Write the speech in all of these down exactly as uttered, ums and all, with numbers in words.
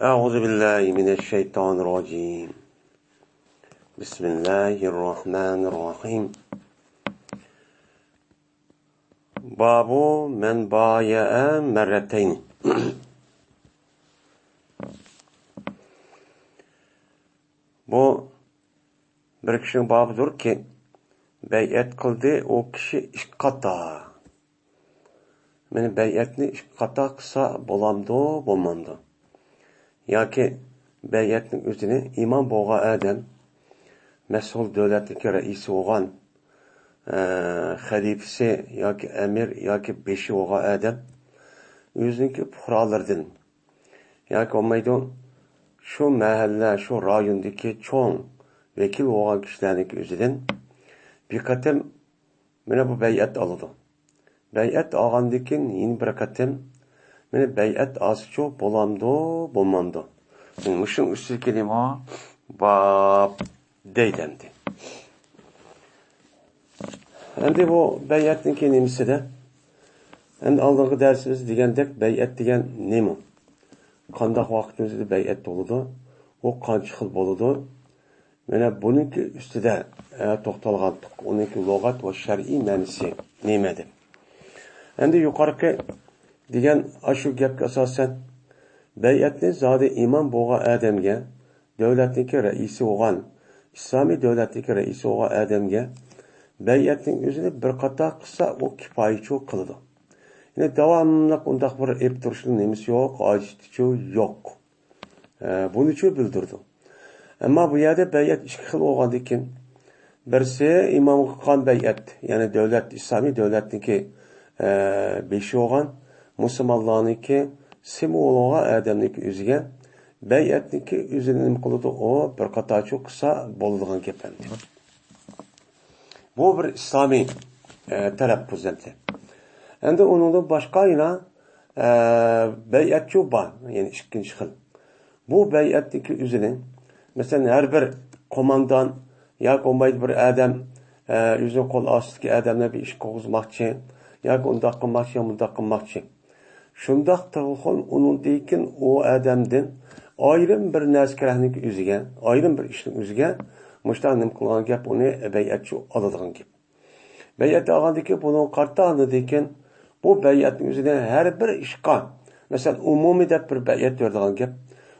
أعوذ بالله من الشيطان الرجيم. بسم الله الرحمن الرحيم. باب من بايع مرتين. بۇ بىر كىشىنىڭ بابىدۇركى، بەيئەت قىلدى ئۇ كىشى ئىككى قاتا. مانا بەيئەتنى ئىككى قاتا قىلسا بولامدۇ، بولمامدۇ؟ ياكى بەيئەتنىڭ ئۆزىنى ئىمام بولغان ئادەم، مەسئۇل دۆلەتنىڭكى رەئىسى بولغان، ئە، خەلىپىسى ياكى ئەمىر ياكى بېشى بولغان ئادەم ئۆزىنىڭكى پۇقرالىرىدىن ياكى بولمايدۇ، شۇ مەھەللە، شۇ رايوندىكى چوڭ ۋەكىل بولغان كىشىلەرنىڭكى ئۆزىدىن بىر قېتىم مانا بۇ بەيئەت ئالىدۇ. بەيئەت ئالغاندىن كېيىن يەنە بىر قېتىم مانا بەيئەت ئالسىچۇ بولامدۇ، بولمامدۇ؟ مۇشۇنىڭ ئۈستىدىكى نېمە؟ باب دەيدۇ ئەمدى. ئەمدى بۇ بەيئەتنىڭكى نېمىسىدە؟ ئەمدى ئالدىنقى دەرسىمىزدە دېگەندەك، بەيئەت دېگەن نېمە؟ قانداق ۋاقىتنىڭ ئۆزىدە بەيئەت بولىدۇ؟ ئۇ قانچە خىل بولىدۇ؟ مانا بۇنىڭكى ئۈستىدە، ئە، توختالغانتۇق. ئۇنىڭكى لۇغەت ۋە شەرئىي مەنىسى نېمە دەپ. ئەمدى يۇقىرىقى دېگەن ئاشۇ گەپكە ئاساسەن، بەيئەتنى زادى ئىمام بولغان ئادەمگە، دۆلەتنىڭكى رەئىسى بولغان، ئىسلامىي دۆلەتنىڭكى رەئىسى بولغان ئادەمگە بەيئەتنىڭ ئۆزىنى بىر قاتا قىلسا، ئۇ كىپايىچۇ قىلىدۇ. يەنى داۋاملىق ئۇنداق بىر ئېلىپ تۇرۇشنىڭ نېمىسى يوق، ھاجىتىچۇ يوق. ئە، بۇنىچۇ بىلدۈرىدۇ. ئەمما بۇ يەردە بەيئەت ئىككى خىل بولغاندىكىن، بىرسى ئىمامغا قىلغان بەيئەت، يەنى دۆلەت، ئىسلامىي دۆلەتنىڭكى، ئە، بېشى بولغان، مۇسۇلمانلارنىڭكى سىمۋولى بولغان ئادەمنىڭكى ئۆزىگە بەيئەتنىڭكى ئۆزىنى نېمە قىلىدۇ؟ ئۇ بىر قاتارچۇ قىلسا بولىدىغان گەپ ئەمدى. بۇ بىر ئىسلامىي، ئە، تەلەپپۇز ئەمدى. ئەمدى ئۇنىڭدىن باشقا يەنە، ئە، بەيئەتچۇ بار، يەنى ئىككىنچى خىل. بۇ بەيئەتنىڭكى ئۆزىنى، مەسىلەن، ھەر بىر قوماندان ياكى بولمايدۇ بىر ئادەم، ئە، ئۆزىنىڭ قول ئاستىدىكى ئادەملەر بىر ئىش قىلغۇزماقچى، ياكى ئۇنداق قىلماقچى، يا مۇنداق قىلماقچى. شۇنداق تېلېفون ئۇنىڭدىن كېيىن ئۇ ئادەمدىن ئايرىم بىر نەرسە كېرەكنىڭ ئۆزىگە، ئايرىم بىر ئىشنىڭ ئۆزىگە مۇشۇنداق نېمە قىلغان گەپ، ئۇنى بەيئەتچۇ ئالىدىغان گەپ. بەيئەت ئالغاندىن كېيىن بۇنىڭغا قارىتا ئاندىن كېيىن بۇ بەيئەتنىڭ ئۆزىدە ھەر بىر ئىشقا، مەسىلەن، ئومۇمىي دەپ بىر بەيئەت بېرىدىغان گەپ.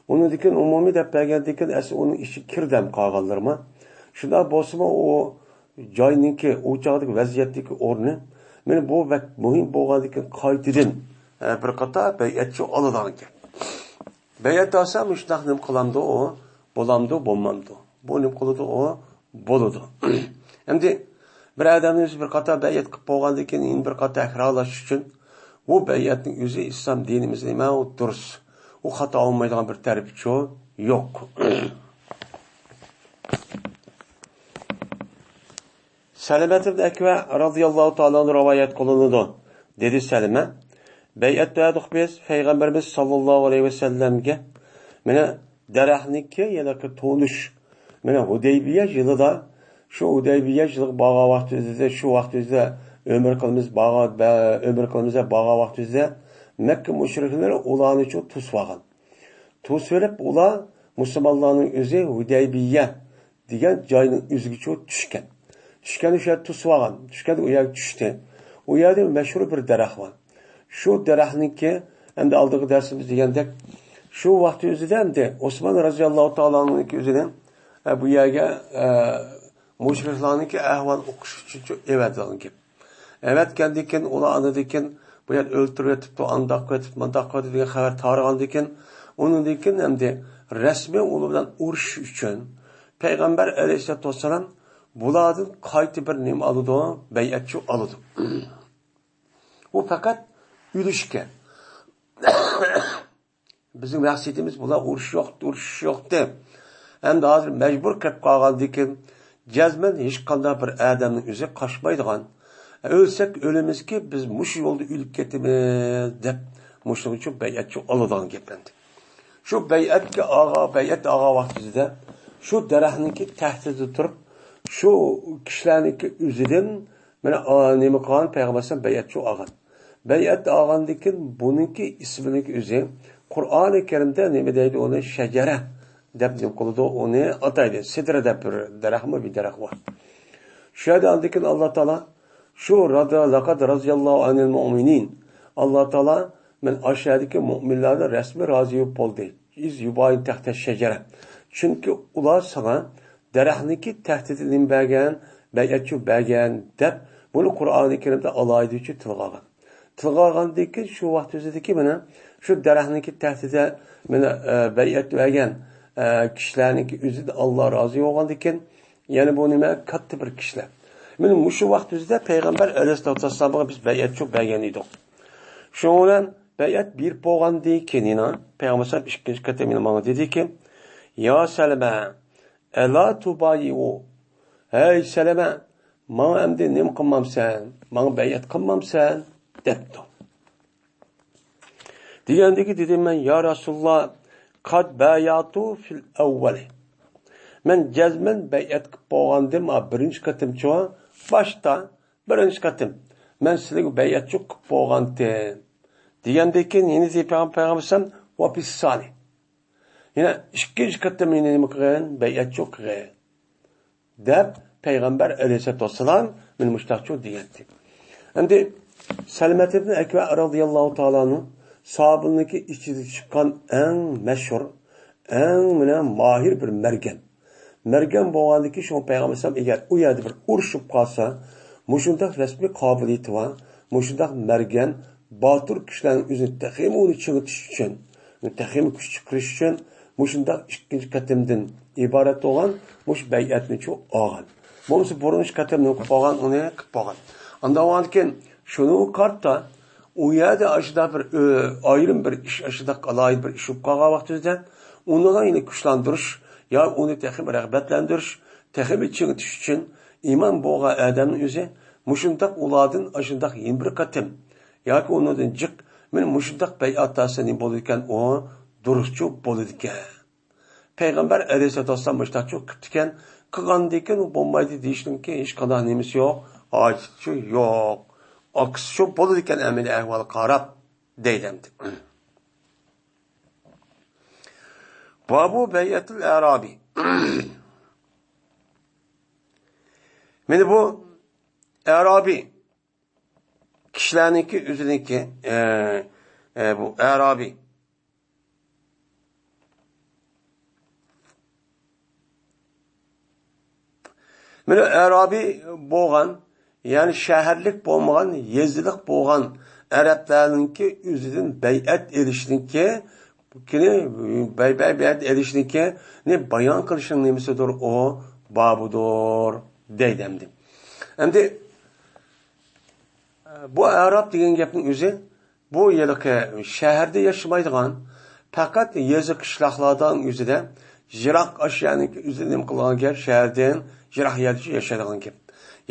ئۇنىڭدىن كېيىن ئومۇمىي دەپ بەرگەندىن كېيىن ئەسلى ئۇنىڭ ئىچىگە كىردەم قالغانلىرىمۇ. شۇنداق بولسىمۇ ئۇ جاينىڭكى، ئۇ چاغدىكى ۋەزىيەتتىكى ئورنى، مانا بۇ بەك مۇھىم بولغاندىن كېيىن قايتىدىن، ئە، بىر قاتار بەيئەتچۇ ئالىدىغان گەپ. بەيئەت ئالسا مۇشۇنداق نېمە قىلامدۇ ئۇ؟ بولامدۇ، بولمامدۇ؟ بۇ نېمە قىلىدۇ ئۇ؟ بولىدۇ. ئەمدى بىر ئادەمنى ئۆزى بىر قاتار بەيئەت قىلىپ بولغاندىن كېيىن يەنە بىر قاتار تەكرارلاش ئۈچۈن بۇ بەيئەتنىڭ ئۆزى ئىسلام دىنىمىزدا نېمە ئۇ دۇرۇس. ئۇ خاتا بولمايدىغان بىر تەرىپىچۇ يوق. سەلىمەت ئىبن ئەكۋە رازىياللاھۇ تائالا ئەنھۇ رىۋايەت قىلىنىدۇ. دېدى سەلىمە، بەيئەت بەردۇق بىز پەيغەمبىرىمىز ساللاللاھۇ ئەلەيھى ۋەسەللەمگە. مانا دەرەخنىڭكى يەنىكى تونۇش. مانا ھۇدەيبىيە يىلىدا، شۇ ھۇدەيبىيە يىلىغا بارغان ۋاقتىمىزدا، شۇ ۋاقتىمىزدا ئۆمرە قىلىمىز بارغان، بە-، ئۆمرە قىلىمىز دەپ بارغان ۋاقتىمىزدا مەككە مۇشرىكلىرى ئۇلارنىچۇ توسۇۋالغان. توسۇۋېلىپ ئۇلار مۇسۇلمانلارنىڭ ئۆزى ھۇدەيبىيە دېگەن جاينىڭ ئۆزىگىچۇ چۈشكەن. چۈشكەندە شۇ يەردە توسۇۋالغان. چۈشكەندە ئۇ يەرگە چۈشتى. ئۇ يەردە مەشھۇر بىر دەرەخ بار. شۇ دەرەخنىڭكى، ئەمدى ئالدىنقى دەرسىمىزدە دېگەندەك، شۇ ۋاقتى ئۆزىدە ئەمدى ئوسمان رازىياللاھۇ تائالا ئەنھۇنىڭكى ئۆزىنى، ئە، بۇ يەرگە، ئە، مۇشرىكلارنىڭكى ئەھۋالىنى ئوقۇش ئۈچۈن ئەۋەتىدىغان گەپ. ئەۋەتكەندىن كېيىن ئۇلار ئاندىن كېيىن بۇ يەر ئۆلتۈرۈۋېتىپتۇ، ئانداق قىلىۋېتىپتۇ، مانداق قىلىۋېتىپتۇ دېگەن خەۋەر تارىغاندىن كېيىن، ئۇنىڭدىن كېيىن ئەمدى رەسمىي ئۇلار بىلەن ئۇرۇشۇش ئۈچۈن پەيغەمبەر ئەلەيھىسسالاتۇ ۋەسسالام بۇلاردىن قايتا بىر نېمە ئالىدۇ؟ بەيئەتچۇ ئالىدۇ. ئۇ پەقەت ئۆلۈشكە. بىزنىڭ مەقسىتىمىز بۇلار ئۇرۇش يوق، ئۇرۇشۇش يوق دەپ. ئەمدى ھازىر مەجبۇر كېلىپ قالغاندىن كېيىن، جەزمەن ھېچقانداق بىر ئادەمنىڭ ئۆزى قاچمايدىغان. ئۆلسەك ئۆلىمىزكى، بىز مۇشۇ يولدا ئۆلۈپ كېتىمىز دەپ، مۇشۇنىڭ ئۈچۈن بەيئەتچۇ ئالىدىغان گەپ ئەمدى. شۇ بەيئەتكە ئالغان، بەيئەت ئالغان ۋاقتىمىزدا شۇ دەرەخنىڭكى تەھتىدە تۇرۇپ، شۇ كىشىلەرنىڭكى ئۆزىدىن مانا، ئا، نېمە قىلغان؟ پەيغەمبەر ئەلەيھىسسالام بەيئەتچۇ ئالغان. بەيئەت ئالغاندىن كېيىن بۇنىڭكى ئىسمىنىڭكى ئۆزى قۇرئانى كەرىمدە نېمە دەيدۇ ئۇنى؟ شەجەرە دەپ نېمە قىلىدۇ؟ ئۇنى ئاتايدۇ. سىدرە دەپ بىر دەرەخمۇ، بىر دەرەخ بار. شۇ يەردە ئاندىن كېيىن ئاللا تائالا شۇ رازى، لەقەد رازىيەللاھۇ ئەنىل مۇئمىنىن. ئاللا تائالا مەن ئاشۇ يەردىكى مۇئمىنلارنى رەسمىي رازى بولۇپ بولدى. ئىز يۇبايىئۇكە تەھتە شەجەرە. چۈنكى ئۇلار ساڭا دەرەخنىڭكى تەھتىدە نېمە بەرگەن؟ بەيئەتچۇ بەرگەن دەپ، بۇنى قۇرئانى كەرىمدە ئالاھىدىچۇ تىلغا ئالغان. تىلغا ئالغاندىن كېيىن شۇ ۋاقىت ئۆزىدىكى مانا شۇ دەرەخنىڭكى تەھتىدە مانا، ئە، بەيئەت بەرگەن، ئە، كىشىلەرنىڭكى ئۆزىدىن ئاللا رازى بولغاندىن كېيىن، يەنى بۇ نېمە؟ كاتتا بىر كىشىلەر. مانا مۇشۇ ۋاقىت ئۆزىدە پەيغەمبەر ئەلەيھىسسالاتۇ ۋەسسالامغا بىز بەيئەتچۇ بەرگەن ئىدۇق. شۇنىڭ بىلەن بەيئەت بېرىپ بولغاندىن كېيىن يەنە پەيغەمبەر ئەلەيھىسسالام ئىككىنچى قېتىم يەنە ماڭا دېدىكى، يا سەلمە، ئەلا تۇبايىئۇ، ھەي سەلمە، ماڭا ئەمدى نېمە قىلمامسەن؟ ماڭا بەيئەت قىلمامسەن؟ دەپتۇ. دېگەندىكى دېدىم مەن، يا رەسۇلاللا، قەد بايەتۇ فىل ئەۋۋەلى. مەن جەزمەن بەيئەت قىلىپ بولغانىدىم، ھا، بىرىنچى قېتىمچۇ، باشتا، بىرىنچى قېتىم. مەن سىلىگە بەيئەتچۇ قىلىپ بولغانتىم. دېگەندىن كېيىن يەنە دېدى پەيغەمبەر ئەلەيھىسسالام، ۋە فىسسانى. يەنە ئىككىنچى قېتىم يەنە نېمە قىلغىن؟ بەيئەتچۇ قىلغىن. دەپ پەيغەمبەر ئەلەيھىسسالاتۇ ۋەسسالام مانا مۇشتاقچۇ دېگەنتى. ئەمدى سەلمەت ئىبن ئەكۋە رازىياللاھۇ تائالا ئەنھۇ ساھابىلىرىنىڭكى ئىچىدە چىققان ئەڭ مەشھۇر، ئەڭ مانا ماھىر بىر مەرگەن. مەرگەن بولغاندىكى شۇ پەيغەمبەر ئەلەيھىسسالام ئەگەر ئۇ يەردە بىر ئۇرۇش بولۇپ قالسا، مۇشۇنداق رەسمىي قابىلىيىتى بار، مۇشۇنداق مەرگەن، باتۇر كىشىلەرنىڭ ئۆزىنى تېخىمۇ ئۇنى چىڭىتىش ئۈچۈن، تېخىمۇ كۈچ چىقىرىش ئۈچۈن مۇشۇنداق ئىككىنچى قېتىمدىن ئىبارەت بولغان مۇشۇ بەيئەتنىچۇ ئالغان. بولمىسا بۇرۇنقى قېتىمنى قىلىپ بولغان، ئۇنى قىلىپ بولغان. ئاندىن بولغاندىكىن شۇنىڭغا قارىتا ئۇ يەردە ئاشۇنداق بىر، ئۆ، ئايرىم بىر ئىش، ئاشۇنداق ئالاھىدە بىر ئىش بولۇپ قالغان ۋاقتىمىزدا ئۇنىڭغا يەنە كۈچلەندۈرۈش يا ئۇنى تېخىمۇ رىغبەتلەندۈرۈش، تېخىمۇ چىڭىتىش ئۈچۈن ئىمان بولغان ئادەمنىڭ ئۆزى مۇشۇنداق ئۇلاردىن ئاشۇنداق يەنە بىر قېتىم ياكى ئۇنىڭدىن جىق، مانا مۇشۇنداق بەيئەت ئالسا نېمە بولىدىكەن؟ ئۇ دۇرۇسچۇ بولىدىكەن. پەيغەمبەر ئەلەيھىسسالاتۇ ۋەسسالام مۇشۇنداقچۇ قىپتىكەن، قىلغاندىن كېيىن ئۇ بولمايدۇ دېيىشنىڭكى ھېچقانداق نېمىسى يوق، ھاجىتىچۇ يوق. ئاكسىچۇ بولىدىكەن ئەمەلىي ئەھۋالغا قاراپ دەيدۇ ئەمدى. بابۇ بەيئەتىل ئەرابى. مانا بۇ ئەرابى كىشىلەرنىڭكى ئۆزىنىڭكى، ئە، ئە، بۇ ئەرابى. مانا ئەرابى بولغان، يەنى شەھەرلىك بولمىغان، يېزىلىق بولغان ئەرەبلەرنىڭكى ئۆزىدىن بەيئەت ئېلىشنىڭكى، بەي-، بەي-، بەيئەت ئېلىشنىڭكىنى بايان قىلىشنىڭ نېمىسىدۇر؟ ئۇ بابىدۇر دەيدۇ ئەمدى. ئەمدى بۇ ئەراب دېگەن گەپنىڭ ئۆزى، بۇ ھېلىقى شەھەردە ياشىمايدىغان، پەقەت يېزا قىشلاقلاردا ئۆزىدە، يىراق ئاشۇ يەرنىڭكى ئۆزىدە نېمە قىلغان گەپ، شەھەردىن يىراق يەردە ياشايدىغان گەپ.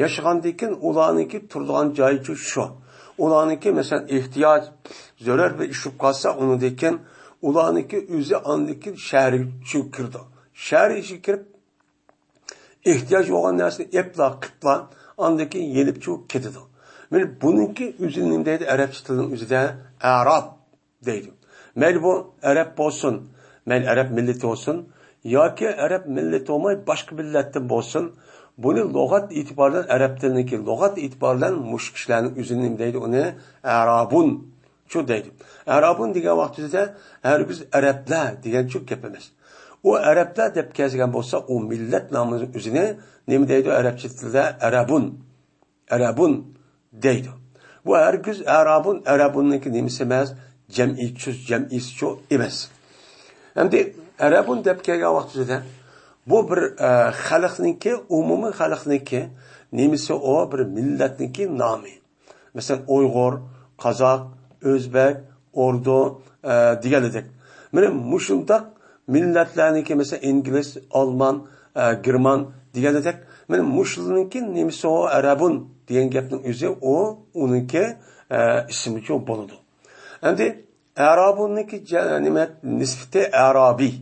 ياشىغاندىن كېيىن ئۇلارنىڭكى تۇرىدىغان جايىچۇ شۇ. ئۇلارنىڭكى، مەسىلەن، ئېھتىياج، زۆرۈر بىر ئىش بولۇپ قالسا، ئۇنىڭدىن كېيىن ئۇلارنىڭكى ئۆزى ئاندىن كېيىن شەھەرگە چۈ-، كىرىدۇ. شەھەر ئىچىگە كىرىپ، ئېھتىياج بولغان نەرسىنى ئېپلا، قىپلا، ئاندىن كېيىن يېنىپ چۈ-، كېتىدۇ. مانا بۇنىڭكى ئۆزىنى نېمە دەيدۇ؟ ئەرەبچە تىلنىڭ ئۆزىدە ئەراب دەيدۇ. مەيلى بۇ ئەرەب بولسۇن، مەيلى ئەرەب مىللىتى بولسۇن، ياكى ئەرەب مىللىتى بولماي باشقا مىللەتتىن بولسۇن، بۇنى لۇغەت ئېتىبارى بىلەن، ئەرەب تىلىنىڭكى لۇغەت ئېتىبارى بىلەن مۇشۇ كىشىلەرنىڭ ئۆزىنى نېمە دەيدۇ؟ ئۇنى ئەرابۇن شۇ دەيدۇ. ئەرابۇن دېگەن ۋاقتىدا ھەرگىز ئەرەبلەر دېگەن شۇ گەپ ئەمەس. ئۇ ئەرەبلەر دەپ كەلگەن بولسا، ئۇ مىللەت نامىنىڭ ئۆزىنى نېمە دەيدۇ؟ ئەرەبچە تىلدا ئەرەبۇن، ئەرەبۇن دەيدۇ. بۇ ھەرگىز ئەرابۇن، ئەرەبۇننىڭكى نېمىسى ئەمەس، جەمئىيچۇ، جەمئىيسىچۇ ئەمەس. ئەمدى ئەرەبۇن دەپ كەلگەن ۋاقتىدا بۇ بىر، ئە، خەلقنىڭكى، ئومۇمىي خەلقنىڭكى نېمىسى، ئۇ بىر مىللەتنىڭكى نامى. مەسىلەن، ئۇيغۇر، قازاق، ئۆزبەك، ئوردۇ، ئە، دېگەندەك. مانا مۇشۇنداق مىللەتلەرنىڭكى، مەسىلەن، ئىنگلىز، ئالمان، ئە، گېرمان دېگەندەك، مانا مۇشۇلارنىڭكى نېمىسى ئۇ ئەرەبۇن دېگەن گەپنىڭ ئۆزى ئۇ، ئۇنىڭكى، ئە، ئىسمىچۇ بولىدۇ. ئەمدى ئەرابۇننىڭكى جە-، نېمە، نىسبىتى ئەرابىي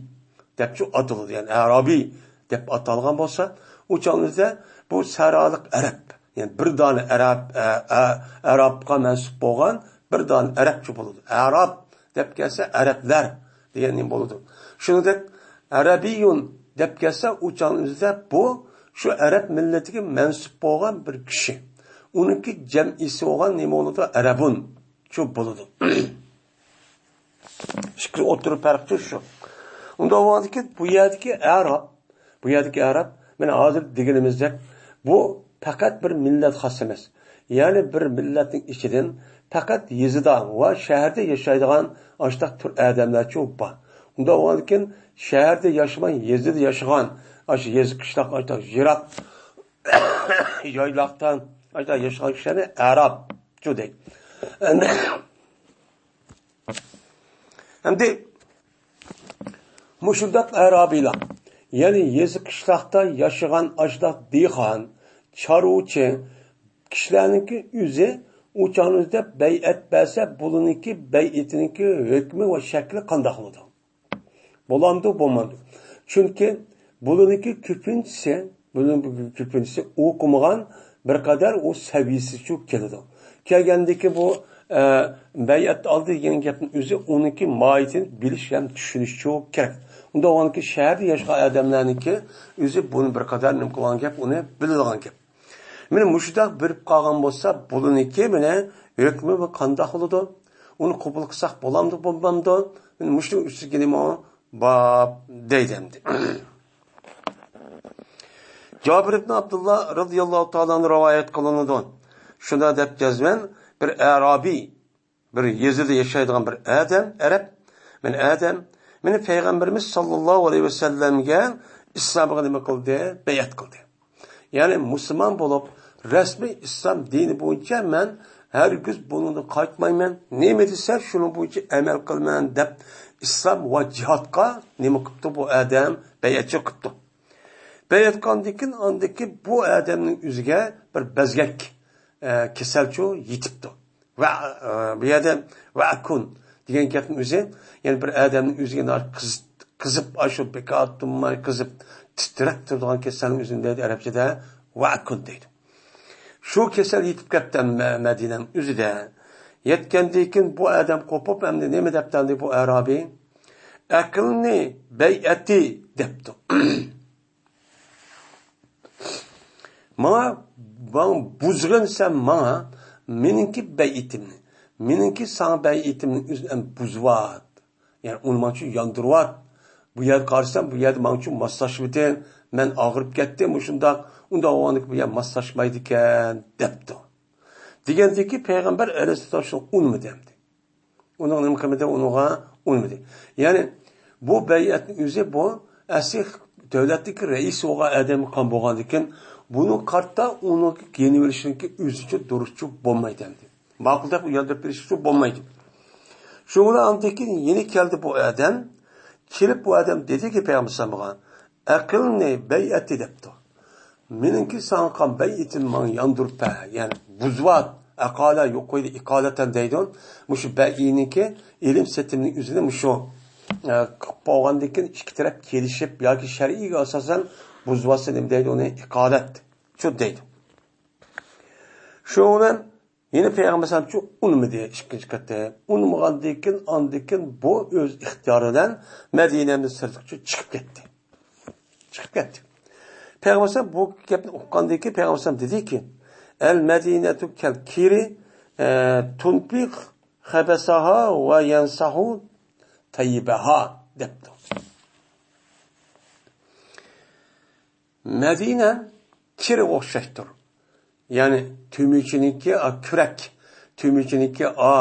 دەپچۇ ئاتىلىدۇ. يەنى ئەرابىي دەپ ئاتالغان بولسا، ئۇ چاغدا بۇ سەھرالىق ئەرەب، يەنى بىر دانە ئەرەب، ئە، ئە، ئەرابقا مەنسۇپ بولغان بىر دانە ئەرەبچۇ بولىدۇ. ئەراب دەپ كەلسە، ئەرەبلەر دېگەن نېمە بولىدۇ؟ شۇنىڭدەك، ئەرەبىيۇن دەپ كەلسە، ئۇ چاغنىڭ ئۆزىدە بۇ شۇ ئەرەب مىللىتىگە مەنسۇپ بولغان بىر كىشى. ئۇنىڭكى جەمئىسى بولغان نېمە بولىدۇ؟ ئەرەبۇن شۇ بولىدۇ. ئىككى ئوتتۇرا پەرق شۇ. ئۇنداق بولغاندىكىن، بۇ يەردىكى ئەرەب، بۇ يەردىكى ئەرەب، مانا ھازىر دېگىنىمىزدەك، بۇ پەقەت بىر مىللەت خاس ئەمەس. يەنى بىر مىللەتنىڭ ئىچىدىن پەقەت يېزىدا ۋە شەھەردە ياشايدىغان ئاشتاق تۈر ئادەملەرچۇ بار. ئۇنداق بولغاندىكىن، شەھەردە ياشىماي، يېزىدا ياشىغان، ئاشۇ يېزا قىشلاق، ئاشتاق يىراق يايلاقتا، ئاشتاق ياشىغان كىشىلەرنى ئەرەبچۇ دەيدۇ. ئەمدى، ئەمدى مۇشۇنداق ئەرەبىيلار، يەنى يېزا قىشلاقتا ياشىغان ئاشۇنداق دېھقان، چارۋىچى كىشىلەرنىڭكى ئۆزى ئۇ چاغنىڭدا بەيئەت بەرسە، بۇلىنىڭكى بەيئىتىنىڭكى ھۆكمى ۋە شەكلى قانداق بولىدۇ؟ بولامدۇ، بولمامدۇ؟ چۈنكى بۇلىنىڭكى كۆپىنچىسى، بۇلىنىڭ كۆپىنچىسى ئوقۇمىغان، بىر قەدەر ئۇ سەۋىيەسىچۇ كېلىدۇ. كەلگەندىكى بۇ، ئە، بەيئەت ئالدى دېگەن گەپنىڭ ئۆزى ئۇنىڭكى ماھىيىتىنى بىلىش ھەم چۈشىنىشچۇ كېرەك. ئۇنداق بولغاندىكى شەھەردە ياشىغان ئادەملەرنىڭكى ئۆزى بۇنى بىر قەدەر نېمە قىلغان گەپ، ئۇنى بىلىدىغان گەپ. مانا مۇشۇنداق بېرىپ قالغان بولسا، بۇلىنىڭكى مانا ھۆكمى بۇ قانداق بولىدۇ؟ ئۇنى قوبۇل قىلساق بولامدۇ، بولمامدۇ؟ مانا مۇشۇنىڭ ئۈستىگە نېمە باب دەيدۇ ئەمدى. جابىر ئىبن ئابدۇللا رازىياللاھۇ تائالا ئەنھۇ رىۋايەت قىلىنىدۇ. شۇنداق دەپ جەزمەن بىر ئەرابىي، بىر يېزىدا ياشايدىغان بىر ئادەم، ئەرەب، مانا ئادەم، مانا پەيغەمبىرىمىز ساللاللاھۇ ئەلەيھى ۋەسەللەمگە ئىسلامغا نېمە قىلدى؟ بەيئەت قىلدى. يەنى مۇسۇلمان بولۇپ، رەسمىي ئىسلام دىنى بويىچە مەن ھەرگىز بۇنىڭدىن قايتمايمەن. نېمە دېسە، شۇنىڭ بويىچە ئەمەل قىلىمەن، دەپ ئىسلام ۋە جىھادقا نېمە قىپتۇ بۇ ئادەم؟ بەيئەتچى قىپتۇ. بەيئەت قىلغاندىن كېيىن، ئاندىن كېيىن بۇ ئادەمنىڭ ئۆزىگە بىر بەزگەك، ئە، كېسەلچۇ يېتىپتۇ. ۋە، ئە، بۇ يەردە ۋەكۇن دېگەن گەپنىڭ ئۆزى، يەنى بىر ئادەمنىڭ ئۆزىگە ناھايىتى قىز-، قىزىپ، ئاشۇ بىكار تۇرماي قىزىپ، تىترەپ تۇرىدىغان كېسەلنىڭ ئۆزىنى دەيدۇ ئەرەبچىدە، ۋەكۇن دەيدۇ. شۇ كېسەل يېتىپ كەپتۇ مە-، مەدىنەنىڭ ئۆزىدە. يەتكەندىن كېيىن بۇ ئادەم قوپۇپ، ئەمدى نېمە دەپتۇ ئەمدى بۇ ئەرابىي؟ ئەقىلنى بەيئەتى دەپتۇ. ماڭا، ماڭا بۇزغىن سەن ماڭا، مېنىڭكى بەيئىتىمنى، مېنىڭكى ساڭا بەيئىتىمنى ئۆزۈڭ ئەمدى بۇزۇۋات. يەنى ئۇنى ماڭچۇ ياندۇرۇۋات. بۇ يەرگە قارىسام، بۇ يەردە ماڭچۇ ماسلاشمىدىڭ، مەن ئاغرىپ كەتتىم، مۇشۇنداق، ئۇنداق بولغاندىكىن بۇ يەر ماسلاشمايدىكەن، دەپتۇ. دېگەندىكىن پەيغەمبەر ئەلەيھىسسالام شۇنى ئۇنىمىدى ئەمدى. ئۇنىڭ نېمە قىلمىدى، ئۇنىڭغا ئۇنىمىدى. يەنى بۇ بەيئەتنىڭ ئۆزى بۇ ئەسلى دۆلەتتىكى رەئىس بولغان ئادەمگە قىلغان بولغاندىكىن، بۇنى قارتا ئۇنىڭ يېنىۋېلىشنىڭكى ئۆزىچۇ دۇرۇسچۇ بولمايدۇ ئەمدى. ماقۇل دەپ ئۇ ياندۇرۇپ بېرىشچۇ بولمايدۇ. شۇ بىلەن ئاندىن كېيىن يەنە كەلدى بۇ ئادەم. كېلىپ بۇ ئادەم دېدىكى پەيغەمبەر ئەلەيھىسسالامغا، ئەقىلنى بەيئەتى دەپتۇ. مېنىڭكى ساڭا قىلغان بەيئىتىمنى ماڭا ياندۇرۇپ بەر، يەنى بۇزۇۋات، ئەقالە يوق قويدى، ئىقالەتەن دەيدۇ. مۇشۇ بەيئىنىڭكى ئېلىم سېتىمنىڭ ئۆزىنى مۇشۇ، ئە، قىلىپ بولغاندىن كېيىن ئىككى تەرەپ كېلىشىپ ياكى شەرئىيگە ئاساسەن بۇزۇۋاتسا نېمە دەيدۇ ئۇنى؟ ئىقالەت. شۇ دەيدۇ. شۇنىڭ بىلەن يەنە پەيغەمبەر ئەلەيھىسسالامچۇ ئۇنىمىدى ئىككىنچى قېتىم. ئۇنىمىغاندىن كېيىن، ئاندىن كېيىن بۇ ئۆز ئىختىيارى بىلەن مەدىنەدىن سىرتقىچە چىقىپ كەتتى. چىقىپ كەتتى. پەيغەمبەر ئەلەيھىسسالام بۇ گەپنى ئۇققاندىن كېيىن پەيغەمبەر ئەلەيھىسسالام دېدىكى، ئەل مەدىنەتۇ كەل كىرى، ئە، تۇنفىق خەبەسەھا ۋە يەنسەھۇ تەييىبەھا دەپتۇ. مەدىنە كىرگە ئوخشاشتۇر. يەنى تۈمۈچىنىڭكى، ئا، كۈرەك. تۈمۈچىنىڭكى، ئا،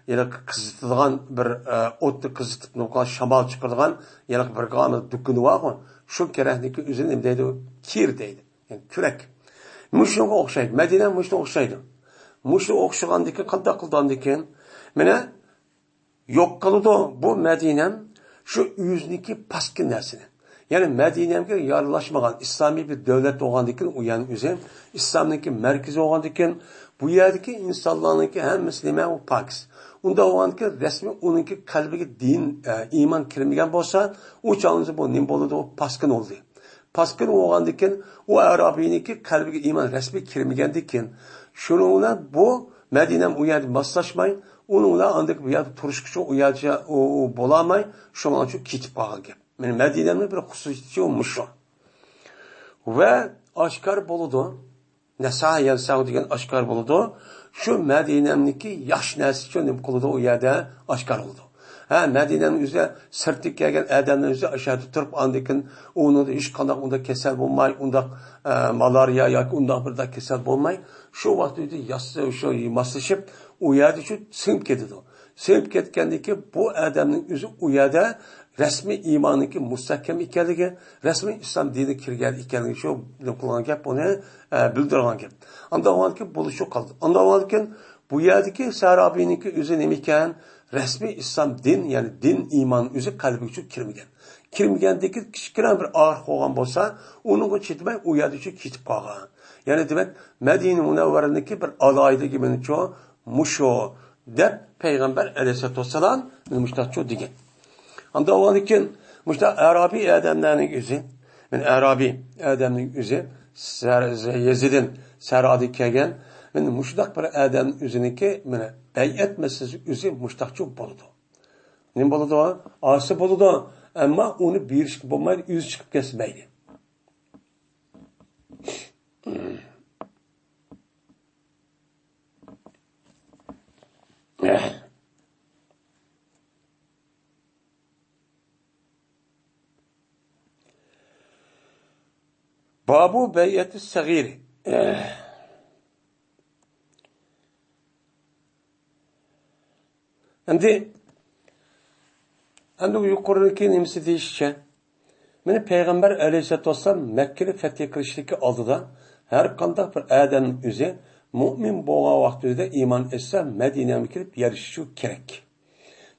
ھېلىقى قىزىتىدىغان بىر، ئە، ئوتنى قىزىتىپ، نۇقا شامال چىقىرىدىغان ھېلىقى بىر دۇكىنى بارغۇ. شۇ كېرەكنىڭكى ئۆزىنى نېمە دەيدۇ؟ كىر دەيدۇ. يەنى كۈرەك. مۇشۇنىڭغا ئوخشايدۇ. مەدىنە مۇشۇنىڭغا ئوخشايدۇ. مۇشۇنىڭغا ئوخشىغاندىكىن قانداق قىلىدىغاندىكىن؟ مانا يوق قىلىدۇ بۇ مەدىنەم شۇ ئۆزىنىڭكى پاسكىنا نەرسىنى. يەنى مەدىنەمگە يارلاشمىغان ئىسلامىي بىر دۆلەت بولغاندىكىن، ئۇ يەنى ئۆزى ئىسلامنىڭكى مەركىزى بولغاندىكىن، بۇ يەردىكى ئىنسانلارنىڭكى ھەممىسى نېمە؟ ئۇ پاكىز. ئۇنداق بولغاندىكىن، رەسمىي ئۇنىڭكى قەلبىگە دىن، ئە، ئىمان كىرمىگەن بولسا، ئۇ چاغنىڭدا بۇ نېمە بولىدۇ؟ ئۇ پاسكىنا بولدى. پاسكىنا بولغاندىكىن، ئۇ ئەرابىينىڭكى قەلبىگە ئىمان رەسمىي كىرمىگەندىكىن، شۇنىڭ بىلەن بۇ مەدىنەم ئۇ يەردە ماسلاشماي، ئۇنىڭ بىلەن ئاندىن بۇ يەردە تۇرۇشقىچە ئۇ يەرچە ئۇ، ئۇ بولالماي، شۇنىڭ ئۈچۈن كېتىپ قالغان گەپ. مېنىڭ مەدىنەمنىڭ بىر خۇسۇسىيىتى مۇشۇ. ۋە ئاشكار بولىدۇ. نەسەھە يەنسەھۇ دېگەن ئاشكار بولىدۇ. شۇ مەدىنەمنىڭكى ياخشى نەرسىچۇ نېمە قىلىدۇ، ئۇ يەردە ئاشكار بولىدۇ. ھە، مەدىنەنىڭ ئۆزى سىرتتىن كەلگەن ئادەمنىڭ ئۆزى ئاشۇ يەردە تۇرۇپ، ئاندىن كېيىن ئۇنىڭدا ھېچقانداق ئۇنداق كېسەل بولماي، ئۇنداق، ئە، مالارىيا ياكى ئۇنداق بىر كېسەل بولماي، شۇ ۋاقىت ئۆزى ياسىسى شۇ ماسلىشىپ، ئۇ يەردە شۇ سىڭىپ كېتىدۇ. سىڭىپ كەتكەندىن كېيىن بۇ ئادەمنىڭ ئۆزى ئۇ يەردە رەسمىي ئىمانىنىڭكى مۇستەھكەم ئىكەنلىكى، رەسمىي ئىسلام دىنىگە كىرگەن ئىكەنلىكى شۇ نېمە قىلغان گەپ ئۇنى، ئە، بىلدۈرگەن گەپ. ئاندىن ئاۋۋالكى بولۇشى قالدى. ئاندىن ئاۋۋالكى بۇ يەردىكى سەرابىينىڭكى ئۆزى نېمە ئىكەن؟ رەسمىي ئىسلام دىن، يەنى دىن ئىمان ئۆزى قەلبىگە چۈشۈپ كىرمىگەن. كىرمىگەندىكى كىچىككىنە بىر ئاغرىق بولغان بولسا، ئۇنىڭغا چىدىماي ئۇ يەردە شۇ كېتىپ قالغان. يەنى دېمەك، مەدىنە مۇنەۋۋەرىنىڭكى بىر ئالاھىدىلىكى مېنىڭچۇ مۇشۇ، دەپ پەيغەمبەر ئەلەيھىسسالاتۇ ۋەسسالام مۇشۇنداقچۇ دېگەن. ئاندىن ئاۋۋالدىن كېيىن مۇشۇنداق ئەرابىي ئادەملەرنىڭ ئۆزى، مەن ئەرابىي ئادەمنىڭ ئۆزى، سەر-، يېزىدىن، سەھرادىن كەلگەن، مەن مۇشۇنداق بىر ئادەمنىڭ ئۆزىنىڭكى، مانا، بەيئەت مەسىلىسى ئۆزى مۇشۇنداقچۇ بولىدۇ. نېمە بولىدۇ؟ ئاسىي بولىدۇ، ئەمما ئۇنى بېرىشكە بولمايدۇ، ئۆزى چىقىپ كەتسە مەيلى. بابۇ بەيئەتى سەغىرى. ئەمدى، ئەمدى يۇقىرىدىكى نېمىسى دېيىشىچە، مانا پەيغەمبەر ئەلەيھىسسالاتۇ ۋەسسالام مەككىنى فەتھى قىلىشتىكى ئالدىدا ھەر قانداق بىر ئادەمنىڭ ئۆزى مۇئمىن بولغان ۋاقتىدا ئىمان ئېيتسا، مەدىنەگە كىرىپ يەرلىشىشى كېرەك.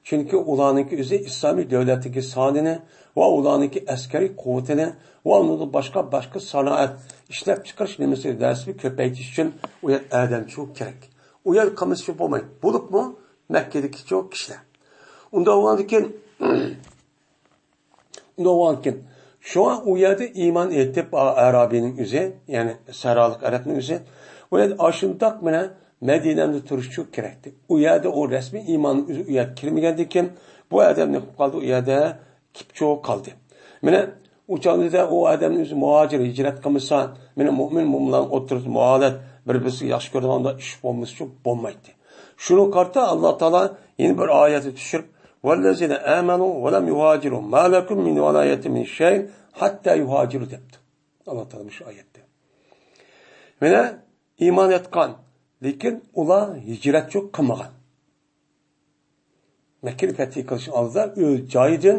چۈنكى ئۇلارنىڭكى ئۆزى ئىسلامىي دۆلەتتىكى سانىنى ۋە ئۇلارنىڭكى ئەسكەرىي قۇۋۋىتىنى ۋە ئۇنىڭدىن باشقا، باشقا سانائەت ئىشلەپچىقىرىش نېمىسى دەرسىنى كۆپەيتىش ئۈچۈن ئۇ يەر ئادەمچۇ كېرەك. ئۇ يەر قىلمىسىچۇ بولمايدۇ. بولۇپمۇ مەككىدىكىچۇ كىشىلەر. ئۇنداق بولغاندىكىن، ئۇنداق بولغاندىكىن، شۇڭا ئۇ يەردە ئىمان ئېيتىپ، ئا-، ئەرابىينىڭ ئۆزى، يەنى سەھرالىق ئەرەبنىڭ ئۆزى، ئۇ يەردە ئاشۇنداق مانا مەدىنەمدە تۇرۇشچۇ كېرەكتى. ئۇ يەردە ئۇ رەسمىي ئىماننىڭ ئۆزى ئۇ يەرگە كىرمىگەندىن كېيىن، بۇ ئادەم نېمە قىلىپ قالدى؟ ئۇ يەردە كېپچۇ قالدى. مانا ئۇ چاغدا ئۇ ئادەمنىڭ ئۆزى مۇھاجىر، ھىجرەت قىلمىسا، مانا مۇئمىن مۇمىنلارنىڭ ئوتتۇرىسىدا مۇئاۋىلەت، بىر-بىرسىگە ياخشى كۆرىدىغان ئىش بولمىسىچۇ بولمايتتى. شۇنىڭغا قارىتا ئاللا تائالا يەنە بىر ئايەتنى چۈشۈرۈپ، «ۋەللەزىنە ئامەنۇ ۋە لەم يۇھاجىرۇ ما لەكۇم مىن ۋەلايەتىم مىن شەيئىن ھەتتا يۇھاجىرۇ» دەپتۇ. ئاللا تائالا مۇشۇ ئايەتتە. مانا ئىمان ئېيتقان، لېكىن ئۇلار ھىجرەتچۇ قىلمىغان. مەككىنى پەتھى قىلىش ئالدىدا ئۆز جايىدىن،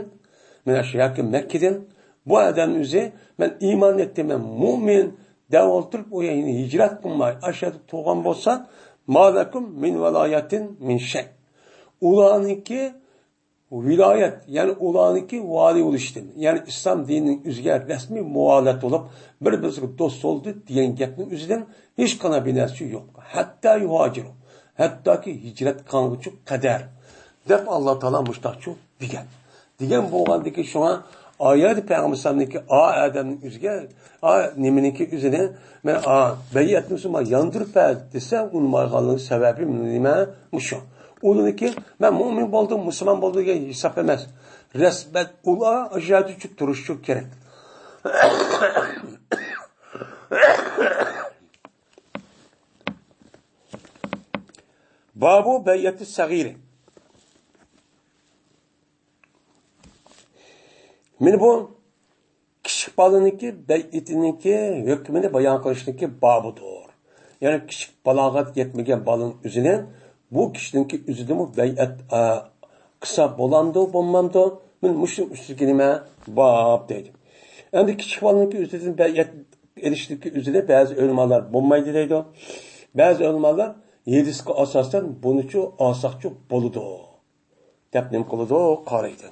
مانا شۇ ياكى مەككىدىن بۇ ئادەمنىڭ ئۆزى، «مەن ئىمان ئېيتتىم، مەن مۇئمىن» دەپ ئولتۇرۇپ، ئۇ يەنە ھىجرەت قىلماي ئاشۇ يەردە تۇرغان بولسا، «ما لەكۇم مىن ۋەلايەتىم مىن شەي»، ئۇلارنىڭكى ۋىلايەت، يەنى ئۇلارنىڭكى ۋالىي بولۇشتىن، يەنى ئىسلام دىنىنىڭ ئۆزىگە رەسمىي مۇئاۋىنەت بولۇپ، بىر-بىرسىگە دوست بولدى دېگەن گەپنىڭ ئۆزىدىن ھېچقانداق بىر نەرسە يوق. ھەتتا يۇھاجىرۇ، ھەتتاكى ھىجرەت قىلغانغىچە قەدەر، دەپ ئاللا تائالا مۇشتاقچۇ دېگەن. دېگەن بولغاندىكى شۇڭا ئايەتتە پەيغەمبەر ئەلەيھىسسالامنىڭكى ئا ئادەمنىڭ ئۆزىگە، ئا نېمىنىڭكى ئۆزىنى، مەن ئا بەيئەتنى شۇما ياندۇرۇپ بەر دېسە، ئۇنىمايدىغانلىقى سەۋەبى نېمە؟ مۇشۇ. ئۇنىڭكى، مەن مۇئمىن بولدۇم، مۇسۇلمان بولدۇم دېگەن ھېساب ئەمەس. رەسمەت ئۇلار ئاشۇ يەردە تۇرۇشى كېرەك. بابۇ بەيئەتى سەغىرى. مانا بۇ كىچىك بالىنىڭكى بەيئىتىنىڭكى ھۆكمىنى بايان قىلىشنىڭكى بابىدۇر. يەنى كىچىك بالاغەت يەتمىگەن بالىنىڭ ئۆزىنى بۇ كىشىنىڭكى ئۆزىدىمۇ بەيئەت، ئا، قىلسا بولامدۇ، بولمامدۇ؟ مانا مۇشۇنىڭ ئۈستىدىكى نېمە؟ باب دەيدۇ. ئەمدى كىچىك بالىنىڭكى ئۆزىدىن بەيئەت ئېلىشتىكى ئۆزىنى بەزى ئۆلىمالار بولمايدۇ دەيدۇ. بەزى ئۆلىمالار ھەدىسكە ئاساسەن بۇنىچۇ ئالساقچۇ بولىدۇ دەپ نېمە قىلىدۇ؟ قارايدۇ.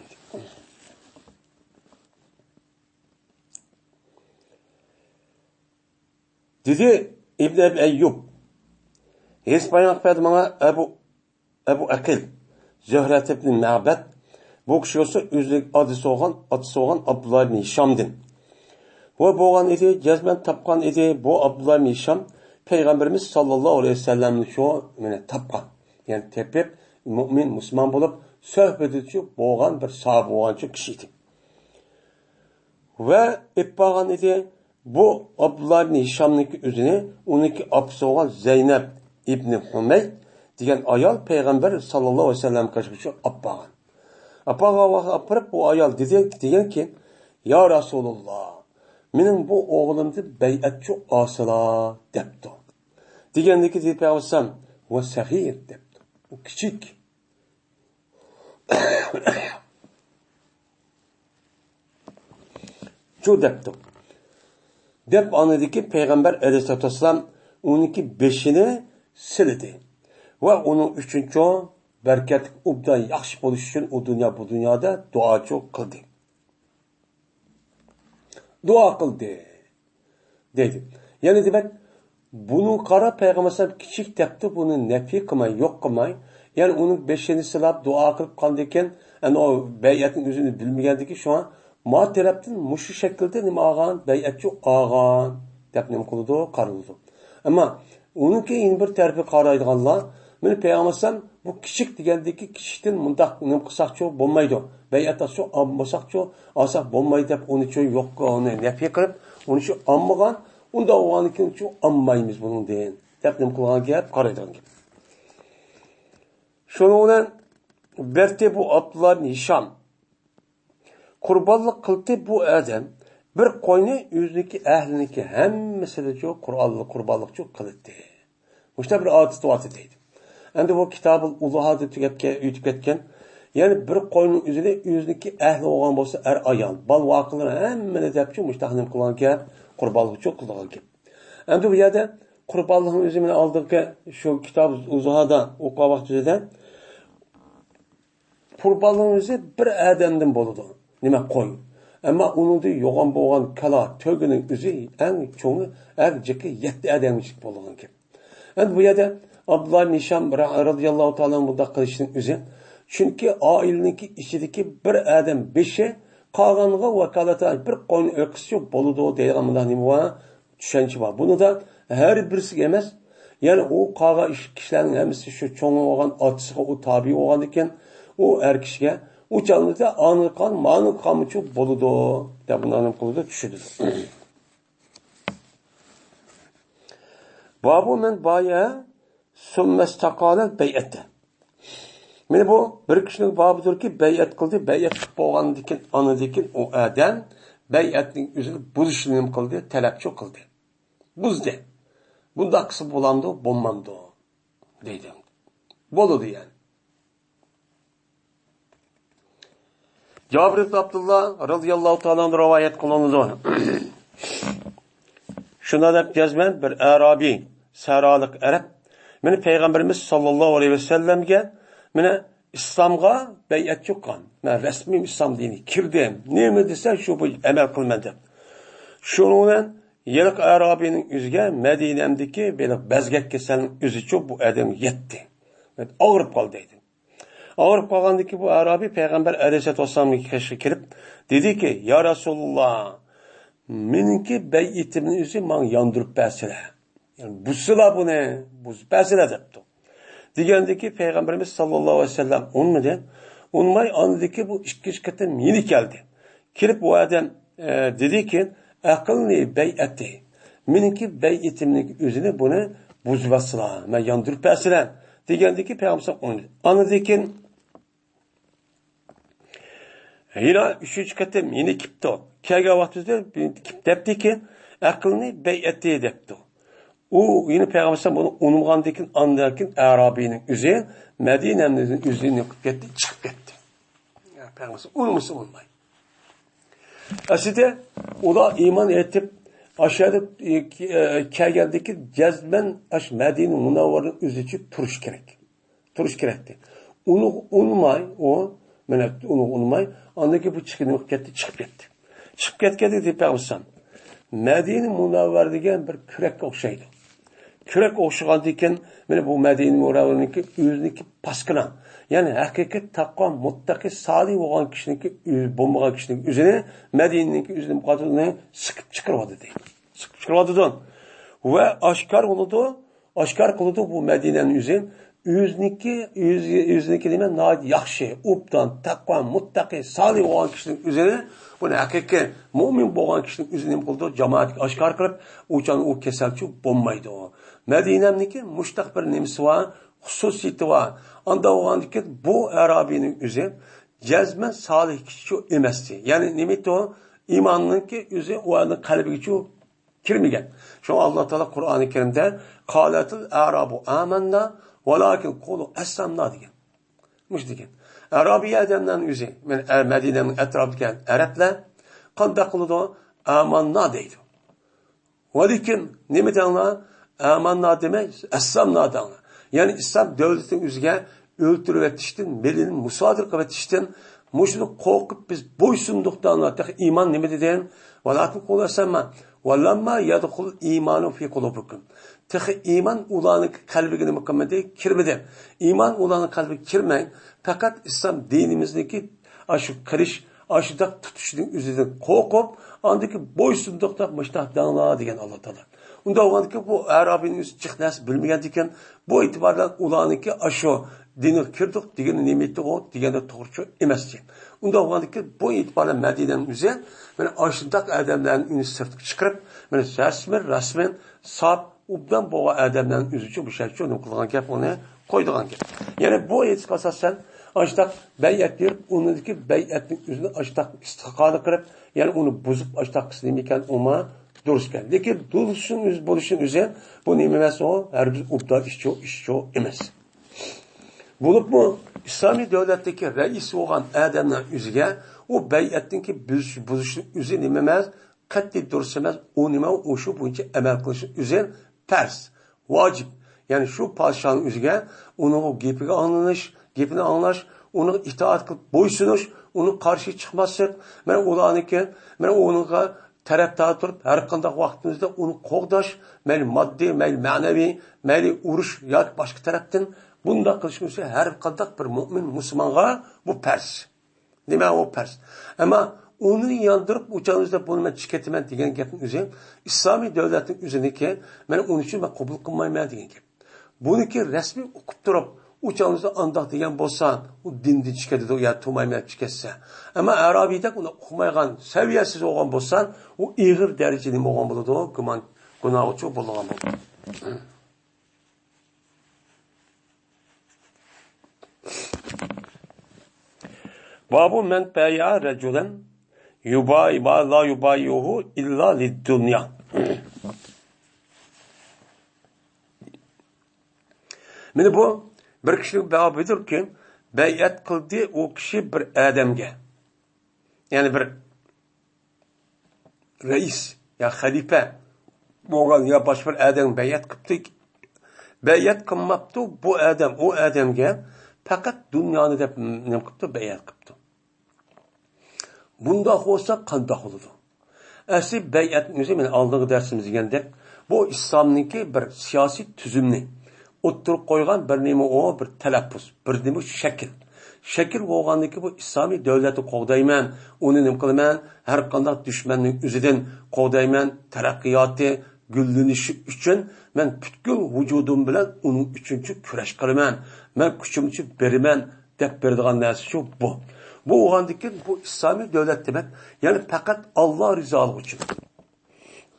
دېدى ئىبن ئەبى ئەييۇب، ھەدىس بايان قىلىپ بەردى ماڭا ئەبۇ، ئەبۇ ئەقىل، زۆھرەت ئىبن مەبەد. بۇ كىشى بولسا ئۆزىنىڭ ئادىسى بولغان، ئاتىسى بولغان ئابدۇللا ئىبن ھىشامدىن. بۇ بولغان ئىدى، جەزمەن تاپقان ئىدى. بۇ ئابدۇللا ئىبن ھىشام پەيغەمبىرىمىز ساللاللاھۇ ئەلەيھى ۋەسەللەمنى شۇ، مانا، تاپقان. يەنى تېپىپ، مۇئمىن، مۇسۇلمان بولۇپ، سۆھبىتىچۇ بولغان بىر ساھابە بولغانچۇ كىشى ئىدى. ۋە ئېلىپ بارغان ئىدى. بۇ ئابدۇللا ئىبنى ھىشامنىڭكى ئۆزىنى ئۇنىڭكى ئاپىسى بولغان زەينەپ ئىبنى ھۇمەيد دېگەن ئايال پەيغەمبەر ساللاللاھۇ ئەلەيھى ۋەسەللەمگە ئاپارغان. ئاپارغان ۋاقىت ئاپىرىپ، بۇ ئايال دېدى، دېگەنكى، يا رەسۇلاللا، مېنىڭ بۇ ئوغلۇمدىن بەيئەتچۇ ئالسىلا، دەپتۇ. دېگەندىكى دېدى پەيغەمبەر، ۋە سەغىر، دەپتۇ. ئۇ كىچىك. شۇ دەپتۇ. دەپ ئاندىكى پەيغەمبەر ئەلەيھىسسالاتۇ ۋەسسالام ئۇنىڭكى بېشىنى سىلىدى. ۋە ئۇنىڭ ئۈچۈن چوڭ بەرىكەتلىك، ئوبدان ياخشى بولۇش ئۈچۈن ئۇ دۇنيا، بۇ دۇنيادا دۇئاچۇ قىلدى. دۇئا قىلدى. دەيدۇ. يەنى دېمەك، بۇنىڭغا قاراپ پەيغەمبەر ئەلەيھىسسالام كىچىك دەپتۇ، بۇنى نەپى قىلماي، يوق قىلماي، يەنى ئۇنىڭ بېشىنى سىلاپ دۇئا قىلىپ قالدىكەن، ئەنە ئۇ بەيئەتنىڭ ئۆزىنى بىلمىگەندىكى شۇڭا ما تەرەپتىن مۇشۇ شەكىلدە نېمە ئالغان، بەيئەتچۇ ئالغان دەپ نېمە قىلىدۇ، قارىلىدۇ. ئەمما ئۇنىڭكى يەنە بىر تەرىپى قارايدىغانلار، مانا پەيغەمبەر ئەلەيھىسسالام بۇ كىچىك دېگەندىكى كىچىكتىن مۇنداق نېمە قىلساقچۇ بولمايدۇ، بەيئەت ئالساقچۇ، ئالمىساقچۇ، ئالساق بولمايدۇ دەپ ئۇنى شۇ يوق، ئۇنى نەپى قىلىپ، ئۇنى شۇ ئالمىغان، ئۇنداق بولغاندىكىن شۇ ئالمايمىز بۇنىڭدىن دەپ نېمە قىلغان گەپ، قارايدىغان گەپ. شۇنىڭ بىلەن بەرتى بۇ ئابدۇللا ئىبن ھىشام قۇربانلىق قىلدى بۇ ئادەم بىر قوينى ئۆزىنىڭكى ئەھلىنىڭكى ھەممىسىدىچۇ قۇربانلىق، قۇربانلىقچۇ قىلدى. مۇشۇنداق بىر ئادىتى بار دەيدۇ. ئەمدى بۇ كىتابۇل ئۇزۇھادا تۈگەپ كە-، ئۆتۈپ كەتكەن. يەنى بىر قوينىڭ ئۆزىنى ئۆزىنىڭكى ئەھلى بولغان بولسا، ئەر ئايال، بالا ۋاقىلىرى ھەممىنى دەپچۇ مۇشۇنداق نېمە قىلغان گەپ، قۇربانلىقچۇ قىلىدىغان گەپ. ئەمدى بۇ يەردە قۇربانلىقنىڭ ئۆزى مانا ئالدىنقى شۇ كىتاب ئۇزۇھادا ئوقۇغان ۋاقتىدا قۇربانلىقنىڭ ئۆزى بىر ئادەمدىن بولىدۇ. نېمە، قوي. ئەمما ئۇنىڭدىن يوغان بولغان كالا تۆگىنىڭ ئۆزى ئەڭ چوڭى، ئەڭ جىقى يەتتە ئادەمگىچىلىك بولىدىغان گەپ. ئەمدى بۇ يەردە ئابدۇللا ئىبن ھىشام را-، رازىياللاھۇ تائالا بۇنداق قىلىشنىڭ ئۆزى، چۈنكى ئائىلىنىڭكى ئىچىدىكى بىر ئادەم بېشى قالغانغا ۋاكالىتەن بىر قوينى ئۆكسۈچە بولىدۇ دەيدىغان مۇنداق نېمە بار؟ چۈشەنچە بار. بۇنىڭدا ھەر بىرسىگە ئەمەس، يەنى ئۇ قالغان ئىش-، كىشىلەرنىڭ ھەممىسى شۇ چوڭ بولغان ئاتىسىغا ئۇ تابىئ بولغاندىكىن، ئۇ ئەر كىشىگە ئۇ چاغدا ئانىغا قالغان، مانىغا قالمىچۇ بولىدۇ دەپ بۇنداق نېمە قىلىدۇ، چۈشىدۇ. بابۇ مەن بايە سۇممەستەقالەل بەيئەتە. مانا بۇ بىر كىشىنىڭ بابىدۇركى، بەيئەت قىلدى، بەيئەت قىلىپ بولغاندىكىن، ئاندىكىن ئۇ ئادەم بەيئەتنىڭ ئۆزىنى بۇزۇشنى نېمە قىلدى؟ تەلەپچۇ قىلدى. بۇزدى. بۇنداق قىلسا بولامدۇ، بولمامدۇ؟ دەيدۇ. بولىدۇ يەنى. جابىر ئىبن ئابدۇللا رازىياللاھۇ تائالا ئەنھۇ رىۋايەت قىلىنىدۇ. شۇنداق دەپ جەزمەن بىر ئەرابىي، سەھرالىق ئەرەب، مېنى پەيغەمبىرىمىز ساللاللاھۇ ئەلەيھى ۋەسەللەمگە، مېنى ئىسلامغا بەيئەت چۇققان. مەن رەسمىي ئىسلام دىنىگە كىردىم. نېمە دېسە، شۇ بويىچە ئەمەل قىلىمەن دەپ. شۇنىڭ بىلەن ھېلىقى ئەرابىينىڭ ئۆزىگە مەدىنەمدىكى بىر بەزگەك كېسەلنىڭ ئۆزىچۇ بۇ ئادەمگە يەتتى. ئاغرىپ قالدى دەيدۇ. ئاغرىپ قالغاندىكىن بۇ ئەرابىي پەيغەمبەر ئەلەيھىسسالاتۇ ۋەسسالامنىڭ قېشىغا كېلىپ دېدىكى، يا رەسۇلاللا، مېنىڭكى بەيئىتىمنى ئۆزى ماڭا ياندۇرۇپ بەرسىلە. يەنى بۇزسىلا بۇنى، بۇزۇپ بەرسىلە دەپتۇ. دېگەندىكى پەيغەمبىرىمىز ساللاللاھۇ ئەلەيھى ۋەسەللەم ئۇنىمىدى. ئۇنىماي ئاندىكى بۇ ئىككىنچى قېتىم يەنە كەلدى. كېلىپ بۇ ئادەم، ئە، دېدىكى، ئەقىلنى بەيئەتى. مېنىڭكى بەيئىتىمنىڭ ئۆزىنى بۇنى بۇزۇۋەتسىلا، مەن ياندۇرۇپ بەرسىلە. دېگەندىكى پەيغەمبەر ئۇنىمىدى. ئاندىن كېيىن يەنە ئۈچىنچى قېتىم يەنە كېپتۇ. كەلگەن ۋاقتىدا دەپتىكى، ئەقىلنى بەيئەتى دەپتۇ. ئۇ يەنە پەيغەمبەر بۇنى ئۇنىمىغاندىكىن، ئاندىن كېيىن ئەرابىينىڭ ئۆزى مەدىنەنى ئۆزىنى قىلىپ كەتتى، چىقىپ كەتتى. پەيغەمبەر ئۇنىمىسا ئۇنىماي. ئەسلىدە ئۇلار ئىمان ئېيتىپ، ئاشۇ يەردە، ئە، كەلگەندىكى جەزمەن ئاشۇ مەدىنە مۇنەۋۋەرىنىڭ ئۆزىچە تۇرۇش كېرەك. تۇرۇش كېرەكتى. ئۇنى ئۇنىماي، ئۇ، مانا ئۇنى ئۇنىماي، ئاندىن كېيىن بۇ چىقىپ نېمە قىلىپ كەتتى؟ چىقىپ كەتتى. چىقىپ كەتكەندە دېدى پەيغەمبەر، مەدىنە مۇنەۋۋەر دېگەن بىر كۈرەككە ئوخشايدۇ. كۈرەك ئوخشىغاندىكىن، مانا بۇ مەدىنە مۇنەۋۋەرنىڭكى ئۆزىنىڭكى پاسكىنا، يەنى ھەقىقىي تەقۋا، مۇتتەقى، سالىھ بولغان كىشىنىڭكى ئۆ-، بولمىغان كىشىنىڭ ئۆزىنى، مەدىنىنىڭكى ئۆزىنى، مۇقەددىسىنى سىقىپ چىقىرىۋاتىدۇ. سىقىپ چىقىرىۋاتىدۇ. ۋە ئاشكار بولىدۇ، ئاشكار قىلىدۇ بۇ مەدىنەنىڭ ئۆزى ئۆزىنىڭكى، ئۆزى، ئۆزىنىڭكى نېمە، ناھايىتى ياخشى، ئوبدان، تەقۋا، مۇتتەقى، سالىھ بولغان كىشىنىڭ ئۆزىنى، بۇنى ھەقىقىي مۆمىن بولغان كىشىنىڭ ئۆزىنى نېمە قىلىدۇ؟ جامائەتكە ئاشكارا قىلىپ، ئۇ چاغدا ئۇ كېسەلچى بولمايدۇ. مەدىنەمنىڭكى مۇشتاق بىر نېمىسى بار، خۇسۇسىيىتى بار. ئاندا بولغاندىكىن بۇ ئەرابىينىڭ ئۆزى جەزمەن سالىھ كىشى ئەمەستى. يەنى نېمە ئىدى ئۇ؟ ئىماننىڭكى ئۆزى ئۇ ئادەمنىڭ قەلبىگىچۇ كىرمىگەن. شۇڭا ئاللا تائالا قۇرئانى كەرىمدە، قالەتىل ئەرابۇ ئامەننا، ۋالاكىن قۇلۇ ئەسلەمنا دېگەن. مۇشۇ دېگەن. ئەرابىي ئادەملەرنىڭ ئۆزى، مەن ئە-، مەدىنەنىڭ ئەتراپىدىكى ئەرەبلەر قانداق قىلىدۇ؟ ئامەننا دەيدۇ. ۋەلىكىن نېمە دەڭلار؟ ئامەننا دېمەي، ئەسلەمنا دەڭلار. يەنى ئىسلام دۆلىتىنىڭ ئۆزىگە ئۆلتۈرۈۋېتىشتىن، مېلىنى مۇسادىرە قىلىۋېتىشتىن، مۇشۇنى قورقۇپ بىز بويسۇندۇق دەڭلار. تېخى ئىمان نېمە دېدى؟ ۋالاكىن قۇلۇ ئەسلەمنا، ۋەلەمما يەدخۇل ئىمانۇ فى قۇلۇبىكۇم. تېخى ئىمان ئۇلارنىڭ قەلبىگە نېمە قىلمىدى؟ كىرمىدى. ئىمان ئۇلارنىڭ قەلبىگە كىرمەي، پەقەت ئىسلام دىنىمىزنىڭكى ئاشۇ قىلىش، ئاشۇنداق تۇتۇشنىڭ ئۆزىدىن قورقۇپ، ئاندىكى بويسۇندۇق دەپ مۇشتاق دەڭلار دېگەن ئاللا تائالا. ئۇنداق بولغاندىكىن بۇ ئەرابىينىڭ ئۆزى جىق نەرسە بىلمىگەندىكىن، بۇ ئېتىبار بىلەن ئۇلارنىڭكى ئاشۇ دىنغا كىردۇق دېگىنى نېمە ئىدى ئۇ دېگەندە توغرىچۇ ئەمەس. ئۇنداق بولغاندىكىن بۇ ئېتىبار بىلەن مەدىنەنىڭ ئۆزى مانا ئاشۇنداق ئادەملەرنى ئۆزى سىرتقا چىقىرىپ، مانا رەسمىي، رەسمىي ساپ، ئوبدان بولغان ئادەملەرنىڭ ئۆزىچۇ بۇ شەرتچۇ نېمە قىلغان گەپ، ئۇنى قويىدىغان گەپ. يەنى بۇ ھەدىسكە ئاساسەن، ئاشتاق بەيئەت بېرىپ، ئۇنىڭدىكى بەيئەتنىڭ ئۆزىنى ئاشتاق ئىستىقالە قىلىپ، يەنى ئۇنى بۇزۇپ، ئاشتاق قىلسا نېمە ئىكەن، ئۇما دۇرۇس ئىكەن. لېكىن دۇرۇسنىڭ ئۆزى بولۇشىنىڭ ئۆزى، بۇ نېمە ئەمەس ئۇ؟ ھەرگىز ئوبدان ئىشچۇ، ئىشچۇ ئەمەس. بولۇپمۇ ئىسلامىي دۆلەتتىكى رەئىس بولغان ئادەمنىڭ ئۆزىگە ئۇ بەيئەتنىڭكى بۇزۇش، بۇزۇشنىڭ ئۆزى نېمە ئەمەس؟ قەتئىي دۇرۇس ئەمەس، ئۇ نېمە، ئۇ شۇ بويىچە ئەمەل قىلىش ئۆزى پەرز، ۋاجىپ. يەنى شۇ پادىشاھنىڭ ئۆزىگە، ئۇنىڭ گېپىگە ئاڭلىنىش، گېپىنى ئاڭلاش، ئۇنىڭغا ئىتائەت قىلىپ بويسۇنۇش، ئۇنىڭ قارشى چىقماسلىق، مەن ئۇلارنىڭكى، مەن ئۇنىڭغا تەرەپدار تۇرۇپ، ھەر قانداق ۋاقتىمىزدا ئۇنى قوغداش، مەيلى ماددىي، مەيلى مەنىۋى، مەيلى ئۇرۇش ياكى باشقا تەرەپتىن بۇنداق قىلىش ئۈچۈن ھەر قانداق بىر مۆمىن مۇسۇلمانغا بۇ پەرز. نېمە ئۇ پەرز؟ ئەمما ئۇنى ياندۇرۇپ، ئۇ چاغدا بۇنى مەن چىقىۋېتىمەن دېگەن گەپنىڭ ئۆزى ئىسلامىي دۆلەتنىڭ ئۆزىنىڭكى، مەن ئۇنىڭ ئۈچۈن مەن قوبۇل قىلمايمەن دېگەن گەپ. بۇنىڭكى رەسمىي ئوقۇپ تۇرۇپ، ئۇ چاغدا ئانداق دېگەن بولسا، ئۇ دىندىن چىقىدۇ يا تۇرمايمەن دېيىپ كەتسە. ئەمما ئەرابىيدەك ئۇنى ئوقۇمايدىغان، سەۋىيەسىز بولغان بولسا، ئۇ ئېغىر دەرىجىدە نېمە بولغان بولىدۇ؟ گۇمان، گۇناھغا ئۇچۇر بولىدىغان بولىدۇ. بابۇ مەن بايا رەجۇلەن يۇبايى لا يۇبايىئۇھۇ ئىللا لىددۇنيا. مانا بۇ بىر كىشىنىڭ بابىدۇركى، بەيئەت قىلدى ئۇ كىشى بىر ئادەمگە. يەنى بىر رەئىس يا خەلىپە بولغان يا باشقا بىر ئادەم بەيئەت قىپتۇ. بەيئەت قىلماپتۇ بۇ ئادەم ئۇ ئادەمگە، پەقەت دۇنيانى دەپ نېمە قىپتۇ؟ بەيئەت قىپتۇ. بۇنداق بولسا قانداق بولىدۇ؟ ئەسلى بەيئەتنىڭ ئۆزى، مانا ئالدىنقى دەرسىمىز دېگەندەك، بۇ ئىسلامنىڭكى بىر سىياسىي تۈزۈمنى ئوتتۇرىغا قويغان بىر نېمە ئۇ، بىر تەلەپپۇز، بىر نېمە شەكىل. شەكىل بولغاندىن كېيىن بۇ ئىسلامىي دۆلەتنى قوغدايمەن، ئۇنى نېمە قىلىمەن، ھەر قانداق دۈشمەننىڭ ئۆزىدىن قوغدايمەن، تەرەققىياتى، گۈللىنىشى ئۈچۈن مەن پۈتكۈل ۋۇجۇدۇم بىلەن ئۇنىڭ ئۈچۈنچۇ كۈرەش قىلىمەن، مەن كۈچۈمچە بېرىمەن دەپ بېرىدىغان نەرسىچۇ بۇ. بۇ بولغاندىكىن بۇ ئىسلامىي دۆلەت دېمەك، يەنى پەقەت ئاللا رىزالىقى ئۈچۈن.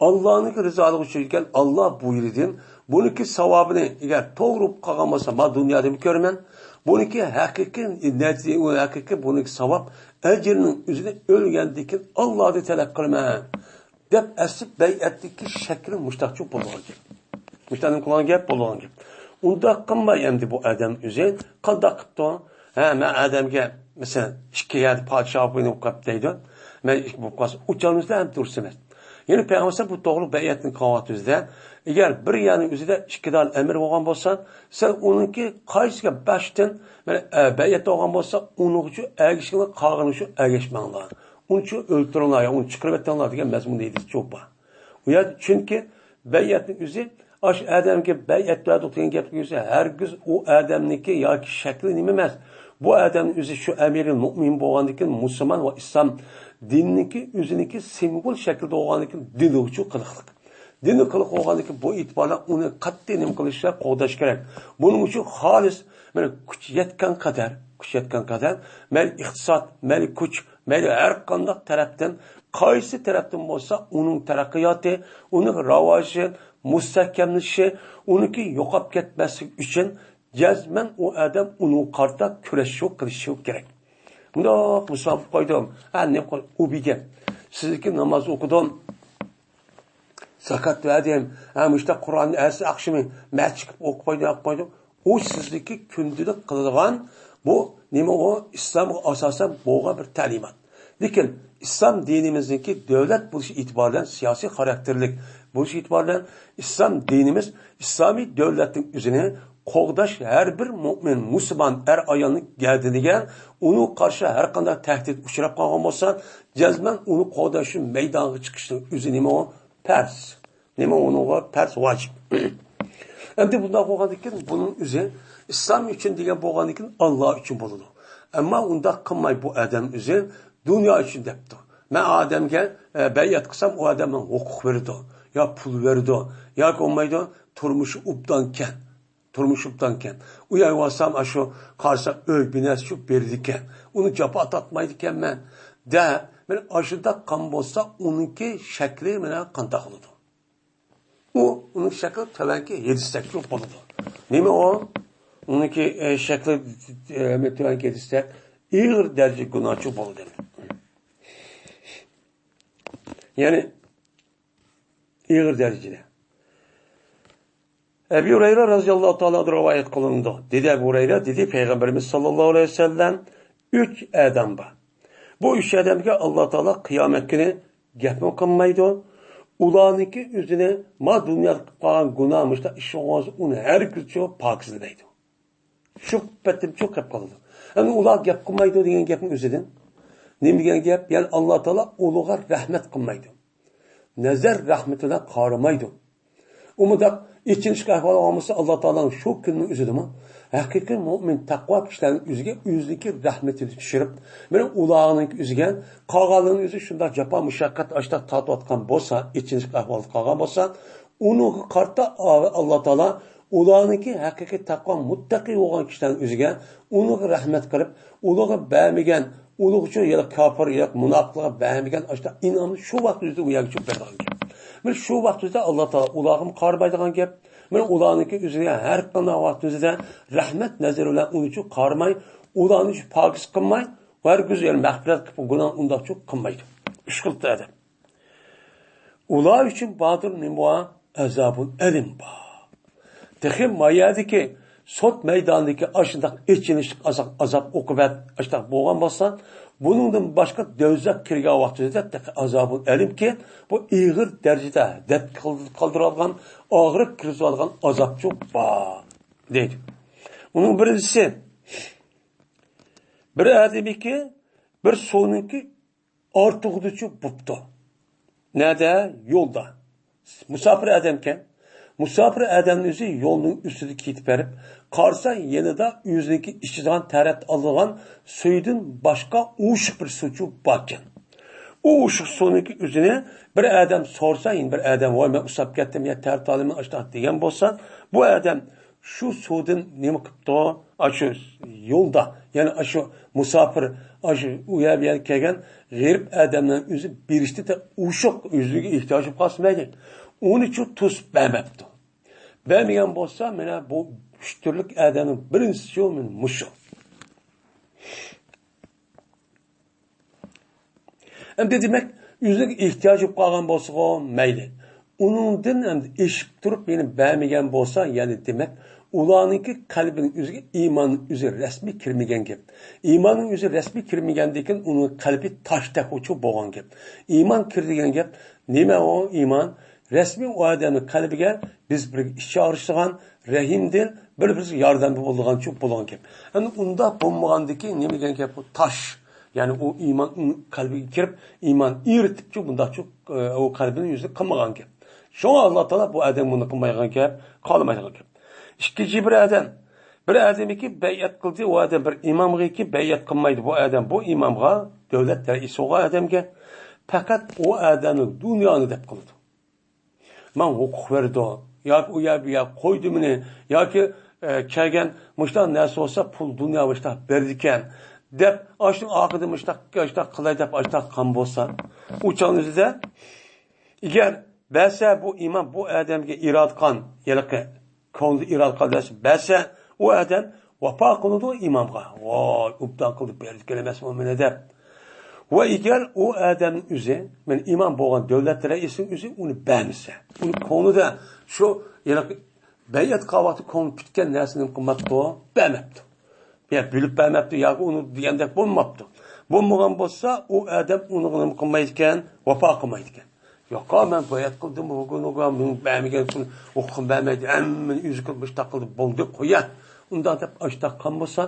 ئاللانىڭكى رىزالىقى ئۈچۈن ئىكەن، ئاللا بۇيرۇدى. بۇنىڭكى ساۋابىنى ئەگەر توغرا بولۇپ قالغان بولسا، ما دۇنيادىمۇ كۆرىمەن. بۇنىڭكى ھەقىقىي نەتىجە، ھەقىقىي بۇنىڭكى ساۋاب ئەجرىنىڭ ئۆزىنى ئۆلگەندىن كېيىن ئاللادىن تەلەپ قىلىمەن دەپ ئەسلى بەيئەتتىكى شەكلى مۇشتاقچۇ بولغان گەپ. مۇشتاق نېمە قىلغان گەپ؟ بولغان گەپ. ئۇنداق قىلماي ئەمدى بۇ ئادەم ئۆزى قانداق قىپتۇ؟ ھە، مەن ئادەمگە، مەسىلەن، ئىككى يەردە پادىشاھ بولۇپ قاپتۇ دەيدۇ. مەن ئىككى بولۇپ قالسا، ئۇ چاغنىڭ ئۆزىدە ھەم دۇرۇس ئەمەس. يەنى پەيغەمبەر بۇ توغرىلىق بەيئەتنى قىلغان ۋاقتىمىزدا، ئەگەر بىر يەرنىڭ ئۆزىدە ئىككى دانە ئەمىر بولغان بولسا، سەن ئۇنىڭكى قايسىسىغا باشتىن، مەن، ئە، بەيئەت بولغان بولسا، ئۇنىڭغىچۇ ئەگىشىڭلار، قالغىنىغىچۇ ئەگەشمەڭلار. ئۇنىچۇ ئۆلتۈرۈڭلار يا ئۇنى چىقىرىۋېتىڭلار دېگەن مەزمۇندا ھەدىسچۇ بار. ئۇ يەردە چۈنكى بەيئەتنىڭ ئۆزى، ئاشۇ ئادەمگە بەيئەت بەردۇق دېگەن گەپنىڭ ئۆزى ھەرگىز ئۇ ئادەمنىڭكى ياكى شەكلى نېمە ئەمەس. بۇ ئادەمنىڭ ئۆزى شۇ ئەمىرىل مۆمىنىن بولغاندىكىن، مۇسۇلمان ۋە ئىسلام دىنىنىڭكى ئۆزىنىڭكى سىمۋول شەكلىدە بولغاندىكىن، دىنىغىچۇ قىلىقلىق. دىنىي قىلىق بولغاندىكىن، بۇ ئېتىبار بىلەن ئۇنى قەتئىي نېمە قىلىش كېرەك؟ قوغداش كېرەك. بۇنىڭ ئۈچۈن خالىس، مانا، كۈچ يەتكەن قەدەر، كۈچ يەتكەن قەدەر، مەيلى ئىقتىساد، مەيلى كۈچ، مەيلى ھەر قانداق تەرەپتىن، قايسى تەرەپتىن بولسا، ئۇنىڭ تەرەققىياتى، ئۇنىڭ راۋاجى، مۇستەھكەملىشىشى، ئۇنىڭكى يوقاپ كەتمەسلىكى ئۈچۈن جەزمەن ئۇ ئادەم ئۇنىڭغا قارىتا كۈرەشۈش قىلىشى كېرەك. مۇنداق مۇسابىقە قويدۇم. ھە، نېمە قوي-، ئۇ بىگە. سىزدىكى ناماز ئوقۇدۇم. زاكات بەردىم. ھە، مۇشتا قۇرئاننى ئەتىسى ئاخشىمى مەچىت قىلىپ ئوقۇپ قويدۇم، ئوقۇپ قويدۇم. ئۇ سىزدىكى كۈندىلىك قىلىدىغان بۇ نېمە ئۇ؟ ئىسلامغا ئاساسەن بولغان بىر تەلىمات. لېكىن ئىسلام دىنىمىزنىڭكى دۆلەت بولۇشى ئېتىبارى بىلەن، سىياسىي خاراكتېرلىك بولۇشى ئېتىبارى بىلەن، ئىسلام دىنىمىز ئىسلامىي دۆلەتنىڭ ئۆزىنى قوغداش ھەر بىر مۆمىن، مۇسۇلمان ئەر-ئايالنىڭ گەدىنىگە، ئۇنىڭغا قارشى ھەر قانداق تەھدىت ئۇچراپ قالغان بولسا، جەزمەن ئۇنى قوغداش ئۈچۈن مەيدانغا چىقىشنىڭ ئۆزى نېمە ئۇ؟ پەرز. نېمە ئۇنىڭغا پەرز، ۋاجىپ. ئەمدى بۇنداق بولغاندىكىن، بۇنىڭ ئۆزى ئىسلام ئۈچۈن دېگەن بولغاندىكىن، ئاللا ئۈچۈن بولىدۇ. ئەمما ئۇنداق قىلماي بۇ ئادەم ئۆزى دۇنيا ئۈچۈن دەپتۇ. مەن ئادەمگە، ئە، بەيئەت قىلسام، ئۇ ئادەم ماڭا ھوقۇق بېرىدۇ، يا پۇل بېرىدۇ، ياكى بولمايدۇ، تۇرمۇشى ئوبدانكەن. تۇرمۇشى ئوبدانكەن. ئۇ يەرگە بارسام، ئاشۇ قارىسام، ئۆي بىناسى شۇ بېرىدىكەن. ئۇنى جاپا تارتمايدىكەنمەن. دە، مانا ئاشۇنداق قان بولسا، ئۇنىڭكى شەكلى مانا قانداق بولىدۇ؟ ئۇ، ئۇنىڭ شەكلى تۆۋەنكى ھېدىستەك بولىدۇ. نېمە ئۇ؟ ئۇنىڭكى، ئە، شەكلى، ئە، تۆۋەنكى ھېدىستەك ئېغىر دەرىجە گۇناھچى بولىدۇ. يەنى ئېغىر دەرىجىدە. ئەبى ھۇرەيرە رەزىياللاھۇ تائالا ئەنھۇ رىۋايەت قىلىنىدۇ. دېدى ئەبۇ ھۇرەيرە، دېدى پەيغەمبىرىمىز ساللاللاھۇ ئەلەيھى ۋەسەللەم، ئۈچ ئادەم بار. بۇ ئۈچ ئادەمگە ئاللا تائالا قىيامەت كۈنى گەپمۇ قىلمايدۇ. ئۇلارنىڭكى ئۆزىنى ما دۇنيادا قىلىپ قالغان گۇناھ، مۇشۇنداق ئىش بولغان بولسا، ئۇنى ھەرگىزچۇ پاكىزلىمەيدۇ. شۇ پېتىمچۇ قېلىپ قالىدۇ. ئەمدى ئۇلار گەپ قىلمايدۇ دېگەن گەپنىڭ ئۆزىدىن نېمە دېگەن گەپ؟ يەنى ئاللا تائالا ئۇلىغا رەھمەت قىلمايدۇ. نەزەر رەھمىتى بىلەن قارىمايدۇ. ئۇ مۇنداق ئېچىنىشلىق ئەھۋال بولغان بولسا، ئاللا تائالانىڭ شۇ كۈننىڭ ئۆزىدىمۇ ھەقىقىي مۆمىن، تەقۋا كىشىلەرنىڭ ئۆزىگە ئۆزىنىڭكى رەھمىتىنى چۈشۈرۈپ، مانا ئۇلارنىڭكى ئۆزىگە، قالغانلىرىنىڭ ئۆزى شۇنداق جاپا مۇشەققەت ئاشتاق تارتىۋاتقان بولسا، ئېچىنىشلىق ئەھۋالدا قالغان بولسا، ئۇنىڭغا قارىتا ئاللا تائالا ئۇلارنىڭكى ھەقىقىي تەقۋا مۇتتەقى بولغان كىشىلەرنىڭ ئۆزىگە، ئۇنىڭغا رەھمەت قىلىپ، ئۇلىغا بەرمىگەن، ئۇلىغىچۇ يا كاپىر يا مۇناپىقلارغا بەرمىگەن ئاشۇنداق ئىنئامنى شۇ ۋاقىت ئۆزىدە ئۇ يەرگىچۇ بېرىدىغان گەپ. مانا شۇ ۋاقىت ئۆزىدە ئاللا تائالا ئۇلارغىمۇ قارىمايدىغان گەپ. مانا ئۇلارنىڭكى ئۆزىگە ھەر قانداق ۋاقىت ئۆزىدە رەھمەت نەزىرى بىلەن ئۇنىچۇ قارىماي، ئۇلارنىچۇ پاكىز قىلماي، ھەرگىز يەنە مەغپىرەت قىلىپ گۇناھ ئۇنداقچۇ قىلمايدۇ. ئۈچ خىل ئادەم. ئۇلار ئۈچۈن باردۇر نېمە بار؟ ئازابۇل ئەلىم بار. تېخى ما يەردىكى سوت مەيدانىدىكى ئاشۇنداق ئېچىنىشلىق ئازاب، ئازاب ئوقۇبەت ئاشۇنداق بولغان بولسا، بۇنىڭدىن باشقا دوزاخ كىرگەن ۋاقتىدا تېخى ئازابۇل ئەلىمكى، بۇ ئېغىر دەرىجىدە دەرد قالدۇرالىغان، ئاغرىپ كىرگۈزۈۋالغان ئازابچۇ بار، دەيدۇ. ئۇنىڭ بىرىنچىسى، بىر ئادەمنىڭكى بىر سۇنىڭكى ئارتۇقىدىچۇ بوپتۇ. نەدە؟ يولدا. مۇساپىر ئادەمكەن. مۇساپىر ئادەمنىڭ ئۆزى يولنىڭ ئۈستىدە كېتىپ بېرىپ، قارىسا يېنىدا ئۆزىنىڭكى ئىچىدىغان تەرەت ئالىدىغان سۈيىدىن باشقا ئوشۇق بىر سۇچۇ باركەن. ئۇ ئوشۇق سۇنىڭكى ئۆزىنى بىر ئادەم سورىسا، يەنە بىر ئادەم، ۋاي، مەن ئۇسساپ كەتتىم، يا تەرەت ئالىمەن، ئاشۇنداق دېگەن بولسا، بۇ ئادەم شۇ سۇدىن نېمە قىپتۇ؟ ئاشۇ يولدا، يەنى ئاشۇ مۇساپىر، ئاشۇ ئۇ يەر بۇ يەرگە كەلگەن غېرىب ئادەمنىڭ ئۆزى بېرىشتە ئوشۇق، ئۆزىگە ئېھتىياجى بولۇپ قالسا مەيلى. ئۇنىچۇ توسۇپ بەرمەپتۇ. بەرمىگەن بولسا، مانا بۇ ئۈچ تۈرلۈك ئادەمنىڭ بىرىنچىسى مۇشۇ. ئەمدى دېمەك، ئۆزىگە ئېھتىياجى بولۇپ قالغان بولسىغۇ، مەيلى. ئۇنىڭدىن ئەمدى ئېشىپ تۇرۇپ يەنە بەرمىگەن بولسا، يەنى دېمەك، ئۇلارنىڭكى قەلبىنىڭ ئۆزىگە ئىماننىڭ ئۆزى رەسمىي كىرمىگەن گەپ. ئىماننىڭ ئۆزى رەسمىي كىرمىگەندىن كېيىن ئۇنىڭ قەلبى تاشتەك ئوچۇق بولغان گەپ. ئىمان كىرىدىغان گەپ نېمە ئۇ ئىمان؟ رەسمىي ئۇ ئادەمنىڭ قەلبىگە بىز بىر ئىچ ئاغرىشىدىغان، رەھىم دىل، بىر-بىرىگە ياردەمدە بولىدىغان چوق بولغان گەپ. ئەمدى ئۇنداق بولمىغاندىكىن نېمە دېگەن گەپ؟ ئۇ تاش. يەنى ئۇ ئىمان ئۇنىڭ قەلبىگە كىرىپ، ئىمان ئېرىتىپچۇ، بۇنداقچۇ، ئۇ قەلبىنىڭ يۈزىدە قىلمىغان گەپ. شۇڭا ئاللا تائالا بۇ ئادەم بۇنى قىلمايدىغان گەپ، خالىمايدىغان گەپ. ئىككىنچى بىر ئادەم، بىر ئادەمگە بەيئەت قىلدى، ئۇ ئادەم بىر ئىمامغىكى بەيئەت قىلمايدۇ. بۇ ئادەم بۇ ئىمامغا، دۆلەت رەئىسى بولغان ئادەمگە پەقەت ئۇ ئادەمنىڭ دۇنيانى دەپ قىلىدۇ. ماڭا ھوقۇق بەردى، ياكى ئۇ يەر بۇ يەر قويدى مېنى، ياكى، ئە، كەلگەن مۇشۇنداق نەرسە بولسا پۇل دۇنيا مۇشۇنداق بېرىدىكەن دەپ، ئاشۇنىڭ ئارقىدىن مۇشۇنداق، مۇشۇنداق قىلاي دەپ ئاشۇنداق قىلغان بولسا، ئۇ چاغنىڭ ئۆزىدە ئەگەر بەرسە بۇ ئىمام بۇ ئادەمگە ئىرادە قىلغان، ھېلىقى كۆڭلىدە ئىرادە قىلغان نەرسە بەرسە، ئۇ ئادەم ۋاپا قىلىدۇ ئىمامغا. ۋاي، ئوبدان قىلدى، بەردى ئەمەسمۇ مېنى دەپ. ۋە ئەگەر ئۇ ئادەمنىڭ ئۆزى، مانا ئىمام بولغان دۆلەت رەئىسىنىڭ ئۆزى ئۇنى بەرمىسە، ئۇنىڭ كۆڭلىدە شۇ، يەنى بەيئەت قىلغان ۋاقتى كۆڭلى پۈتكەن نەرسىنى نېمە قىلماپتۇ؟ بەرمەپتۇ. يا بۆلۈپ بەرمەپتۇ، ياكى ئۇنى دېگەندەك بولماپتۇ. بولمىغان بولسا، ئۇ ئادەم ئۇنىڭغا نېمە قىلمايدىكەن؟ ۋاپا قىلمايدىكەن. ياق، مەن بەيئەت قىلدىم، بۇ كۈنىگە مېنىڭ بەرمىگەن كۈن ھوقۇقۇم بەرمەيدۇ، ھەممىنى ئۆزى قىلىپ مۇشۇنداق قىلدى، بولدى، قويە. ئۇنداق دەپ ئاشتاق قىلغان بولسا،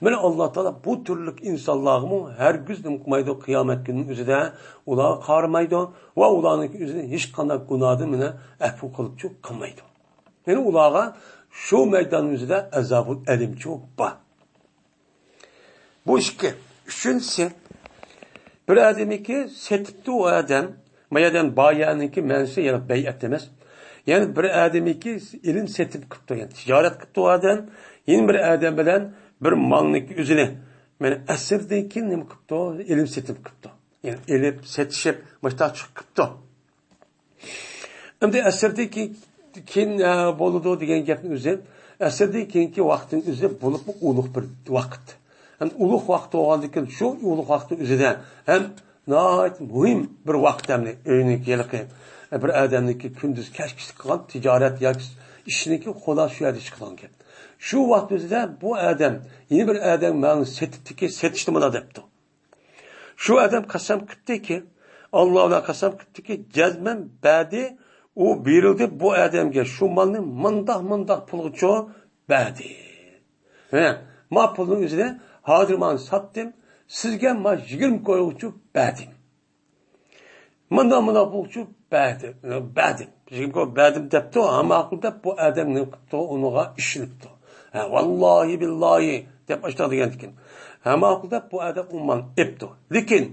مانا ئاللا تائالا بۇ تۈرلۈك ئىنسانلارغىمۇ ھەرگىز نېمە قىلمايدۇ، قىيامەت كۈنىنىڭ ئۆزىدە ئۇلارغا قارىمايدۇ ۋە ئۇلارنىڭ ئۆزىنى ھېچقانداق گۇناھدىن مانا ئەپۇ قىلىپچۇ قىلمايدۇ. يەنى ئۇلارغا شۇ مەيداننىڭ ئۆزىدە ئازابۇل ئەلىمچۇ بار. بۇ ئىككى. ئۈچىنچىسى، بىر ئادەمنىكى سېتىپتۇ ئۇ ئادەم، ما ئادەم بايانىڭكى مەنىسى يەنى بەيئەت ئەمەس. يەنى بىر ئادەمنىكى ئىلىم سېتىپ قىپتۇ، يەنى تىجارەت قىپتۇ ئۇ ئادەم، يەنە بىر ئادەم بىلەن بىر مالنىڭكى ئۆزىنى، مانا ئەسىردىن كېيىن نېمە قىپتۇ؟ ئىلىم سېتىپ قىپتۇ. يەنى ئېلىپ، سېتىشىپ، مۇشتاق چىقىپ قىپتۇ. ئەمدى ئەسىردىن كېيىن، كېيىن، ئە، بولىدۇ دېگەن گەپنىڭ ئۆزى، ئەسىردىن كېيىنكى ۋاقىتنىڭ ئۆزى بولۇپمۇ ئۇلۇغ بىر ۋاقىت. ئەمدى ئۇلۇغ ۋاقىت بولغاندىن كېيىن، شۇ ئۇلۇغ ۋاقىتنىڭ ئۆزىدە ھەم ناھايىتى مۇھىم بىر ۋاقىت، ئەمدى ئۆينىڭكى ھېلىقى، ئە، بىر ئادەمنىڭكى كۈندۈز كەچكىچە قىلغان تىجارەت ياكى ئىشىنىڭكى خۇلاسە شۇ يەردە چىقىدىغان گەپ. شۇ ۋاقىت ئۆزىدە بۇ ئادەم يەنە بىر ئادەم ماڭا سېتىپتىكى، سېتىشتىمۇلا دەپتۇ. شۇ ئادەم قەسەم قىپتىكى، ئاللا بىلەن قەسەم قىپتىكى، جەزمەن بەردى، ئۇ بېرىلدى بۇ ئادەمگە، شۇ مالنى مۇنداق، مۇنداق پۇلغىچۇ بەردى. ھە، ما پۇلنىڭ ئۆزىنى ھازىر مانا ساتتىم، سىزگە ما يىگىرمە كويغىچۇ بەردىم. مۇنداق، مۇنداق پۇلغىچۇ بەردى، بەردىم. يىگىرمە كوي بەردىم دەپتۇ، ھە ماقۇل دەپ بۇ ئادەم نېمە قىپتۇ، ئۇنىڭغا ئىشىنىپتۇ. ھە، ۋاللاھى بىللاھى دەپ ئاشتاق دېگەنتىكىن. ھە ماقۇل دەپ بۇ ئادەم ئۇ مالنى ئېپتۇ. لېكىن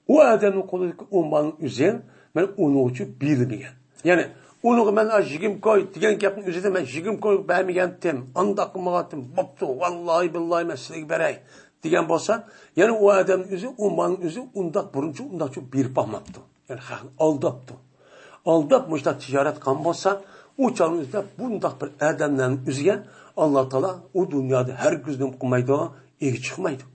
ئۇ ئادەمنىڭ قولىدىكى ئۇ مالنىڭ ئۆزى مەن ئۇنىڭغىچۇ بېرىلمىگەن. يەنى ئۇنىڭغا مەن يىگىرمە كوي دېگەن گەپنىڭ ئۆزىدە مەن يىگىرمە كوي بەرمىگەنتىم، ئانداق قىلمىغانتىم، بوپتۇ، ۋاللاھى بىللاھى مەن سىلەرگە بەرەي دېگەن بولسا، يەنى ئۇ ئادەمنىڭ ئۆزى ئۇ مالنىڭ ئۆزى ئۇنداق بۇرۇنچە ئۇنداقچە بېرىپ باقماپتۇ. يەنى خەقنى ئالداپتۇ. ئالداپ مۇشۇنداق تىجارەت قىلغان بولسا، ئۇ چاغنىڭ ئۆزىدە بۇنداق بىر ئادەملەرنىڭ ئۆزىگە ئاللا تائالا ئۇ دۇنيادا ھەرگىز نېمە قىلمايدۇ، ئىگە چىقمايدۇ.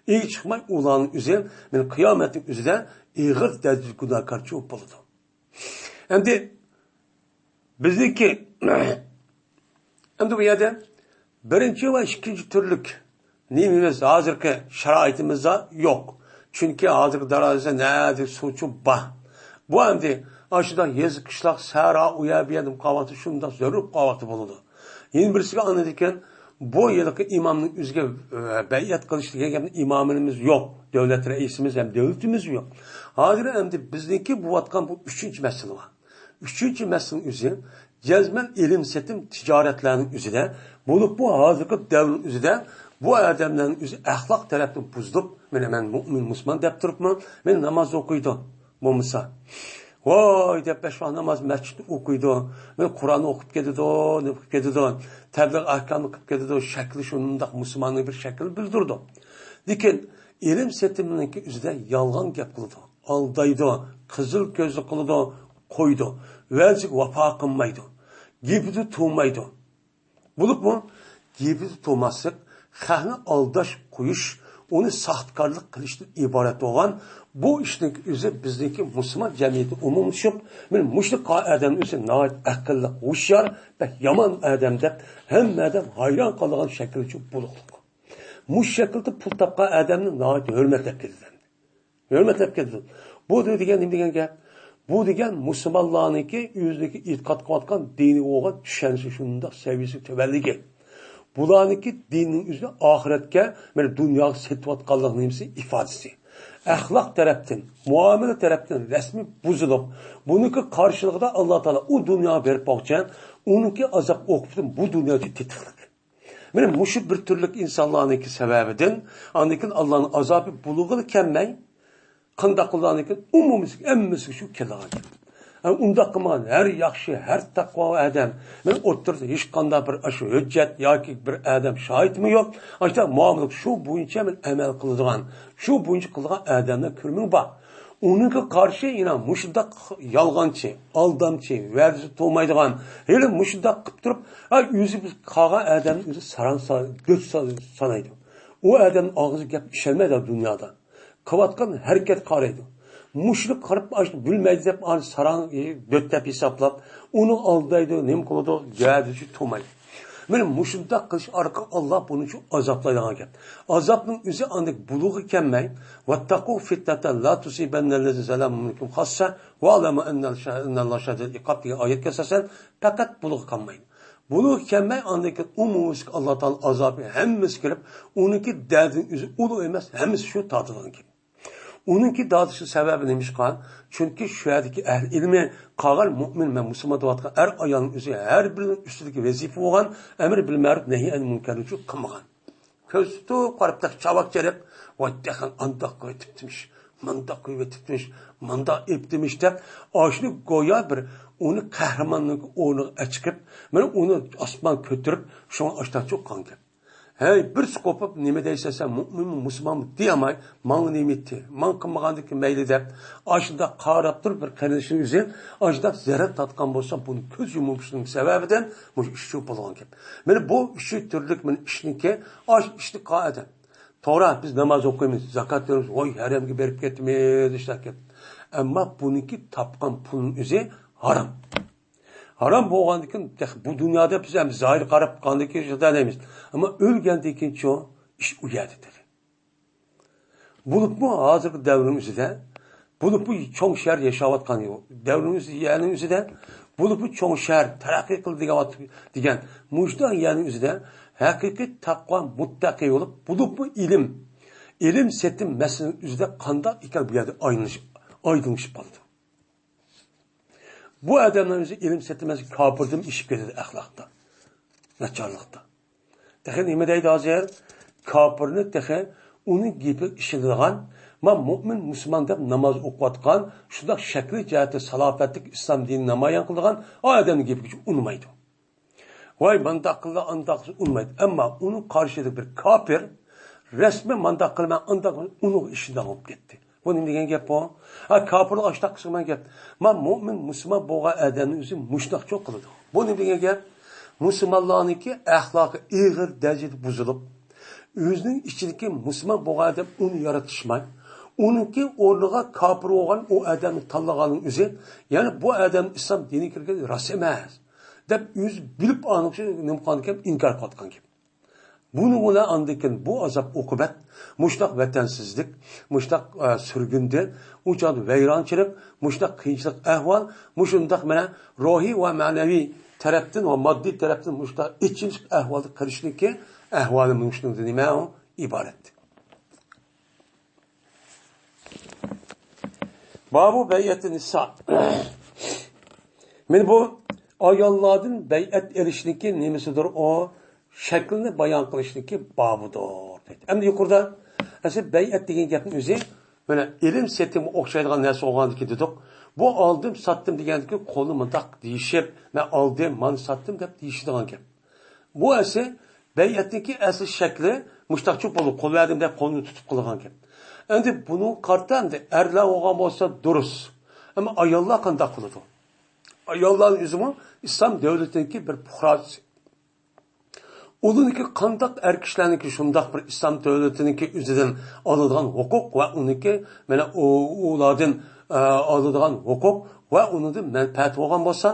ئىگە چىقماي، ئۇلارنىڭ ئۆزى مەن قىيامەتنىڭ ئۆزىدە ئېغىر دەرىجىدە گۇناھكارچۇ بولىدۇ. ئەمدى بىزنىڭكى، ئەمدى بۇ يەردە بىرىنچى ۋە ئىككىنچى تۈرلۈك نېمىمىز ھازىرقى شارائىتىمىزدا يوق. چۈنكى ھازىرقى دەرۋازىسى نەدە سۇچۇ بار. بۇ ئەمدى ئاشۇنداق يېزا قىشلاق سەھرا ئۇ يەر بۇ يەردە قالغاندا شۇنداق زۆرۈر قالغاندا بولىدۇ. يەنە بىرسىگە ئاندىن بۇ ھېلىقى ئىمامنىڭ ئۆزىگە، ئە، بەيئەت قىلىش دېگەن گەپنى ئىمامىمىز يوق. دۆلەت رەئىسىمىز ھەم دۆلىتىمىز يوق. ھازىر ئەمدى بىزنىڭكى بولۇۋاتقان بۇ ئۈچىنچى مەسىلە بار. ئۈچىنچى مەسىلىنىڭ ئۆزى جەزمەن ئېلىم سېتىم تىجارەتلەرنىڭ ئۆزىدە، بولۇپمۇ ھازىرقى دەۋرنىڭ ئۆزىدە بۇ ئادەملەرنىڭ ئۆزى ئەخلاق تەرەپتىن بۇزۇلۇپ، مانا مەن مۇئمىن مۇسۇلمان دەپ تۇرۇپمۇ، مەن ناماز ئوقۇيدۇ بولمىسا، ۋاي دەپ بەش ۋاق ناماز مەسچىتتە ئوقۇيدۇ، مانا قۇرئان ئوقۇپ كېتىدۇ، نېمە قىلىپ كېتىدۇ، تەبلىغ ئەھكامنى قىلىپ كېتىدۇ، شەكلى شۇنداق مۇسۇلماننىڭ بىر شەكلىنى بىلدۈرىدۇ. لېكىن ئېلىم سېتىمنىڭكى ئۆزىدە يالغان گەپ قىلىدۇ. ئالدايدۇ، قىزىل كۆزلۈك قىلىدۇ، قويىدۇ. ۋەدىسىگە ۋاپا قىلمايدۇ. گېپىدە تۇرمايدۇ. بولۇپمۇ گېپىدە تۇرماسلىق، خەقنى ئالداش قويۇش، ئۇنى ساختىكارلىق قىلىشتىن ئىبارەت بولغان بۇ ئىشنىڭ ئۆزى بىزنىڭكى مۇسۇلمان جەمئىيىتى ئومۇملىشىپ، مانا مۇشۇنداق ئادەمنىڭ ئۆزى ناھايىتى ئەقىللىق، ھوشيار، بەك يامان ئادەم دەپ ھەممە ئادەم ھەيران قالىدىغان شەكىلدە بولۇقلۇق. مۇشۇ شەكىلدە پۇل تاپقان ئادەمنى ناھايىتى ھۆرمەتلەپ كېتىدۇ. ھۆرمەتلەپ كېتىدۇ. بۇ دېگەن نېمە دېگەن گەپ؟ بۇ دېگەن مۇسۇلمانلارنىڭكى ئۆزىنىڭكى ئېتىقاد قىلىۋاتقان دىنىگە بولغان چۈشەنچىسى شۇنداق سەۋىيەسى تۆۋەنلىكى. بۇلارنىڭكى دىننىڭ ئۆزىنى ئاخىرەتكە، مانا دۇنياغا سېتىۋاتقانلىقىنىڭ نېمىسى ئىپادىسى. ئەخلاق تەرەپتىن، مۇئامىلە تەرەپتىن رەسمىي بۇزۇلۇپ، بۇنىڭكى قارشىلىقىدا ئاللا تائالا ئۇ دۇنياغا بېرىپ باققۇچە، ئۇنىڭكى ئازاب ئوقۇبىتى بۇ دۇنيادا تېتىقلىق. مانا مۇشۇ بىر تۈرلۈك ئىنسانلارنىڭكى سەۋەبىدىن، ئاندىن كېيىن ئاللانىڭ ئازابى بۇلىغىلا كەلمەي، قانداق قىلغاندىن كېيىن ئومۇمىي ھەممىسىگە شۇ كېلىدىغان گەپ. ئۇنداق قىلمىغان ھەر ياخشى، ھەر تەقۋا ئادەم، مەن ئوتتۇرىسىدا ھېچقانداق بىر ئاشۇ ھۆججەت ياكى بىر ئادەم شاھىتمۇ يوق. ئاشۇنداق مۇئامىلە شۇ بويىچە مەن ئەمەل قىلىدىغان، شۇ بويىچە قىلىدىغان ئادەملەر كۆرمىڭ بار. ئۇنىڭغا قارشى يەنە مۇشۇنداق يالغانچى، ئالدامچى، ۋەدىسى تولمايدىغان، ھېلى مۇشۇنداق قىلىپ تۇرۇپ، ئا، ئۆزى قالغان ئادەمنى ئۆزى ساراڭ سا-، گۆش سا-، سانايدۇ. ئۇ ئادەم ئاغزى گەپ ئىشەنمەيدۇ دۇنيادا. قىلىۋاتقان ھەرىكەتكە قارايدۇ. مۇشۇنى قارىپ ئاشۇ بىلمەيدۇ دەپ ئانى ساراڭ، ئى، دۆت دەپ ھېسابلاپ، ئۇنى ئالدايدۇ، نېمە قىلىدۇ، گەدىچى تومايدۇ. مانا مۇشۇنداق قىلىش ئارقىلىق ئاللا بۇنى شۇ ئازابلايدىغان گەپ. ئازابنىڭ ئۆزى ئاندىن بۇلۇغى كەلمەي، ۋەتتەقۇ فىتنەتەن لا تۇسىبەننەللەزىنە زەلەمۇ مىنكۇم خاسسە، ۋەئلەمۇ ئەننەللاھە شەدىدۇل ئىقاب دېگەن ئايەتكە ئاساسەن پەقەت بۇلۇغى كەلمەيدۇ. بۇلۇغى كەلمەي، ئاندىن كېيىن ئومۇميۈزلۈك ئاللا تائالا ئازابى ھەممىسى كىرىپ، ئۇنىڭكى دەردىنىڭ ئۆزى ئۇلۇغ ئەمەس، ھەممىسى شۇ تارتىدىغان گەپ. ئۇنىڭكى دارتىشنىڭ سەۋەبى نېمىشقا؟ چۈنكى شۇ يەردىكى ئەھلى ئىلمى قالغان مۇئمىن ۋە مۇسۇلمان دەۋاتقان ئەر ئايالنىڭ ئۆزى ھەر بىرىنىڭ ئۈستىدىكى ۋەزىپە بولغان ئەمر بىل مەرۇپ نەھي ئەنىل مۇنكەرنى شۇ قىلمىغان. كۆز تۇتۇپ قاراپ تېخى چاۋاك چېلىپ، ۋاي تېخى ئانداق قىلىۋېتىپتىمىش، مانداق قىلىۋېتىپتىمىش، مانداق ئېپتىمىش دەپ، ئاشۇنى گويا بىر ئۇنى قەھرىماننىڭ ئورنىغا ئەچىقىپ، مانا ئۇنى ئاسمان كۆتۈرۈپ، شۇڭا ئاشتاق چوققان گەپ. ھەي، بىرسى قوپۇپ، نېمە دەيسەن سەن، مۇئمىنمۇ، مۇسۇلمانمۇ دېيەلمەي، ماڭا نېمە ئېيتتى، ماڭا قىلمىغاندىكىن مەيلى دەپ، ئاشۇنداق قاراپ تۇرۇپ، بىر قېرىندىشىنىڭ ئۆزى ئاشۇنداق زەرەر تارتقان بولسا، بۇنى كۆز يۇمۇشنىڭ سەۋەبىدىن مۇشۇ ئىش شۇ بولغان گەپ. مانا بۇ ئۈچ تۈرلۈك مانا ئىشنىڭكى، ئاش ئىشنى قائىدە. توغرا، بىز ناماز ئوقۇيمىز، زاكات بېرىمىز، ۋاي، ھەرەمگە بېرىپ كەتتىمىز، ئىشلەپ كەتتى. ئەمما بۇنىڭكى تاپقان پۇلنىڭ ئۆزى ھارام. ھارام بولغاندىكىن، تېخى بۇ دۇنيادا بىز ئەمدى زاھىر قاراپ قاندىكىن شۇنداق دەيمىز. ئەمما ئۆلگەندىن كېيىنچۇ، ئىش ئۇ يەردە تېخى. بولۇپمۇ ھازىرقى دەۋرنىڭ ئۆزىدە، بولۇپمۇ چوڭ شەھەر ياشاۋاتقان دەۋرنىڭ ئۆزى، يەرنىڭ ئۆزىدە، بولۇپمۇ چوڭ شەھەر تەرەققىي قىلدى دېگەن، دېگەن مۇشۇنداق يەرنىڭ ئۆزىدە ھەقىقىي تەقۋا، مۇتتەقىي بولۇپ، بولۇپمۇ ئىلىم، ئىلىم سېتىم مەسىلىنىڭ ئۆزىدە قانداق ئىكەن بۇ يەردە ئايلىنىش-، ئايدىڭلىشىپ قالىدۇ. بۇ ئادەمنىڭ ئۆزى ئىلىم سېتىلمەس، كاپىردىن ئېشىپ كېتىدۇ ئەخلاقتا، ناچارلىقتا. تېخى نېمە دەيدۇ ھازىر؟ كاپىرنى تېخى ئۇنىڭ گېپىگە ئىشىنىدىغان، مانا مۇئمىن مۇسۇلمان دەپ ناماز ئوقۇۋاتقان، شۇنداق شەكلى جەھەتتە سالاپەتلىك ئىسلام دىنىنى نامايان قىلىدىغان ئادەمنىڭ گېپىگە ئۇنىمايدۇ. ۋاي، مانداق قىلدى، ئانداق قىلدى، ئۇنىمايدۇ. ئەمما ئۇنىڭ قارشىسىدا بىر كاپىر رەسمىي مانداق قىلىمەن، ئانداق قىلىمەن، ئۇنىڭغا ئىشىنىدىغان بولۇپ كەتتى. بۇ نېمە دېگەن گەپ بۇ؟ ھە، كاپىرلار ئاشتاق قىلسا دېگەن گەپ. ما مۇئمىن، مۇسۇلمان بولغان ئادەمنىڭ ئۆزى مۇشۇنداقچۇ قىلىدۇ. بۇ نېمە دېگەن گەپ؟ مۇسۇلمانلارنىڭكى ئەخلاقى ئېغىر دەرىجىدە بۇزۇلۇپ، ئۆزىنىڭ ئىچىدىكى مۇسۇلمان بولغان ئادەم ئۇنى يارىتىشماي، ئۇنىڭكى ئورنىغا كاپىر بولغان ئۇ ئادەمنى تاللىغاننىڭ ئۆزى، يەنى بۇ ئادەم ئىسلام دىنىگە كىرگەن راست ئەمەس دەپ ئۆزى بىلىپ ئانىقى نېمە قىلغانىكەن، ئىنكار قىلىۋاتقان گەپ. بۇنىڭ بىلەن ئاندىن كېيىن بۇ ئازاب ئوقۇبەت، مۇشۇنداق ۋەتەنسىزلىك، مۇشۇنداق، ئە، سۈرگۈندىن، ئۇ چاغدا ۋەيرانچىلىق، مۇشۇنداق قىيىنچىلىق ئەھۋال، مۇشۇنداق مانا روھىي ۋە مەنىۋى تەرەپتىن ۋە ماددىي تەرەپتىن مۇشۇنداق ئېچىنىشلىق ئەھۋالدا قېلىشنىڭكى ئەھۋالى مۇشۇنىڭدىن نېمە ئىبارەت؟ بابۇ بەيئەتى نىسا. مانا بۇ ئاياللاردىن بەيئەت ئېلىشنىڭكى نېمىسىدۇر ئۇ؟ شەكلىنى بايان قىلىشنىڭكى بابىدۇر، دەيدۇ. ئەمدى يۇقىرىدا ئەسلى بەيئەت دېگەن گەپنىڭ ئۆزى مانا ئېلىم سېتىمغا ئوخشايدىغان نەرسە بولغاندىكىن دېدۇق. بۇ ئالدىم، ساتتىم دېگەندىكى قولنى مۇنداق دېيىشىپ، مەن ئالدىم، مانا ساتتىم دەپ دېيىشىدىغان گەپ. بۇ ئەسلى بەيئەتنىڭكى ئەسلى شەكلى مۇشتاقچۇ بولۇپ، قول بەردىم دەپ قولنى تۇتۇپ قىلغان گەپ. ئەمدى بۇنىڭغا قارىتا ئەمدى ئەرلەر بولغان بولسا دۇرۇس. ئەمما ئاياللار قانداق قىلىدۇ؟ ئاياللارنىڭ ئۆزىمۇ ئىسلام دۆلىتىنىڭكى بىر پۇقراسى. ئۇلارنىڭكى قانداق ئەر كىشىلەرنىڭكى شۇنداق بىر ئىسلام دۆلىتىنىڭكى ئۆزىدىن ئالىدىغان ھوقۇق ۋە ئۇنىڭكى مانا ئۇ-، ئۇلاردىن، ئە، ئالىدىغان ھوقۇق ۋە ئۇنىڭدىن مەنپەئەت بولغان بولسا،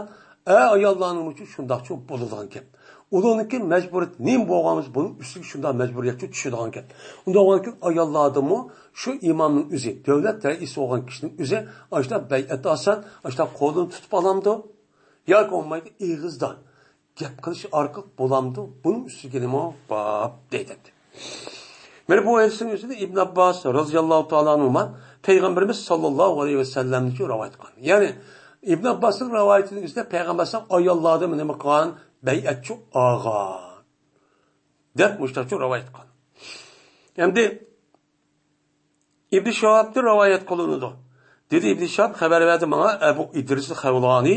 ئە، ئاياللارنىڭمۇچۇ شۇنداقچۇ بولىدىغان گەپ. ئۇلارنىڭكى مەجبۇرىيىتى نېمە بولغان بولسا، بۇنىڭ ئۈستىگە شۇنداق مەجبۇرىيەتچۇ چۈشىدىغان گەپ. ئۇنداق بولغاندىكىن ئاياللاردىمۇ شۇ ئىمامنىڭ ئۆزى، دۆلەت رەئىسى بولغان كىشىنىڭ ئۆزى ئاشۇنداق بەيئەت ئالسا، ئاشۇنداق قولىنى تۇتۇپ ئالامدۇ؟ ياكى بولمايدۇ ئېغىزدا گەپ قىلىش ئارقىلىق بولامدۇ؟ بۇنىڭ ئۈستىگە نېمە باب دەيدۇ. مانا بۇ ھەدىسنىڭ ئۆزىنى ئىبن ئابباس رازىياللاھۇ تائالا ئەنھۇما پەيغەمبىرىمىز ساللاللاھۇ ئەلەيھى ۋەسەللەمدىن رىۋايەت قىلغان. يەنى ئىبن ئابباسنىڭ رىۋايىتىنىڭ ئۆزىدە پەيغەمبەر ئاياللاردىن نېمە قىلغان؟ بەيئەتچۇ ئالغان دەپ مۇشتاقچۇ رىۋايەت قىلغان. ئەمدى ئىبن شىھابتىن رىۋايەت قىلىنىدۇ. دېدى ئىبن شىھاب خەۋەر بەردى ماڭا، ئەبۇ ئىدرىس خەۋلانى،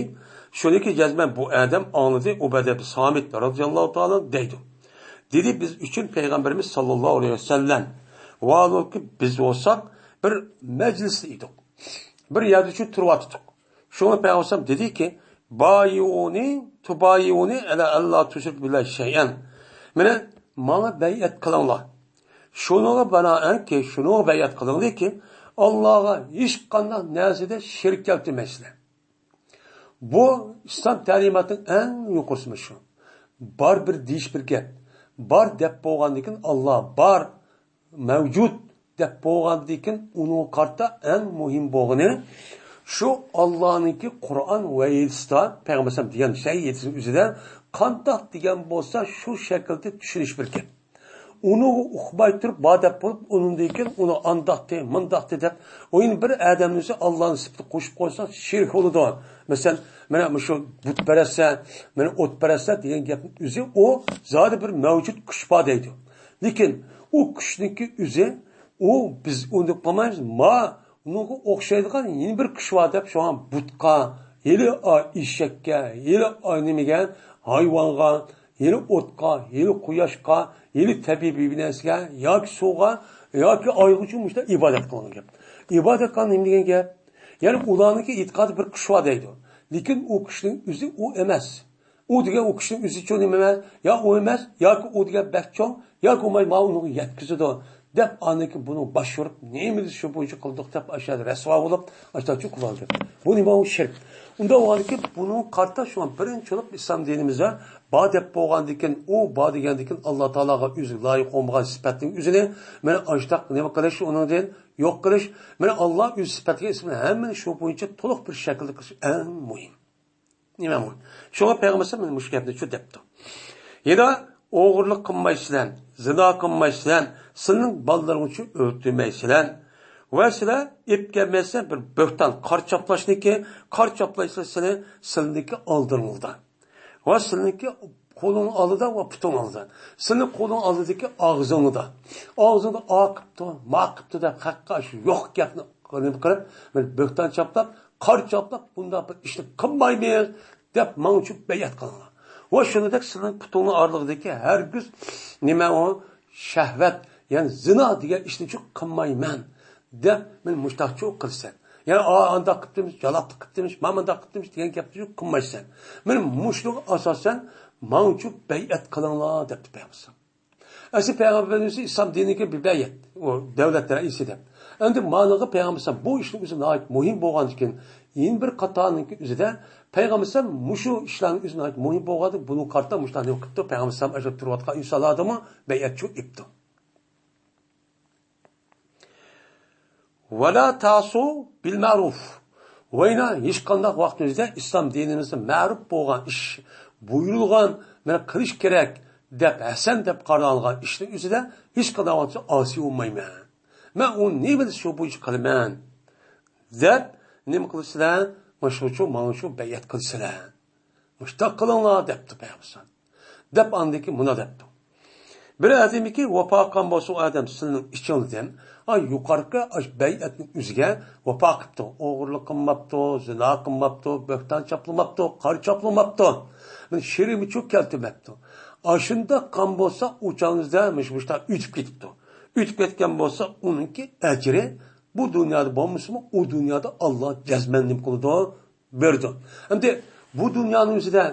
شۇنىكى جەزمەن بۇ ئادەم ئاڭلىدى، ئۇبادە ئىبن سامىت رازىياللاھۇ تائالا دەيدۇ. دېدى، بىز ئۈچۈن پەيغەمبىرىمىز ساللاللاھۇ ئەلەيھى ۋەسەللەم، ۋاھالۇكى، بىز بولساق بىر مەجلىستە ئىدۇق. بىر يەردە شۇ تۇرۇۋاتىدۇق. شۇڭا پەيغەمبەر دېدىكى، بايىئۇنى تۇبايىئۇنى ئەلا ئەللا تۇشرىكۇ بىللاھى شەيئەن. مانا، ماڭا بەيئەت قىلىڭلار. شۇنىڭغا بىنائەنكى، شۇنىڭغا بەيئەت قىلىڭلاركى، ئاللاغا ھېچقانداق نەرسىدە شېرىك كەلتۈرمەيسىلەر. بۇ ئىسلام تەلىماتىنىڭ ئەڭ يۇقىرىسى مۇشۇ. بار بىر دېيىش بىر گەپ. بار دەپ بولغاندىن كېيىن، ئاللا بار، مەۋجۇت دەپ بولغاندىن كېيىن، ئۇنىڭغا قارىتا ئەڭ مۇھىم بولغىنى، شۇ ئاللانىڭكى قۇرئان ۋە ھەدىستە، پەيغەمبەر ئەلەيھىسسالام دېگەن شەي ھەدىسنىڭ ئۆزىدە قانداق دېگەن بولسا، شۇ شەكىلدە چۈشىنىش بىر گەپ. ئۇنى ئۇقماي تۇرۇپ، بار دەپ بولۇپ، ئۇنىڭدىن كېيىن ئۇنى ئانداقتى، مۇنداقتى دەپ، ئۇ يەنە بىر ئادەمنىڭ ئۆزى ئاللانىڭ سۈپىتىنى قوشۇپ قويسا، شېرىك بولىدۇ. مەسىلەن، مانا مۇشۇ بۇتپەرەستلەر، مانا ئوتپەرەستلەر دېگەن گەپنىڭ ئۆزى، ئۇ زادى بىر مەۋجۇت كۈچ بار دەيدۇ. لېكىن ئۇ كۈچنىڭكى ئۆزى، ئۇ، بىز ئۇنى دەپ قالمايمىز، ما، ئۇنىڭغا ئوخشايدىغان يەنە بىر كۈچ بار دەپ، شۇڭا بۇتقا، ھېلى ئا-، ئېشەككە، ھېلى ئا-، نېمىگە، ھايۋانغا، ھېلى ئوتقا، ھېلى قۇياشقا، ھېلى تەبىئىي بىر نەرسىگە، ياكى سۇغا، ياكى ئايغىچۇ مۇشۇنداق ئىبادەت قىلغان گەپ. ئىبادەت قىلغان نېمە دېگەن گەپ؟ يەنى ئۇلارنىڭكى ئېتىقادى بىر كۈچ بار دەيدۇ. لېكىن ئۇ كۈچنىڭ ئۆزى ئۇ ئەمەس. ئۇ دېگەن ئۇ كىشىنىڭ ئۆزى چوڭ نېمە ئەمەس، يا ئۇ ئەمەس، ياكى ئۇ دېگەن بەك چوڭ، ياكى ئۇ ماۋۇنىڭغا يەتكۈزىدۇ، دەپ ئاندىن كېيىن بۇنى باش ئۇرۇپ، نېمە دېسە شۇ بويىچە قىلدۇق دەپ ئاشۇ يەردە رەسۋا بولۇپ، ئاشۇنداق قىلغان گەپ. بۇ نېمە ئۇ شىرك. ئۇنداق بولغاندىكىن بۇنىڭغا قارىتا شۇڭا بىرىنچى بولۇپ ئىسلام دىنىمىزدا بار دەپ بولغاندىكىن، ئۇ بار دېگەندىكىن ئاللا تائالاغا ئۆزىگە لايىق بولمىغان سۈپەتنىڭ ئۆزىنى، مانا ئاشۇنداق نېمە قىلىش، ئۇنىڭدىن يوق قىلىش، مانا ئاللا ئۆز سۈپەتلىرى ئىسمىنى ھەممىنى شۇ بويىچە تولۇق بىر شەكىلدە قىلىش ئەڭ مۇھىم. نېمە بۇ؟ شۇڭا پەيغەمبەر ئەلەيھىسسالام مۇشۇ گەپنى شۇ دەپتۇ. يەنە ئوغرىلىق قىلمايسىلەر، زىنا قىلمايسىلەر، سىلىنىڭ بالىلىرىڭلارنى ئۆلتۈرمەيسىلەر. ۋە سىلەر ئېلىپ كەلمەيسىلەر بىر بۆھتان، قارا چاپلاشنىكى، قارا چاپلايسىلەر سىلى، سىلىنىڭكى ئالدىڭلاردا. ۋە سىلىنىڭكى قولۇڭ ئالدىدا ۋە پۇتۇڭ ئالدىدا. سىلىنىڭ قولۇڭ ئالدىدىكى ئاغزىڭدا. ئاغزىڭدا ئا قىپتۇ، ما قىپتۇ دەپ ھەققە شۇ يوق گەپنى نېمە قىلىپ، بىر بۆھتان چاپلاپ، قارا چاپلاپ، بۇنداق بىر ئىشنى قىلمايمىز دەپ ماڭا شۇ بەيئەت قىلىڭلار. ۋە شۇنىڭدەك سىلىنىڭ پۇتۇڭنىڭ ئارىلىقىدىكى ھەرگىز نېمە ئۇ شەھۋەت، يەنى زىنا دېگەن ئىشنى شۇ قىلمايمەن دەپ مەن مۇشتاقچۇ قىلىسەن. يەنى ئا، ئانداق قىپتىمىش، يالاپلىق قىپتىمىش، مانا مۇنداق قىپتىمىش دېگەن گەپنى شۇ قىلمايسەن. مەن مۇشۇنىڭغا ئاساسەن ماڭا شۇ بەيئەت قىلىڭلار دەپتۇ پەيغەمبەر. ئەسلى پەيغەمبەرىمىز ئىسلام دىنىدىكى بىر بەيئەت، ئۇ دۆلەت رەئىسى دەپ. ئەمدى مانىغا پەيغەمبەر بۇ ئىشنىڭ ئۆزى ناھايىتى مۇھىم بولغاندىكىن، يەنە بىر قاتارنىڭكى ئۆزىدە پەيغەمبەر مۇشۇ ئىشلارنىڭ ئۆزى ناھايىتى مۇھىم بولغاندا، بۇنىڭ قارىتا مۇشۇلارنى قىپتۇ، پەيغەمبەر ئاشۇ تۇرۇۋاتقان ئىنسانلاردىمۇ بەيئەت شۇ ئېپتۇ. ۋەلا تاسۇ بىل مەرۇف. ۋەينا ھېچقانداق ۋاقىتنىڭ ئۆزىدە ئىسلام دىنىمىزدا مەرۇپ بولغان ئىش، بۇيرۇلغان، مانا قىلىش كېرەك دەپ، ھەسەن دەپ قارالغان ئىشنىڭ ئۆزىدە ھېچقانداق ۋاقىتتا ئاسىي بولمايمەن. مەن ئۇنى نېمە دېسە شۇ بويىچە قىلىمەن دەپ، نېمە قىلىسىلەر؟ مانا شۇ ماڭا شۇ بەيئەت قىلىسىلەر. مۇشتاق قىلىڭلار دەپتۇ پەيغەمبەر. دەپ ئاندىن كېيىن مۇنۇ دەپتۇ. بىر ئادەمكى ۋاپا قىلغان بولسا، ئۇ ئادەم سىلىنىڭ ئىچىڭلىدىن، ئا، يۇقىرىقى ئاش بەيئەتنىڭ ئۆزىگە ۋاپا قىپتۇ. ئوغرىلىق قىلماپتۇ، زىنا قىلماپتۇ، بۆھتان چاپلىماپتۇ، قارا چاپلىماپتۇ. مانا شېرىمچۇ كەلتۈرمەپتۇ. ئاشۇنداق قىلغان بولسا، ئۇ چاغىڭىزدا مۇش-، مۇشتاق ئۆتۈپ كېتىپتۇ. ئۆتۈپ كەتكەن بولسا، ئۇنىڭكى ئەجرى بۇ دۇنيادا بولمىسىمۇ، ئۇ دۇنيادا ئاللا جەزمەن نېمە قىلىدۇ؟ بېرىدۇ. ئەمدى بۇ دۇنيانىڭ ئۆزىدە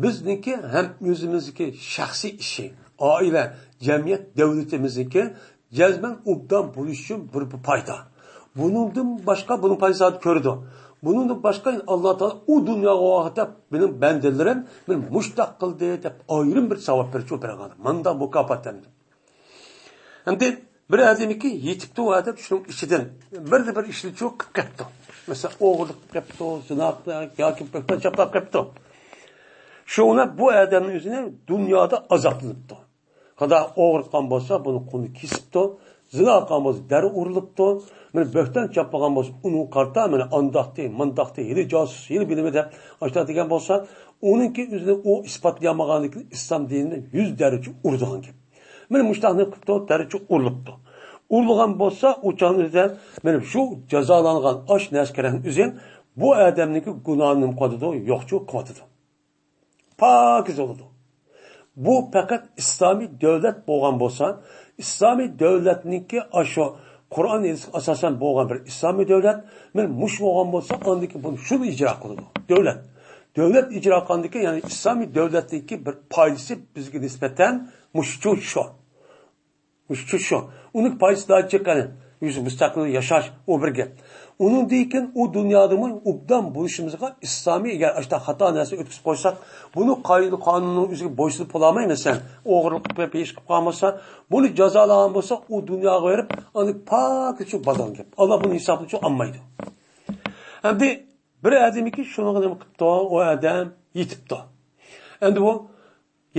بىزنىڭكى ھەم ئۆزىمىزنىڭكى شەخسىي ئىشى، ئائىلە، جەمئىيەت، دۆلىتىمىزنىڭكى جەزمەن ئوبدان بولۇشى ئۈچۈن بىر، بىر پايدا. بۇنىڭدىن باشقا بۇنىڭ پايدىسىنى كۆرىدۇ. بۇنىڭدىن باشقا ئاللا تائالا ئۇ دۇنياغا ۋاقىت دەپ مېنىڭ بەندىلىرىم مېنى مۇشتاق قىلدى دەپ ئايرىم بىر ساۋاب بېرىشى بېرىلغان. مۇنداق مۇكاپات ئەمدى. ئەمدى بىر ئادەمكى يېتىپتۇ ئادەم شۇنىڭ ئىچىدىن بىردە بىر ئىشنى چۇ قىلىپ كەپتۇ. مەسىلەن، ئوغرىلىق قىلىپ كەپتۇ، زىنا قىلىپ ياكى بۆھتان چاپلاپ كەپتۇ. شۇڭا بۇ ئادەمنىڭ ئۆزىنى دۇنيادا ئازابلىنىپتۇ. قانداق ئوغرىلىق قىلغان بولسا، بۇنى قولىنى كېسىپتۇ. زىنا قىلغان بولسا، دەررۇ ئۇرۇلۇپتۇ. مانا بۆھتان چاپلىغان بولسا، ئۇنىڭغا قارىتا، مانا ئانداقتى، مانداقتى، ھېلى جاسۇس، ھېلى بىلىمى دەپ ئاشۇنداق دېگەن بولسا، ئۇنىڭكى ئۆزىنى ئۇ ئىسپاتلىيالمىغاندىكىن ئىسلام دىنىنى يۈز دەرىجە ئۇرىدىغان گەپ. مانا مۇشۇنداقنى قىپتۇ، دەرىجە ئۇرۇلۇپتۇ. ئۇرلىغان بولسا، ئۇ چاغنىڭ ئۆزىدە مانا شۇ جازالانغان ئاش نەسكەرەنىڭ ئۆزى بۇ ئادەمنىڭكى گۇناھىنى نېمە قىلىۋاتىدۇ؟ يوقچۇ قىلىۋاتىدۇ. پاكىز بولىدۇ. بۇ پەقەت ئىسلامىي دۆلەت بولغان بولسا، ئىسلامىي دۆلەتنىڭكى ئاشۇ قۇرئان ھەدىسكە ئاساسەن بولغان بىر ئىسلامىي دۆلەت، مانا مۇشۇ بولغان بولسا، ئاندىن كېيىن بۇنى شۇ ئىجرا قىلىدۇ. دۆلەت. دۆلەت ئىجرا قىلغاندىن كېيىن، يەنى ئىسلامىي دۆلەتنىڭكى بىر پايدىسى بىزگە نىسبەتەن مۇشۇ، شۇ. مۇشۇ، شۇ. ئۇنىڭ پايدىسى داچىق قېنى. يۈز مۇستەقىل ياشاش، ئۇ بىر گەپ. ئۇنىڭدىن كېيىن ئۇ دۇنيادىمۇ ئوبدان بولۇشىمىزغا ئىسلامىي، ئەگەر ئاشتا خاتا نەرسە ئۆتكۈزۈپ قويساق، بۇنى قائىدە قانۇننىڭ ئۆزىگە بويسۇنۇپ بولالماي، مەسىلەن، ئوغرىلىق قىلىپ، ئىش قىلىپ قالمىسا، بۇنى جازالىغان بولسا، ئۇ دۇنياغا بېرىپ، ئاندىن پاكىز شۇ بازارغا كېلىپ، ئاللا بۇنى ھېسابىنى شۇ ئالمايدۇ. ئەمدى بىر ئادەمكى شۇنىڭغا نېمە قىپتۇ؟ ئۇ ئادەم يېتىپتۇ. ئەمدى بۇ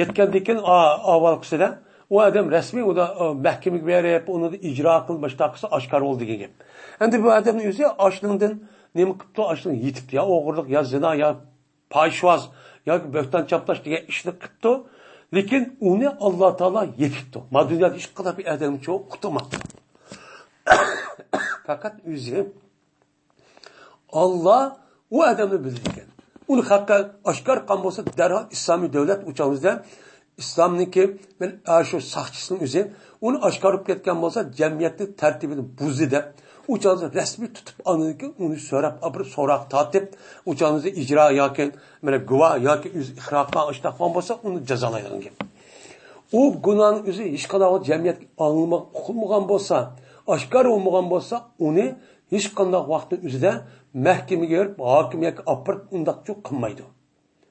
يەتكەندىن كېيىن، ئا-، ئاۋۋالقىسىدا ئۇ ئادەم رەسمىي ئۇدا، ئا، مەھكىمىگە بېرىپ، ئۇنى ئىجرا قىلىپ، مۇشۇنداق قىلسا ئاشكارا بولىدۇ دېگەن گەپ. ئەمدى بۇ ئادەمنىڭ ئۆزى ئاشۇنىڭدىن نېمە قىپتۇ؟ ئاشۇنىڭ يېتىپتۇ. يا ئوغرىلىق، يا زىنا، يا پاھىشۋاز ياكى بۆھتان چاپلاش دېگەن ئىشنى قىپتۇ. لېكىن ئۇنى ئاللا تائالا يېپىپتۇ. ما دۇنيادا ھېچقانداق بىر ئادەمنى قۇتۇلماپتۇ. پەقەت ئۆزى ئاللا ئۇ ئادەمنى بىلىدىكەن. ئۇنى خەققە ئاشكارا قىلغان بولسا، دەرھال ئىسلامىي دۆلەت ئۇ چاغىمىزدا ئىسلامنىڭكى بىر، ئە، شۇ ساقچىسىنىڭ ئۆزى ئۇنى ئاشكارا قىلىپ كەتكەن بولسا، جەمئىيەتنىڭ تەرتىپىنى بۇزدى دەپ، ئۇ چاغىمىزدا رەسمىي تۇتۇپ، ئاندىن كېيىن ئۇنى سوراپ ئاپىرىپ، سوراققا تارتىپ، ئۇ چاغىمىزدا ئىجرا ياكى مانا گۇۋاھ ياكى ئۆزى ئىقرار قىلغان ئىشتاق قىلغان بولسا، ئۇنى جازالايدىغان گەپ. ئۇ گۇناھنىڭ ئۆزى ھېچقانداق ۋاقىت جەمئىيەتكە ئاڭلىمىغان، ئۇقۇلمىغان بولسا، ئاشكارا بولمىغان بولسا، ئۇنى ھېچقانداق ۋاقىتنىڭ ئۆزىدە مەھكىمىگە بېرىپ، ھاكىم ياكى ئاپىرىپ، ئۇنداقچۇ قىلمايدۇ.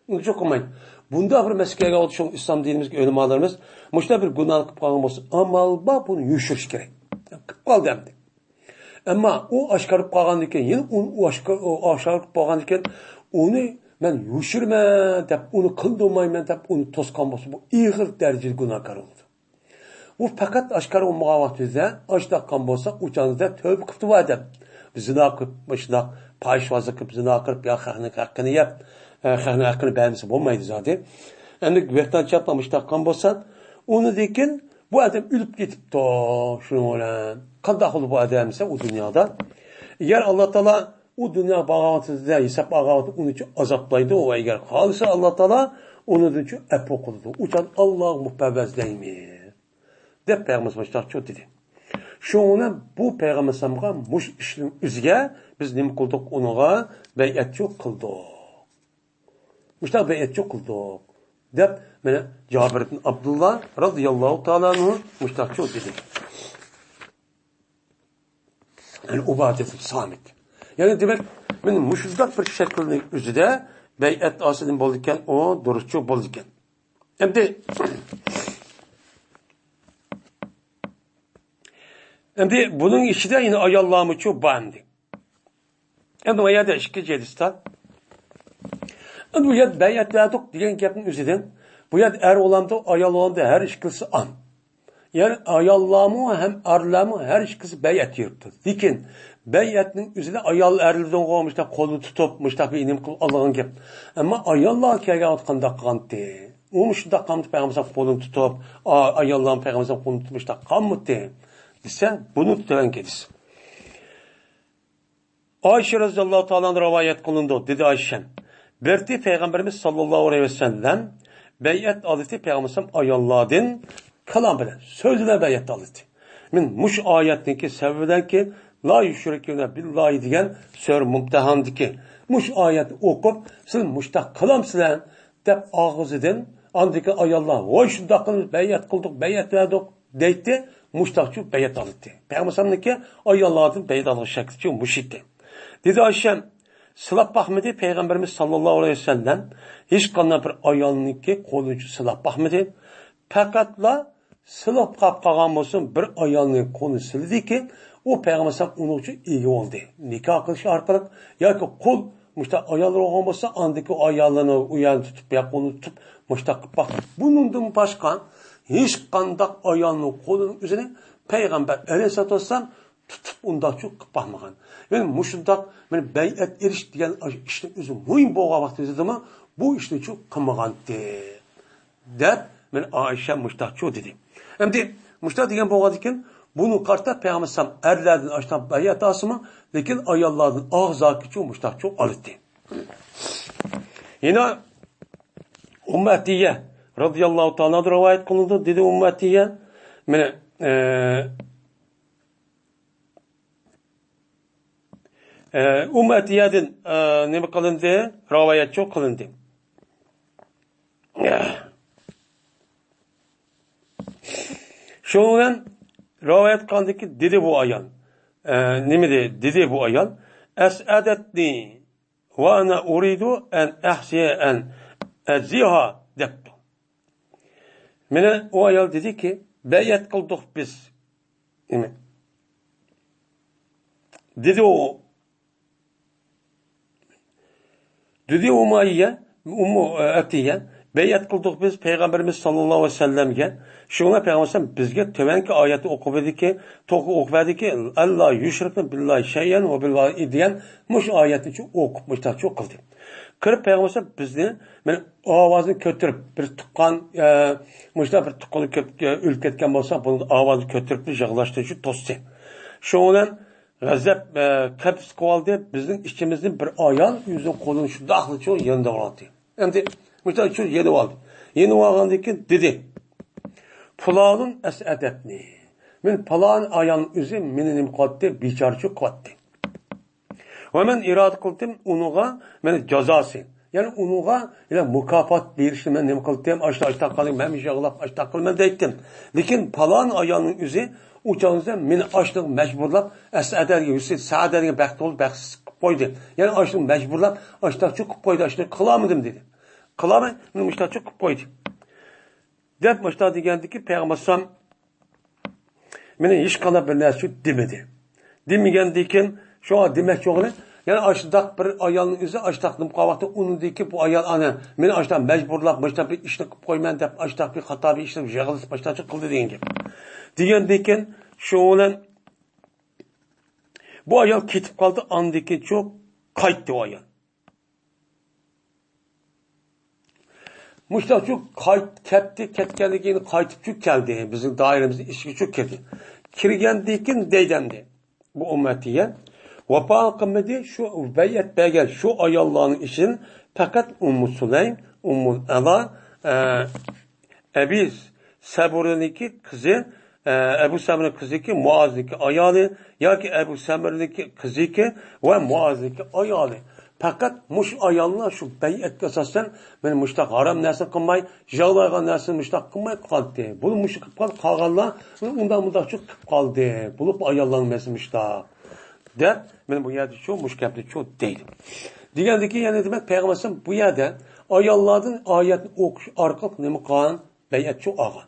ئۇنداقچۇ قىلمايدۇ. بۇنداق بىر مەسىلە كەلگەن ۋاقىتتا شۇ ئىسلام دىنىمىزدىكى ئۆلىمالىرىمىز مۇشۇنداق بىر گۇناھنى قىلىپ قالغان بولسا، ئامال بار بۇنى يوشۇرۇش كېرەك. قىلىپ قالدى ئەمدى. ئەمما ئۇ ئاشكارا قىلىپ قالغاندىن كېيىن، يەنە ئۇ، ئۇ ئاشكار-، ئۇ ئاشكارا قىلىپ قالغاندىن كېيىن، ئۇنى مەن يوشۇرىمەن دەپ، ئۇنى قىلدۇرمايمەن دەپ، ئۇنى توسقان بولسا، بۇ ئېغىر دەرىجىدە گۇناھكار بولىدۇ. ئۇ پەقەت ئاشكارا بولمىغان ۋاقتىدا، ئاشتاققان بولسا، ئۇ چاغدا تۆۋبە قىپتۇ ئۇ ئادەم. زىنا قىلىپ، مۇشۇنداق پاھىشۋازلىق قىلىپ، زىنا قىلىپ، يا خەقنىڭ ھەققىنى يەپ، ئە، خەقنىڭ ھەققىنى بەرمىسە بولمايدۇ زادى. ئەمدى بۆھتان چاپلاپ مۇشۇنداق قىلغان بولسا، ئۇنىڭدىن كېيىن بۇ ئادەم ئۆلۈپ كېتىپتۇ. شۇنىڭ بىلەن قانداق بولىدۇ بۇ ئادەم دېسە، ئۇ دۇنيادا، ئەگەر ئاللا تائالا ئۇ دۇنياغا بارغان ۋاقتىدا ھېساب ئالغان ۋاقتىدا ئۇنىچۇ ئازابلايدۇ ۋە ئەگەر خالىسا ئاللا تائالا ئۇنىڭدىنچۇ ئەپۇ قىلىدۇ. ئۇ چاغدا ئاللاغا مۇپەۋۋەزلەيمىز دەپ پەيغەمبىرىمىز مۇشۇنداقچۇ دېدى. شۇنىڭ بىلەن بۇ پەيغەمبەر ئەلەيھىسسالامغا مۇشۇ ئىشنىڭ ئۆزىگە بىز نېمە قىلدۇق؟ ئۇنىڭغا بەيئەتچۇ قىلدۇق. مۇشۇنداق بەيئەتچۇ قىلدۇق، دەپ، مانا، جابىر ئىبن ئابدۇللا رازىياللاھۇ تائالا ئەنھۇ مۇشۇنداقچۇ دېدى. يەنى ئۇبادە ئىبن سامىت. يەنى دېمەك، مانا مۇشۇنداق بىر شەكىلنىڭ ئۆزىدە بەيئەت ئالسا نېمە بولىدىكەن؟ ئۇ دۇرۇسچۇ بولىدىكەن. ئەمدى، ئەمدى بۇنىڭ ئىچىدە يەنە ئاياللارمۇچۇ بار ئەمدى. ئەمدى بۇ يەردە ئىككىنچى ھەدىستە، ئەمدى بۇ يەردە بەيئەت بەردۇق دېگەن گەپنىڭ ئۆزىدىن، بۇ يەردە ئەر بولامدۇ، ئايال بولامدۇ، ھەر ئىككىلىسى ئان. يەنى ئاياللارمۇ ھەم ئەرلەرمۇ ھەر ئىككىلىسى بەيئەت يۈرۈپتۇ. لېكىن بەيئەتنىڭ ئۆزىدە ئايال ئەرلىرىدىنغۇ مۇشۇنداق قولنى تۇتۇپ، مۇشۇنداق بىر نېمە قىلىپ ئالىدىغان گەپ. ئەمما ئاياللار كەلگەن ۋاقىت قانداق قىلغانتى؟ ئۇ مۇشۇنداق قىلمىدى، پەيغەمبەر قولىنى تۇتۇپ، ئا-، ئاياللارمۇ پەيغەمبەر قولىنى تۇتۇپ مۇشۇنداق قىلمىدى دېسە، بۇنى تۆۋەنكى ھەدىس. ئائىشە رازىياللاھۇ تائالا ئەنھا رىۋايەت قىلىنىدۇ، دېدى ئائىشە، بىرتى پەيغەمبىرىمىز ساللاللاھۇ ئەلەيھى ۋەسەللەم بەيئەت ئالدى، پەيغەمبەر ئاياللاردىن كالام بىلەن، سۆز بىلەن بەيئەت ئالدى. مەن مۇشۇ ئايەتنىڭكى سەۋەبىدەنكى، لا يۇشرىكۇنە بىللاھى دېگەن سۈرە مۇمتەھاندىكى مۇشۇ ئايەتنى ئوقۇپ، سىز مۇشۇنداق قىلامسىلەر دەپ ئاغزىدىن، ئاندىكى ئاياللار، ۋاي شۇنداق قىلىپ بەيئەت قىلدۇق، بەيئەت بەردۇق دەيتتى، مۇشتاقچۇ بەيئەت ئالاتتى. پەيغەمبەرنىڭكى ئاياللاردىن بەيئەت ئالغان شەكلىچۇ مۇشۇ ئىدى. دېدى ئائىشەم، سىلاپ باقمىدى پەيغەمبىرىمىز ساللاللاھۇ ئەلەيھى ۋەسەللەم، ھېچقانداق بىر ئايالنىڭكى قولىنى سىلاپ باقمىدى. پەقەتلا سىلىپ قاپ قالغان بولسۇن، بىر ئايالنىڭ قولىنى سىلىدىكى، ئۇ پەيغەمبەر ئەلەيھىسسالام ئۇنىڭ ئۈچۈن ئىگە بولدى. نىكاھ قىلىش ئارقىلىق ياكى قۇل مۇشۇنداق ئايال بولغان بولسا، ئاندىكى ئاياللىرىنى ئۇ يەرنى تۇتۇپ، يا قولىنى تۇتۇپ، مۇشۇنداق قىلىپ باقتى. بۇنىڭدىن باشقا ھېچقانداق ئايالنىڭ قولىنىڭ ئۆزىنى پەيغەمبەر ئەلەيھىسسالاتۇ ۋەسسالام تۇتۇپ ئۇنداقچۇ قىلىپ باقمىغان. يەنى مۇشۇنداق مانا بەيئەت ئېلىش دېگەن ئىشنىڭ ئۆزى مۇھىم بولغان ۋاقتىمىزدىمۇ بۇ ئىشنىچۇ قىلمىغانتى. دەپ، مانا ئائىشە مۇشتاقچۇ دېدى. ئەمدى مۇشتاق دېگەن بولغاندىكىن، بۇنى قارىتا پەيغەمبەر ئەرلەردىن ئاشۇنداق بەيئەت ئالسىمۇ، لېكىن ئاياللاردىن ئاغزاكىچۇ مۇشتاقچۇ ئالىتتى. يەنە ئۇممۇ ئەتىيە رەزىياللاھۇ تائالا ئەنھا رىۋايەت قىلىنىدۇ، دېدى ئۇممۇ ئەتىيە، مانا، ئە، ئە، ئۇممۇ ئەتىيەدىن، ئە، نېمە قىلىندى؟ رىۋايەتچۇ قىلىندى. شۇنىڭ بىلەن رىۋايەت قىلغاندىكى دېدى بۇ ئايال. ئە، نېمە دېدى؟ دېدى بۇ ئايال، «ئەسئەدەتنى ۋە ئەنە ئۇرىدۇ ئەن ئەخشىيە ئەن ئەزىيها» دەپتۇ. مانا ئۇ ئايال دېدىكى، بەيئەت قىلدۇق بىز. نېمە؟ دېدى ئۇ. دېدى ئۇممۇ ئەتىيە، ئۇممۇ ئەتىيە، بەيئەت قىلدۇق بىز پەيغەمبىرىمىز ساللاللاھۇ ئەلەيھى ۋەسەللەمگە. شۇڭا پەيغەمبەر بىزگە تۆۋەنكى ئايەتنى ئوقۇپ بەردىكى، توغرا ئوقۇپ بەردىكى، «ئەللا يۇشرىكنە بىللاھى شەيئەن ۋە بىلۋالىدەينى» دېگەن مۇشۇ ئايەتنى شۇ ئوقۇپ مۇشتاقچۇ قىلدى. كىرىپ پەيغەمبەر بىزنى، مانا، ئاۋازىنى كۆتۈرۈپ، بىر تۇغقان، ئە، مۇشۇنداق بىر تۇغقىنى كۆپ، ئۆلۈپ كەتكەن بولسا، بۇنىڭ ئاۋازىنى كۆتۈرۈپ يىغلاشتۇرۇشنى توستى. شۇنىڭ بىلەن غەزەپ، ئە، كەپسىز قىلىۋالدى، بىزنىڭ ئىچىمىزدىن بىر ئايال ئۆزىنىڭ قولىنى شۇنداقلىچۇ يېنىۋالدى. ئەمدى مۇشۇنداقچۇ يېنىۋالدى. يېنىۋالغاندىن كېيىن دېدى، «پۇلانۇن ئەسئەدەتنى. مەن پالان ئايالنىڭ ئۆزى مېنى نېمە قىلاتتى، بىچارىچۇ قىلاتتى. ۋە مەن ئىرادە قىلدىم ئۇنىڭغا، مانا، جازاسى. يەنى ئۇنىڭغا، يەنى مۇكاپات بېرىشنى مەن نېمە قىلدىم؟ ئاشتا، ئاشتا قىلدىم، مەن يىغلاپ، ئاشتا قىلىمەن دەيتتىم. لېكىن پالان ئايالنىڭ ئۆزى ئۇ چاغدا مېنى ئاشلىق مەجبۇرلاپ، ئەسئەدەگە، يۈسۈپ سەئدەگە بەخت بولۇپ، بەختسىز قىلىپ قويدى. يەنى ئاشلىق مەجبۇرلاپ، ئاشتاقچۇ قىلىپ قويدى، ئاشلىق قىلالمىدىم» دېدى. «قىلالماي، مېنى مۇشتاقچۇ قىلىپ قويدى» دەپ، مۇشتا دېگەندىكى پەيغەمبەر مېنى ھېچقانداق بىر نەرسە دېمىدى. دېمىگەندىن كېيىن، شۇڭا دېمەكچى بولغىنى، يەنى ئاشۇنداق بىر ئايالنىڭ ئۆزى ئاشۇنداق نېمە قىلىۋاتىدۇ، ئۇنىڭدىن كېيىن بۇ ئايال ئانا، مېنى ئاشۇنداق مەجبۇرلاپ، مۇشۇنداق بىر ئىشنى قىلىپ قويىمەن دەپ، ئاشۇنداق بىر خاتا بىر ئىشنى يىغلىتىپ، ئاشۇنداقچە قىلدى دېگەن گەپ. دېگەندىن كېيىن، شۇ بىلەن بۇ ئايال كېتىپ قالدى، ئاندىن كېيىن شۇ قايتتى ئۇ ئايال. مۇشتاقچۇ قايت-، كەتتى، كەتكەندىن كېيىن قايتىپچۇ كەلدى. بىزنىڭ دائىرىمىزنىڭ ئىچىگىچۇ كىردى. كىرگەندىن كېيىن دەيدۇ ئەمدى بۇ ئۇممۇ ئەتىيە، ۋاپا قىلمىدى شۇ بەيئەت بەرگەن شۇ ئاياللارنىڭ ئىچىدىن پەقەت ئۇممۇ سۇلەيم، ئۇممۇ ئەلا، ئە، ئەبى سەبرىنىڭكى قىزى، ئە، ئەبۇ سەبرىنىڭ قىزىكى مۇئازنىڭكى ئايالى ياكى ئەبۇ سەبرىنىڭكى قىزىكى ۋە مۇئازنىڭكى ئايالى. پەقەت مۇشۇ ئاياللار شۇ بەيئەتكە ئاساسەن، مېنى مۇشتاق ھارام نەرسىنى قىلماي، يىغلايدىغان نەرسىنى مۇشتاق قىلماي قالدى. بۇلار مۇشۇ قىلىپ قالدى، قالغانلار ئۇنداق مۇنداقچۇ قىلىپ قالدى. بولۇپ ئاياللارنىڭ مەسىلىسى مۇشتاق. دەپ، مانا بۇ يەردە شۇ مۇشۇ گەپنى شۇ دەيدۇ. دېگەندىكىن يەنە دېمەك، پەيغەمبەر بۇ يەردە ئاياللاردىن ئايەتنى ئوقۇش ئارقىلىق نېمە قىلغان؟ بەيئەت شۇ ئالغان.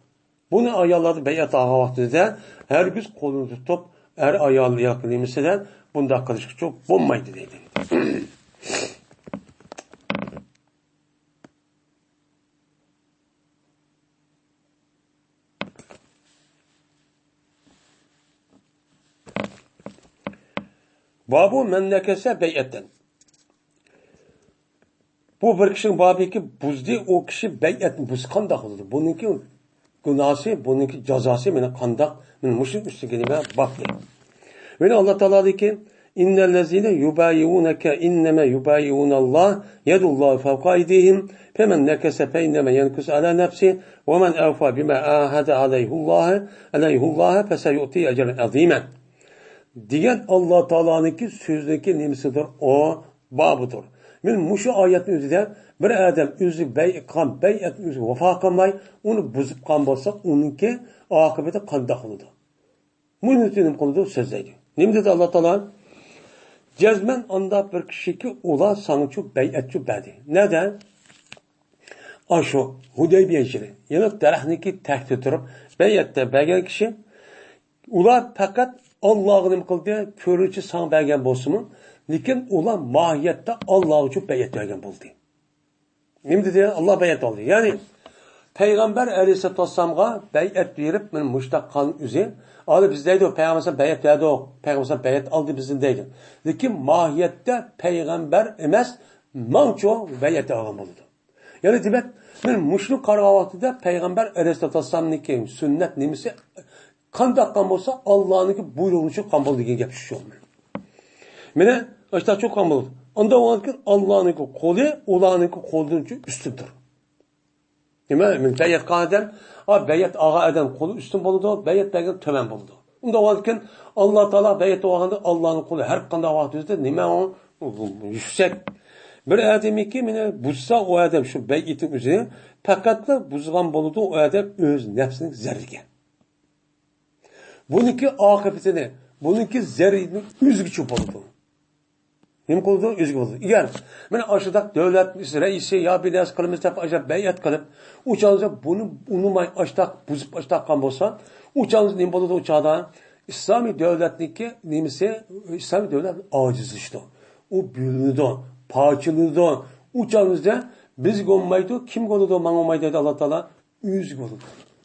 بۇنى ئاياللاردىن بەيئەت ئالغان ۋاقتىدا ھەرگىز قولىنى تۇتۇپ، ئەر ئايال ياكى نېمىسىدە بۇنداق قىلىشقا شۇ بولمايدۇ دەيدۇ. بابۇ مەن نەكەسە بەيئەتەن. بۇ بىر كىشىنىڭ بابىكى بۇزدى، ئۇ كىشى بەيئەتنى بۇزسا قانداق بولىدۇ؟ بۇنىڭكى گۇناھسى، بۇنىڭكى جازاسى مانا قانداق؟ مانا مۇشۇ ئۈستىگە نېمە باب دەيدۇ. يەنە ئاللا تائالا دەيدىكى، إن الذين يبايعونك إنما يبايعون الله يد الله فوق أيديهم فمن نكث فإنما ينكث على نفسه ومن أوفى بما عاهد عليه الله، عليه الله فسيؤتيه أجرا عظيما. دېگەن ئاللا تائالانىڭكى سۆزىنىڭكى نېمىسىدۇر؟ ئۇ بابىدۇر. مانا مۇشۇ ئايەتنىڭ ئۆزىدە بىر ئادەم ئۆزى بەي-، قىلغان بەيئەتنى ئۆزىگە ۋاپا قىلماي، ئۇنى بۇزۇپ قالغان بولسا، ئۇنىڭكى ئاقىۋىتى قانداق بولىدۇ؟ مۇنى نېمە قىلىدۇ؟ سۆزلەيدۇ. نېمە دېدى ئاللا تائالا؟ جەزمەن ئانداق بىر كىشىكى ئۇلار ساڭىچۇ بەيئەتچۇ بەردى. نەدە؟ ئاشۇ ھۇدەيبىيە يېرى. يەنى دەرەخنىڭكى تەكتىدە تۇرۇپ بەيئەت بەرگەن كىشى. ئۇلار پەقەت ئاللاغا نېمە قىلدى؟ كۆرۈنۈشى ساڭا بەرگەن بولسىمۇ، لېكىن ئۇلار ماھىيەتتە ئاللاغىچۇ بەيئەت بەرگەن بولدى. نېمە دېدى؟ ئاللا بەيئەت ئالدى. يەنى پەيغەمبەر ئەلەيھىسسالاتۇ ۋەسسالامغا بەيئەت بېرىپ، مانا مۇشتاق قىلغان ئۆزى. ھازىر بىز دەيدۇ، پەيغەمبەر بەيئەت بەردۇق، پەيغەمبەر بەيئەت ئالدى بىزدىن دەيدۇ. لېكىن ماھىيەتتە پەيغەمبەر ئەمەس، ماڭچۇ بەيئەت ئالغان بولىدۇ. يەنى دېمەك، مانا مۇشۇنى قارىغان ۋاقتىدا پەيغەمبەر ئەلەيھىسسالاتۇ ۋەسسالامنىڭكى سۈننەت نېمىسى قانداق قىلغان بولسا، ئاللانىڭكى بۇيرۇغىنىچە قىلغان بولىدۇ دېگەن گەپ شۇ. مانا ئاشۇنداق چوقۇن بولىدۇ. ئاندا بولغاندىكىن ئاللانىڭكى قولى ئۇلارنىڭكى قولىدىن ئۈستۈندۇر. نېمە؟ مەن بەيئەت قىلغان ئادەم، ئا، بەيئەت ئالغان ئادەم قولى ئۈستۈن بولىدۇ، بەيئەت بەرگەن تۆۋەن بولىدۇ. ئۇنداق بولغاندىكىن، ئاللا تائالا بەيئەت ئالغاندا ئاللانىڭ قولى ھەر قانداق ۋاقىتتا نېمە ئۇ يۈكسەك. بىر ئادەمكى مېنى بۇزسا، ئۇ ئادەم شۇ بەيئەتنىڭ ئۆزىنى پەقەتلا بۇزغان بولىدۇ، ئۇ ئادەم ئۆز نەپسىنىڭ زەررىگە. بۇنىڭكى ئاقىۋىتىنى، بۇنىڭكى زەرىرىنى ئۆزىگىچە بولىدۇ. نېمە قىلىدۇ؟ ئۆزىگە بولىدۇ. ئەگەر مانا ئاشۇنداق دۆلەت رەئىسى يا بىر نەرسە قىلىمىز دەپ ئاشۇنداق بەيئەت قىلىپ، ئۇ چاغدا بۇنى ئۇنىماي ئاشتاق بۇزۇپ ئاشتاق قىلغان بولسا، ئۇ چاغدا نېمە بولىدۇ ئۇ چاغدا؟ ئىسلامىي دۆلەتنىڭكى نېمىسى، ئىسلامىي دۆلەت ئاجىزلىشىدۇ. ئۇ بۆلۈنىدۇ، پارچىلىنىدۇ. ئۇ چاغدا بىزگە بولمايدۇ، كىمگە بولىدۇ، ماڭا بولمايدۇ دەيدۇ ئاللا تائالا. ئۆزىگە بولىدۇ.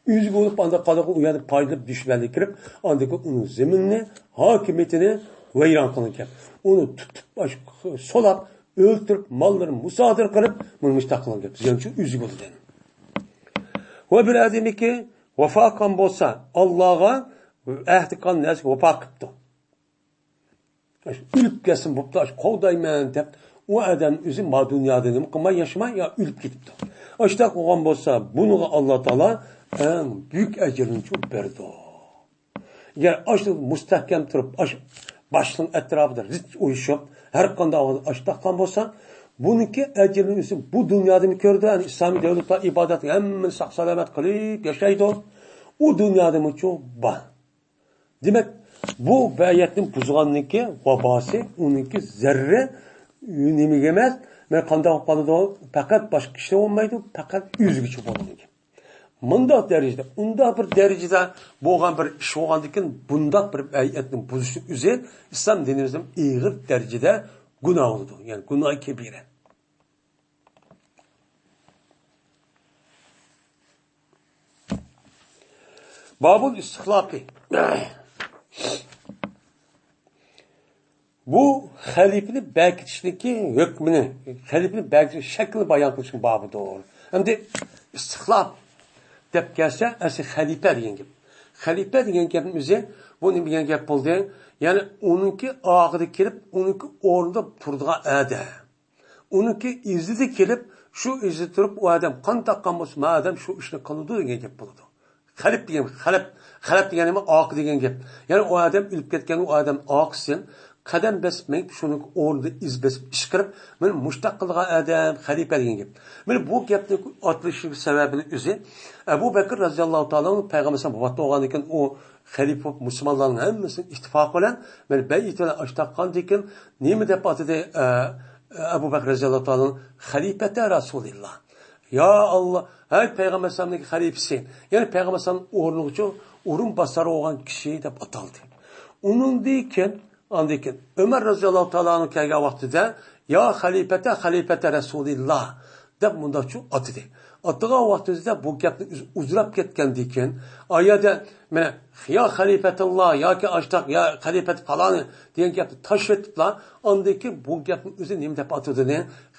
ئۆزىگە بولۇپ، ئانداق قالىدىغان ئۇ يەردە پايدىلىنىپ دۈشمەنلىككە كىرىپ، ئاندىن كېيىن ئۇنىڭ زېمىنىنى، ھاكىمىيىتىنى ۋەيران قىلغان گەپ. ئۇنى تۇتۇپ، ئاش-، سولاپ، ئۆلتۈرۈپ، ماللىرىنى مۇسادىرە قىلىپ، مۇنى مۇشۇنداق قىلغان گەپ. زىيانچى ئۆزىگە بولىدۇ دەيدۇ. ۋە بىر ئادەمكى ۋاپا قىلغان بولسا، ئاللاغا ئەھدى قىلغان نەرسىگە ۋاپا قىپتۇ. ئۆلۈپ كەتسۇن بوپتۇ، ئاشۇ قوغدايمەن دەپ، ئۇ ئادەم ئۆزى ما دۇنيادا نېمە قىلماي ياشىماي، يا ئۆلۈپ كېتىپتۇ. ئاشۇنداق بولغان بولسا، بۇنىڭغا ئاللا تائالا ئەڭ بۈيۈك ئەجرىنى چوقۇم بېرىدۇ. يەنى ئاشۇ مۇستەھكەم تۇرۇپ، ئاشۇ باشنىڭ ئەتراپىدا رىت ئۇيۇشۇپ، ھەر قانداق ئاشۇنداق قىلغان بولسا، بۇنىڭكى ئەجرىنى ئۆزى بۇ دۇنيادىمۇ كۆرىدۇ، يەنى ئىسلامىي دۆلەتلەر ئىبادەتنى ھەممىنى ساق-سالامەت قىلىپ ياشايدۇ. ئۇ دۇنيادىمۇچۇ بار. دېمەك، بۇ بەيئەتنى بۇزغاننىڭكى ۋاباسى، ئۇنىڭكى زەررى نېمىگە ئەمەس، مانا قانداق بولۇپ قالىدۇ؟ پەقەت باشقا كىشىگە بولمايدۇ، پەقەت ئۆزىگىچە بولىدۇ. مۇنداق دەرىجىدە، ئۇنداق بىر دەرىجىدە بولغان بىر ئىش بولغاندىكىن، بۇنداق بىر بەيئەتنى بۇزۇشنىڭ ئۆزى ئىسلام دىنىمىزدا ئېغىر دەرىجىدە گۇناھ بولىدۇ. يەنى گۇناھى كەبىرە. بابۇل ئىستىخلاپى. بۇ خەلىپىنى بەكىتىشنىڭكى ھۆكمىنى، خەلىپىنى بەكىتىش شەكلىنى بايان قىلىشنىڭ بابىدۇر. ئەمدى ئىستىخلاپ دەپ كەلسە، ئەسلى خەلىپە دېگەن گەپ. خەلىپە دېگەن گەپنىڭ ئۆزى، بۇ نېمە دېگەن گەپ بولدى؟ يەنى ئۇنىڭكى ئارقىدا كېلىپ، ئۇنىڭكى ئورنىدا تۇرىدىغان ئادەم. ئۇنىڭكى ئىزىدا كېلىپ، شۇ ئىزدا تۇرۇپ، ئۇ ئادەم قانداق قىلغان بولسا، ما ئادەم شۇ ئىشنى قىلىدۇ دېگەن گەپ بولىدۇ. خەلپ دېگەن، خەلپ، خەلپ دېگەن نېمە؟ ئارقا دېگەن گەپ. يەنى ئۇ ئادەم ئۆلۈپ كەتكەن، ئۇ ئادەم ئارقىسىدىن قەدەم بېسىپ مېڭىپ، شۇنىڭ ئورنىدا ئىز بېسىپ ئىش قىلىپ، مانا مۇشۇنداق قىلىدىغان ئادەم خەلىپە دېگەن گەپ. مانا بۇ گەپنىڭ ئاتىلىشىنىڭ سەۋەبىنىڭ ئۆزى، ئەبۇ بەكرى رەزىياللاھۇ تائالا ئەنھۇ پەيغەمبەر ئەلەيھىسسالام ۋاپات بولغاندىن كېيىن، ئۇ خەلىپە بولۇپ، مۇسۇلمانلارنىڭ ھەممىسىنىڭ ئىتتىپاقى بىلەن، مانا بەيئىتى بىلەن ئاشتاققاندىن كېيىن نېمە دەپ ئاتىدى، ئە، ئە، ئەبۇ بەكرى رەزىياللاھۇ تائالا ئەنھۇ؟ خەلىپەتە رەسۇلىللا. يا ئاللا، ھەي پەيغەمبەر ئەلەيھىسسالامنىڭ خەلىپىسى، يەنى پەيغەمبەر ئەلەيھىسسالامنىڭ ئورنىغىچۇ ئورۇن باسار بولغان كىشى دەپ ئاتالدى. ئۇنىڭدىن كېيىن، ئاندىن كېيىن ئۆمەر رەزىياللاھۇ تائالا ئەنھۇ كەلگەن ۋاقتىدا، يا خەلىپەتە، خەلىپەتە رەسۇلىللا دەپ مۇنداقچۇ ئاتىدى. ئاتىغان ۋاقتىمىزدا بۇ گەپنى ئۆزى ئۇزراپ كەتكەندىن كېيىن، ئايەدە مانا يا خەلىپەتىللا ياكى ئاشتاق يا خەلىپەت پالانى دېگەن گەپنى تاشلىۋېتىپلا، ئاندىن كېيىن بۇ گەپنى ئۆزى نېمە دەپ ئاتىدۇ؟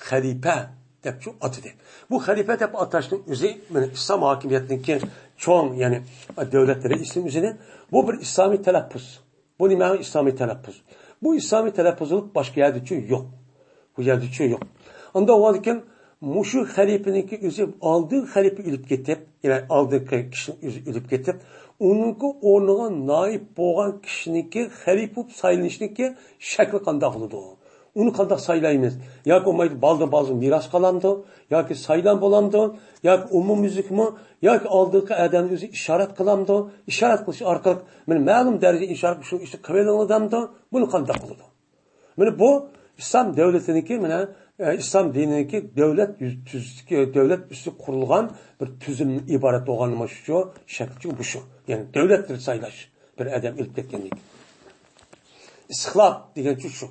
خەلىپە دەپچۇ ئاتىدى. بۇ خەلىپە دەپ ئاتاشنىڭ ئۆزى مانا ئىسلام ھاكىمىيەتنىڭكى چوڭ، يەنى دۆلەت رەئىسىنىڭ ئۆزىنى، بۇ بىر ئىسلامىي تەلەپپۇز. بۇ نېمە؟ ئىسلامىي تەلەپپۇز. بۇ ئىسلامىي تەلەپپۇزلۇق باشقا يەردىچۇ يوق. بۇ يەردىچۇ يوق. ئاندىن ئۇنىڭدىن كېيىن مۇشۇ خەلىپىنىڭكى ئۆزى، ئالدىنقى خەلىپە ئۆلۈپ كېتىپ، يەنى ئالدىنقى كىشىنىڭ ئۆزى ئۆلۈپ كېتىپ، ئۇنىڭكى ئورنىغا نائىب بولغان كىشىنىڭكى خەلىپە بولۇپ سايلىنىشنىڭكى شەكلى قانداق بولىدۇ؟ ئۇنى قانداق سايلايمىز؟ ياكى بولمايدۇ بالدىن بالدىن مىراس قالامدۇ؟ ياكى سايلام بولامدۇ؟ ياكى ئومۇميۈزلۈكمۇ؟ ياكى ئالدىنقى ئادەمنىڭ ئۆزى ئىشارەت قىلامدۇ؟ ئىشارەت قىلىش ئارقىلىق، مانا مەلۇم دەرىجىدە ئىشارەت قىلىپ شۇ ئىشنى قىلىۋېلىڭلار دەمدۇ؟ بۇنى قانداق قىلىدۇ؟ مانا بۇ ئىسلام دۆلىتىنىڭكى، مانا، ئە، ئىسلام دىنىنىڭكى دۆلەت يۈز-، تۈز-، دۆلەت ئۈستىگە قۇرۇلغان بىر تۈزۈمدىن ئىبارەت بولغان مانا شۇ شەكلى بۇ شۇ. يەنى دۆلەتنى سايلاش. بىر ئادەم ئۆلۈپ كەتكەندىن كېيىن. ئىستىخلاپ دېگەنچۇ شۇ.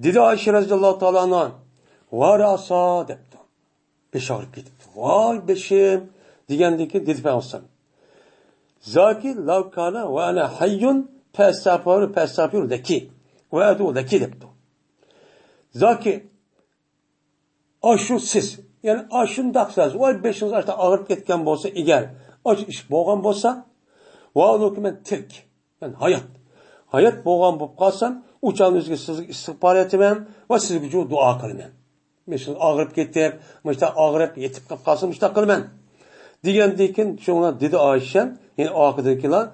دېدى ئائىشە رەزىياللاھۇ تائالا ئەنھا، ۋاي راسا دەپتۇ. بېشى ئاغرىپ كېتىپتۇ. ۋاي بېشىم دېگەندىن كېيىن دېدى پەيغەمبەر، زاكى لو كان ۋە ئەنا ھەييۇن فەستەغفىرۇ، فەستەغفىرۇ لەكى ۋە ئەدئۇ لەكى دەپتۇ. زاكى ئاشۇ سىز، يەنى ئاشۇنداق سىز، ۋاي بېشىڭىز ئاشتا ئاغرىپ كەتكەن بولسا ئەگەر، ئاشۇ ئىش بولغان بولسا، ۋە ئۇنىڭكى مەن تىرىك، مەن ھايات. ھايات بولغان بولۇپ قالسام، ئۇ چاغنى ئۆزىگە سىزگە ئىستىغپار ئېيتىمەن ۋە سىزگە دۇئا قىلىمەن. مەن شۇ ئاغرىپ كېتىپ، مۇشتا ئاغرىپ يېتىپ قېلىپ قالسا، مۇشتا قىلىمەن. دېگەندىن كېيىن شۇڭا دېدى ئايشەم، يەنە ئارقىدىكىلار،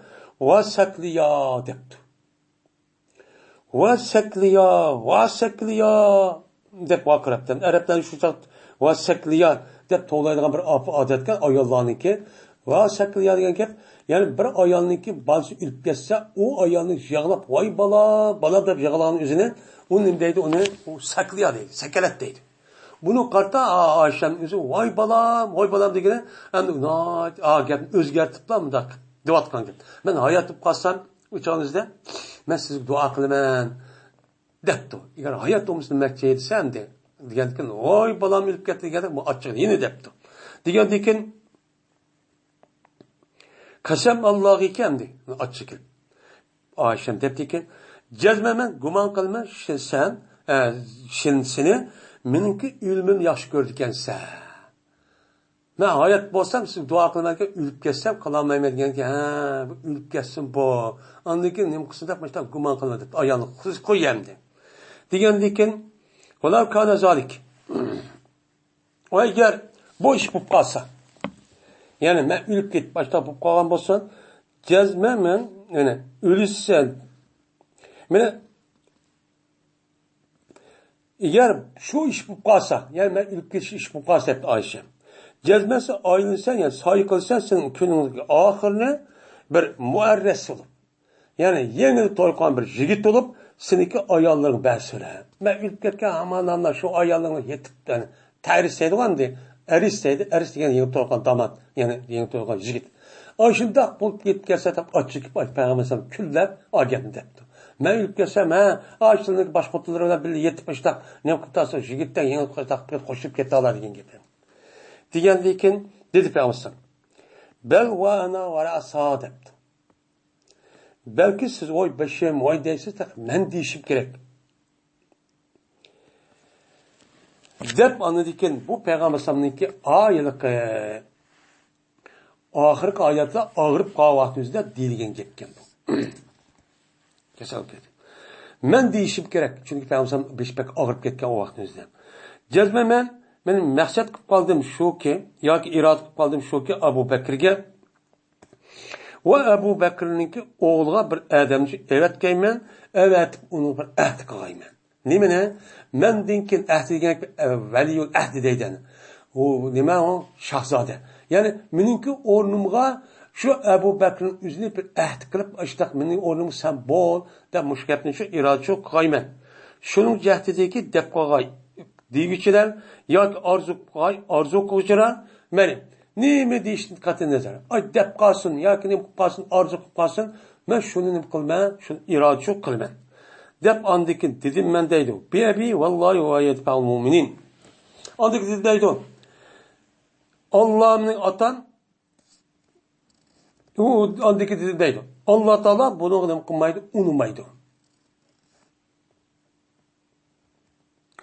ۋە سەكلىيا دەپتۇ. ۋە سەكلىيا، ۋە سەكلىيا دەپ ۋارقىراپتۇ. ئەرەبلەر شۇ چاغ ۋە سەكلىيا دەپ توۋلايدىغان بىر ئاپا ئادەتكەن ئاياللارنىڭكى. ۋە سەكلىيا دېگەن گەپ، يەنى بىر ئايالنىڭكى بالىسى ئۆلۈپ كەتسە، ئۇ ئايالنى يىغلاپ، ۋاي بالا، بالا دەپ يىغلىغان ئۆزىنى، ئۇ نېمە دەيدۇ؟ ئۇنى ئۇ سەكلىيا دەيدۇ، سەكەلەت دەيدۇ. بۇنى قارىتا ئا-، ئايشەم ئۆزى، ۋاي بالام، ۋاي بالام دېگىنى، ئەمدى ناھايىتى، ئا، گەپنى ئۆزگەرتىپلا مۇنداق دەۋاتقان گەپ. مەن ھايات بولۇپ قالسام، ئۇ چاغىڭىزدا مەن سىزگە دۇئا قىلىمەن دەپتۇ. ئەگەر ھايات بولمىسا دېمەكچى دېسە ئەمدى، دېگەندىكىن، ۋاي بالام ئۆلۈپ كەتتى دېگەندە، بۇ ئاچچىقى يەنە دەپتۇ. دېگەندىكىن، قەسەم ئاللاغىكى ئەمدى، ئاچچىقى كېلىپ. ئايشەم دەپتىكەن، جەزمەن مەن گۇمان قىلىمەن، شى-، سەن، ئە، شىن-، سېنى مېنىڭكى ئۆلۈمۈمنى ياخشى كۆرىدىكەنسەن. مەن ھايات بولسام سىزگە دۇئا قىلىمەنكەن، ئۆلۈپ كەتسەم قىلالمايمەن دېگەنكەن، ھە، بۇ ئۆلۈپ كەتسۇن بۇ. ئاندىن كېيىن نېمە قىلسۇن دەپ مۇشۇنداق گۇمان قىلىمەن دەپ ئايالنى قوي ئەمدى. دېگەندىن كېيىن، ۋەلەۋ كانە زالىك. ئەگەر بۇ ئىش بولۇپ قالسا، يەنى مەن ئۆلۈپ كېتىپ، ئاشۇنداق بولۇپ قالغان بولسا، جەزمەن مەن، يەنى ئۆلىسەن. مانا، ئەگەر شۇ ئىش بولۇپ قالسا، يەنى مەن ئۆلۈپ كېتىش ئىش بولۇپ قالسا، دەپتۇ ئايشە. جەزمەن سەن ئايلىنىسەن، يەنى سايە قىلىسەن، سېنىڭ كۈنۈڭنىڭ ئاخىرىنى بىر مۇئەررەس بولۇپ، يەنى يېڭى توي قىلغان بىر يىگىت بولۇپ، سېنىڭكى ئاياللىرىڭ بەرسىلە. مەن ئۆلۈپ كەتكەن ھامان ئاندىن شۇ ئاياللىرىڭ يېتىپ، يەنى تەرىس دەيدىغۇ ئەمدى. ئەرس دەيدۇ، ئەرس دېگەن يېڭى توي قىلغان دامات، يەنى يېڭى توي قىلغان يىگىت. ئاشۇنداق بولۇپ يېتىپ كەتسە دەپ ئاچچىقىپ، پەيغەمبەر ئەلەيھىسسالام كۈنلەپ ئا گەپنى دەپتۇ. مەن ئۆلۈپ كەتسەم، ھە، ئاشۇنىڭ باشقا خوتۇنلىرى بىلەن بىللە يېتىپ ئاشۇنداق نېمە قىلىپ تۇرسا، يىگىتتەك يېڭى قىلىپ قوشۇلۇپ كېتەلەر دېگەن گېپى. دېگەندىن كېيىن دېدى پەيغەمبەر ئەلەيھىسسالام، بەل ۋە ئەنا ۋە رەسا دەپتۇ. بەلكى سىز ۋاي بېشىم، ۋاي دەيسىز، تېخى مەن دېيىشىم كېرەك. دەپ ئاندىن كېيىن بۇ پەيغەمبەر ئەلەيھىسسالامنىڭكى ئايىلىقى ئاخىرقى ھاياتلار ئاغرىپ قالغان ۋاقتىمىزدا دېيىلگەن گەپكەن بۇ. كېسەل كېتىپ. مەن دېيىشىم كېرەك، چۈنكى پەيغەمبەر ئەلەيھىسسالام بېشى بەك ئاغرىپ كەتكەن ئۇ ۋاقتىمىزدا. جەزمەن مەن، مەن مەقسەت قىلىپ قالدىم شۇكى، ياكى ئىرادە قىلىپ قالدىم شۇكى، ئەبۇ بەكرىگە ۋە ئەبۇ بەكرىنىڭكى ئوغلىغا بىر ئادەمنى ئەۋەتكەيمەن، ئەۋەتىپ ئۇنىڭغا بىر ئەھدى قىلغايمەن. نېمىنى؟ مەندىن كېيىن ئەھدى دېگەن، ئە، ۋەلىيۇل ئەھدى دەيدۇ. ئۇ نېمە ئۇ؟ شاھزادە. يەنى مېنىڭكى ئورنۇمغا شۇ ئەبۇ بەكرىنىڭ ئۆزىنى بىر ئەھدى قىلىپ، ئاشۇنداق مېنىڭ ئورنۇمغا سەن بول دەپ مۇشۇ گەپنى شۇ ئىرادىچۇ قىلغايمەن. شۇنىڭ جەھدىدىكى دەپ قىلغاي دېگۈچىلەر ياكى ئارزۇ قىلغاي، ئارزۇ قىلغۇچىلار، مەيلى، نېمە دېيىشتىن قەتئىينەزەر، ئاي، دەپ قالسۇن ياكى نېمە قىلىپ قالسۇن، ئارزۇ قىلىپ قالسۇن، مەن شۇنى نېمە قىلىمەن، شۇنى ئىرادىچۇ قىلىمەن. دەپ ئاندىكىن دېدىم مەن دەيدۇ. بىئەبى ۋەللاھى ۋە يەدفەئۇل مۇئمىنىن. ئاندىكىن دېدى دەيدۇ. ئاللا مېنىڭ ئاتام، ئۇ ئاندىكىن دېدى دەيدۇ. ئاللا تائالا بۇنىڭغا نېمە قىلمايدۇ، ئۇنىمايدۇ.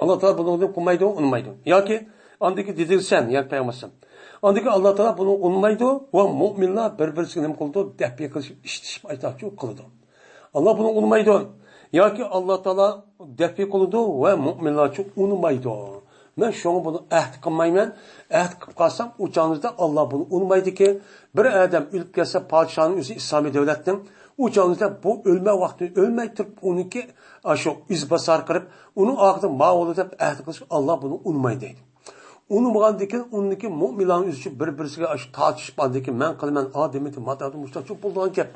ئاللا تائالا بۇنىڭدىن قىلمايدۇ، ئۇنىمايدۇ. ياكى ئاندىكى دېدىڭ سەن، ياكى پەيغەمبەر ئەلەيھىسسالام. ئاندىكى ئاللا تائالا بۇنى ئۇنىمايدۇ ۋە مۇئمىنلار بىر-بىرسىگە نېمە قىلىدۇ؟ دەپئى قىلىشىپ، ئىشلىشىپ ئايتاقچۇ قىلىدۇ. ئاللا بۇنى ئۇنىمايدۇ. ياكى ئاللا تائالا دەپئى قىلىدۇ ۋە مۇئمىنلارچۇ ئۇنىمايدۇ. مەن شۇڭا بۇنى ئەھدى قىلمايمەن. ئەھدى قىلىپ قالسام، ئۇ چاغىڭىزدا ئاللا بۇنى ئۇنىمايدىكى، بىر ئادەم ئۆلۈپ كەتسە، پادىشاھنىڭ ئۆزى ئىسلامىي دۆلەتنىڭ، ئۇ چاغىڭىزدا بۇ ئۆلمە ۋاقتى ئۆلمەي تۇرۇپ، ئۇنىڭكى ئاشۇ ئىزباسار قىلىپ، ئۇنىڭ ئارقىدىن ماۋۇ دەپ ئەھدى قىلىش ئاللا بۇنى ئۇنىمايدۇ دەيدۇ. ئۇنىمىغاندىكىن ئۇنىڭكى مۇئمىنلارنىڭ ئۆزىچۇ بىر-بىرسىگە ئاشۇ تارتىشىپ، ئاندىكىن مەن قىلىمەن، ئا دېمىدى، ماتادى مۇشتاچۇ بولىدىغان گەپ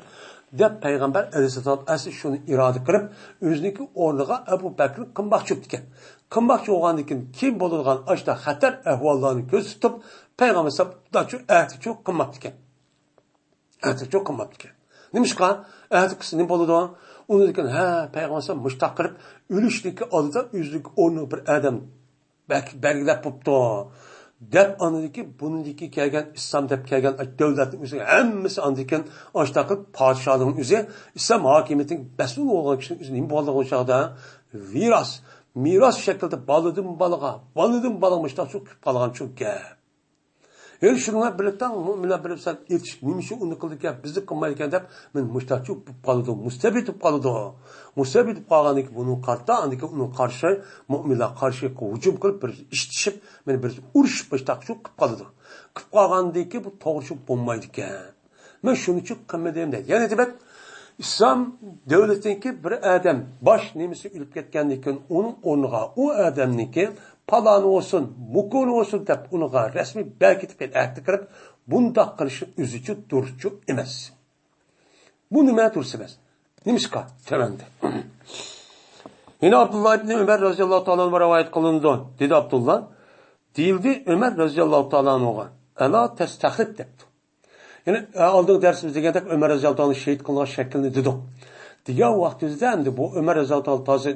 دەپ پەيغەمبەر ئەلەيھىسسالام ئەسلى شۇنى ئىرادە قىلىپ، ئۆزىنىڭكى ئورنىغا ئەبۇ بەكرىنى قىلماقچى بوپتىكەن. قىلماقچى بولغاندىكىن كېيىن بولىدىغان ئاشۇنداق خەتەر ئەھۋاللارنى كۆزىتىپ، پەيغەمبەر ئەلەيھىسسالام داچۇ ئەھدىچۇ قىلماپتىكەن. ئەھدىچۇ قىلماپتىكەن. نېمىشقا؟ ئەھدى قىلسا نېمە بولىدۇ؟ ئۇنىڭدىن كېيىن، ھە، پەيغەمبەر ئەلەيھىسسالام مۇشتاق قىلىپ، ئۆلۈشتىكى ئالدىدا ئۆزىنىڭكى ئورنىغا بىر ئادەم بەك بەلگىلەپ بوپتۇ دەپ، ئاندىكى بۇنىڭدىكى كەلگەن ئىسلام دەپ كەلگەن دۆلەتنىڭ ئۆزىگە ھەممىسى ئاندىكىن ئاشتاق قىلىپ پادىشاھنىڭ ئۆزى، ئىسلام ھاكىمىيىتىنىڭ مەسئۇل بولغان كىشىنىڭ ئۆزى نېمە بولىدىغان چاغدا ۋىراس، مىراس شەكلىدە بالىدىن بالىغا، بالىدىن بالىغا مۇشتاق شۇ كېلىپ قالغان شۇ گەپ. ھېلى شۇنىڭ بىلەن بىلەن مۇئمىنلار بىلەن ئېلىشىپ، نېمە ئۈچۈن ئۇنى قىلىدىكەن، بىزنى قىلمايدىكەن دەپ، مېنى مۇشتاچۇ بولۇپ قالىدۇ، مۇستەبىت بولۇپ قالىدۇ. مۇستەبىت بولۇپ قالغاندىن كېيىن بۇنىڭغا قارىتا، ئاندىن كېيىن ئۇنىڭغا قارشى، مۇئمىنلار قارشى ھۇجۇم قىلىپ، بىر ئىشتىشىپ، مېنى بىر ئۇرۇشۇپ، مۇشتاچۇ قىلىپ قالىدۇ. قىلىپ قالغاندىن كېيىن بۇ توغرا چۈشىنىپ بولمايدىكەن. مەن شۇنى ئۈچۈن قىلمىدىم دەيدۇ. يەنە دېمەك، ئىسلام دۆلىتىنىڭكى بىر ئادەم باش نېمىسى ئۆلۈپ كەتكەندىن كېيىن، ئۇنىڭ ئورنىغا ئۇ ئادەمنىڭكى پالانى بولسۇن، مۇكۇنى بولسۇن دەپ، ئۇنىڭغا رەسمىي بەكىتىپ، ئەھدە قىلىپ، بۇنداق قىلىشنىڭ ئۆزىچۇ دۇرۇسچۇ ئەمەس. بۇ نېمە دۇرۇس ئەمەس؟ نېمىشقا؟ تۆۋەندە. يەنە ئابدۇللا ئىبنى ئۆمەر رەزىياللاھۇ تائالا ئانھۇ رىۋايەت قىلىنىدۇ، دېدى ئابدۇللا. دېيىلدى ئۆمەر رەزىياللاھۇ تائالا ئانھۇغا، «ئەلا تەستەخلىپ» دەپتۇ. يەنى، ئە، ئالدىنقى دەرسىمىزدە دېگەندەك، ئۆمەر رەزىياللاھۇ تائالا شېھىت قىلىنغان شەكىلنى دېدۇق. دېگەن ۋاقتىمىزدا ئەمدى بۇ ئۆمەر رەزىياللاھۇ تائالا تازا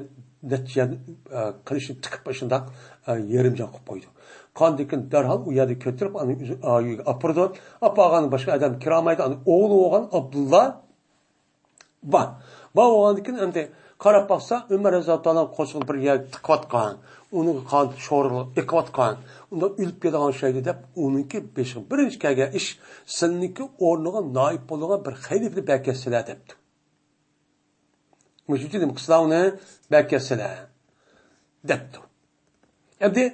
نەچچە يەر، ئە، قىلىچنى تىقىپ، شۇنداق، ئە، يېرىم جان قىلىپ قويدى. قاندىن كېيىن دەرھال ئۇ يەردىن كۆتۈرۈپ، ئۇنى ئۆزى، ئا، ئۆيىگە ئاپىرىدۇ. ئاپارغاندىن باشقا ئادەم كىرەلمەيدۇ. ئۇنى ئوغلى بولغان ئابدۇللا بار. بار بولغاندىن كېيىن ئەمدى قاراپ باقسا، ئۆمەر رەزىياللاھۇ تائالا قوشۇقىنى بىر يەرگە تىقىۋاتقان، ئۇنىڭ قان شورىلىرى ئېقىۋاتقان، ئۇنداق ئۆلۈپ كېتىدىغان ئوخشايدۇ دەپ، ئۇنىڭكى بېشىغا بىرىنچى كەلگەن ئىش، سېنىڭكى ئورنىغا نائىب بولىدىغان بىر خەلىپىنى بەكەتسىلە دەپتۇ. مۇشۇ ئۈچۈن نېمە قىلسىلا ئۇنى بەكەتسىلە دەپتۇ. ئەمدى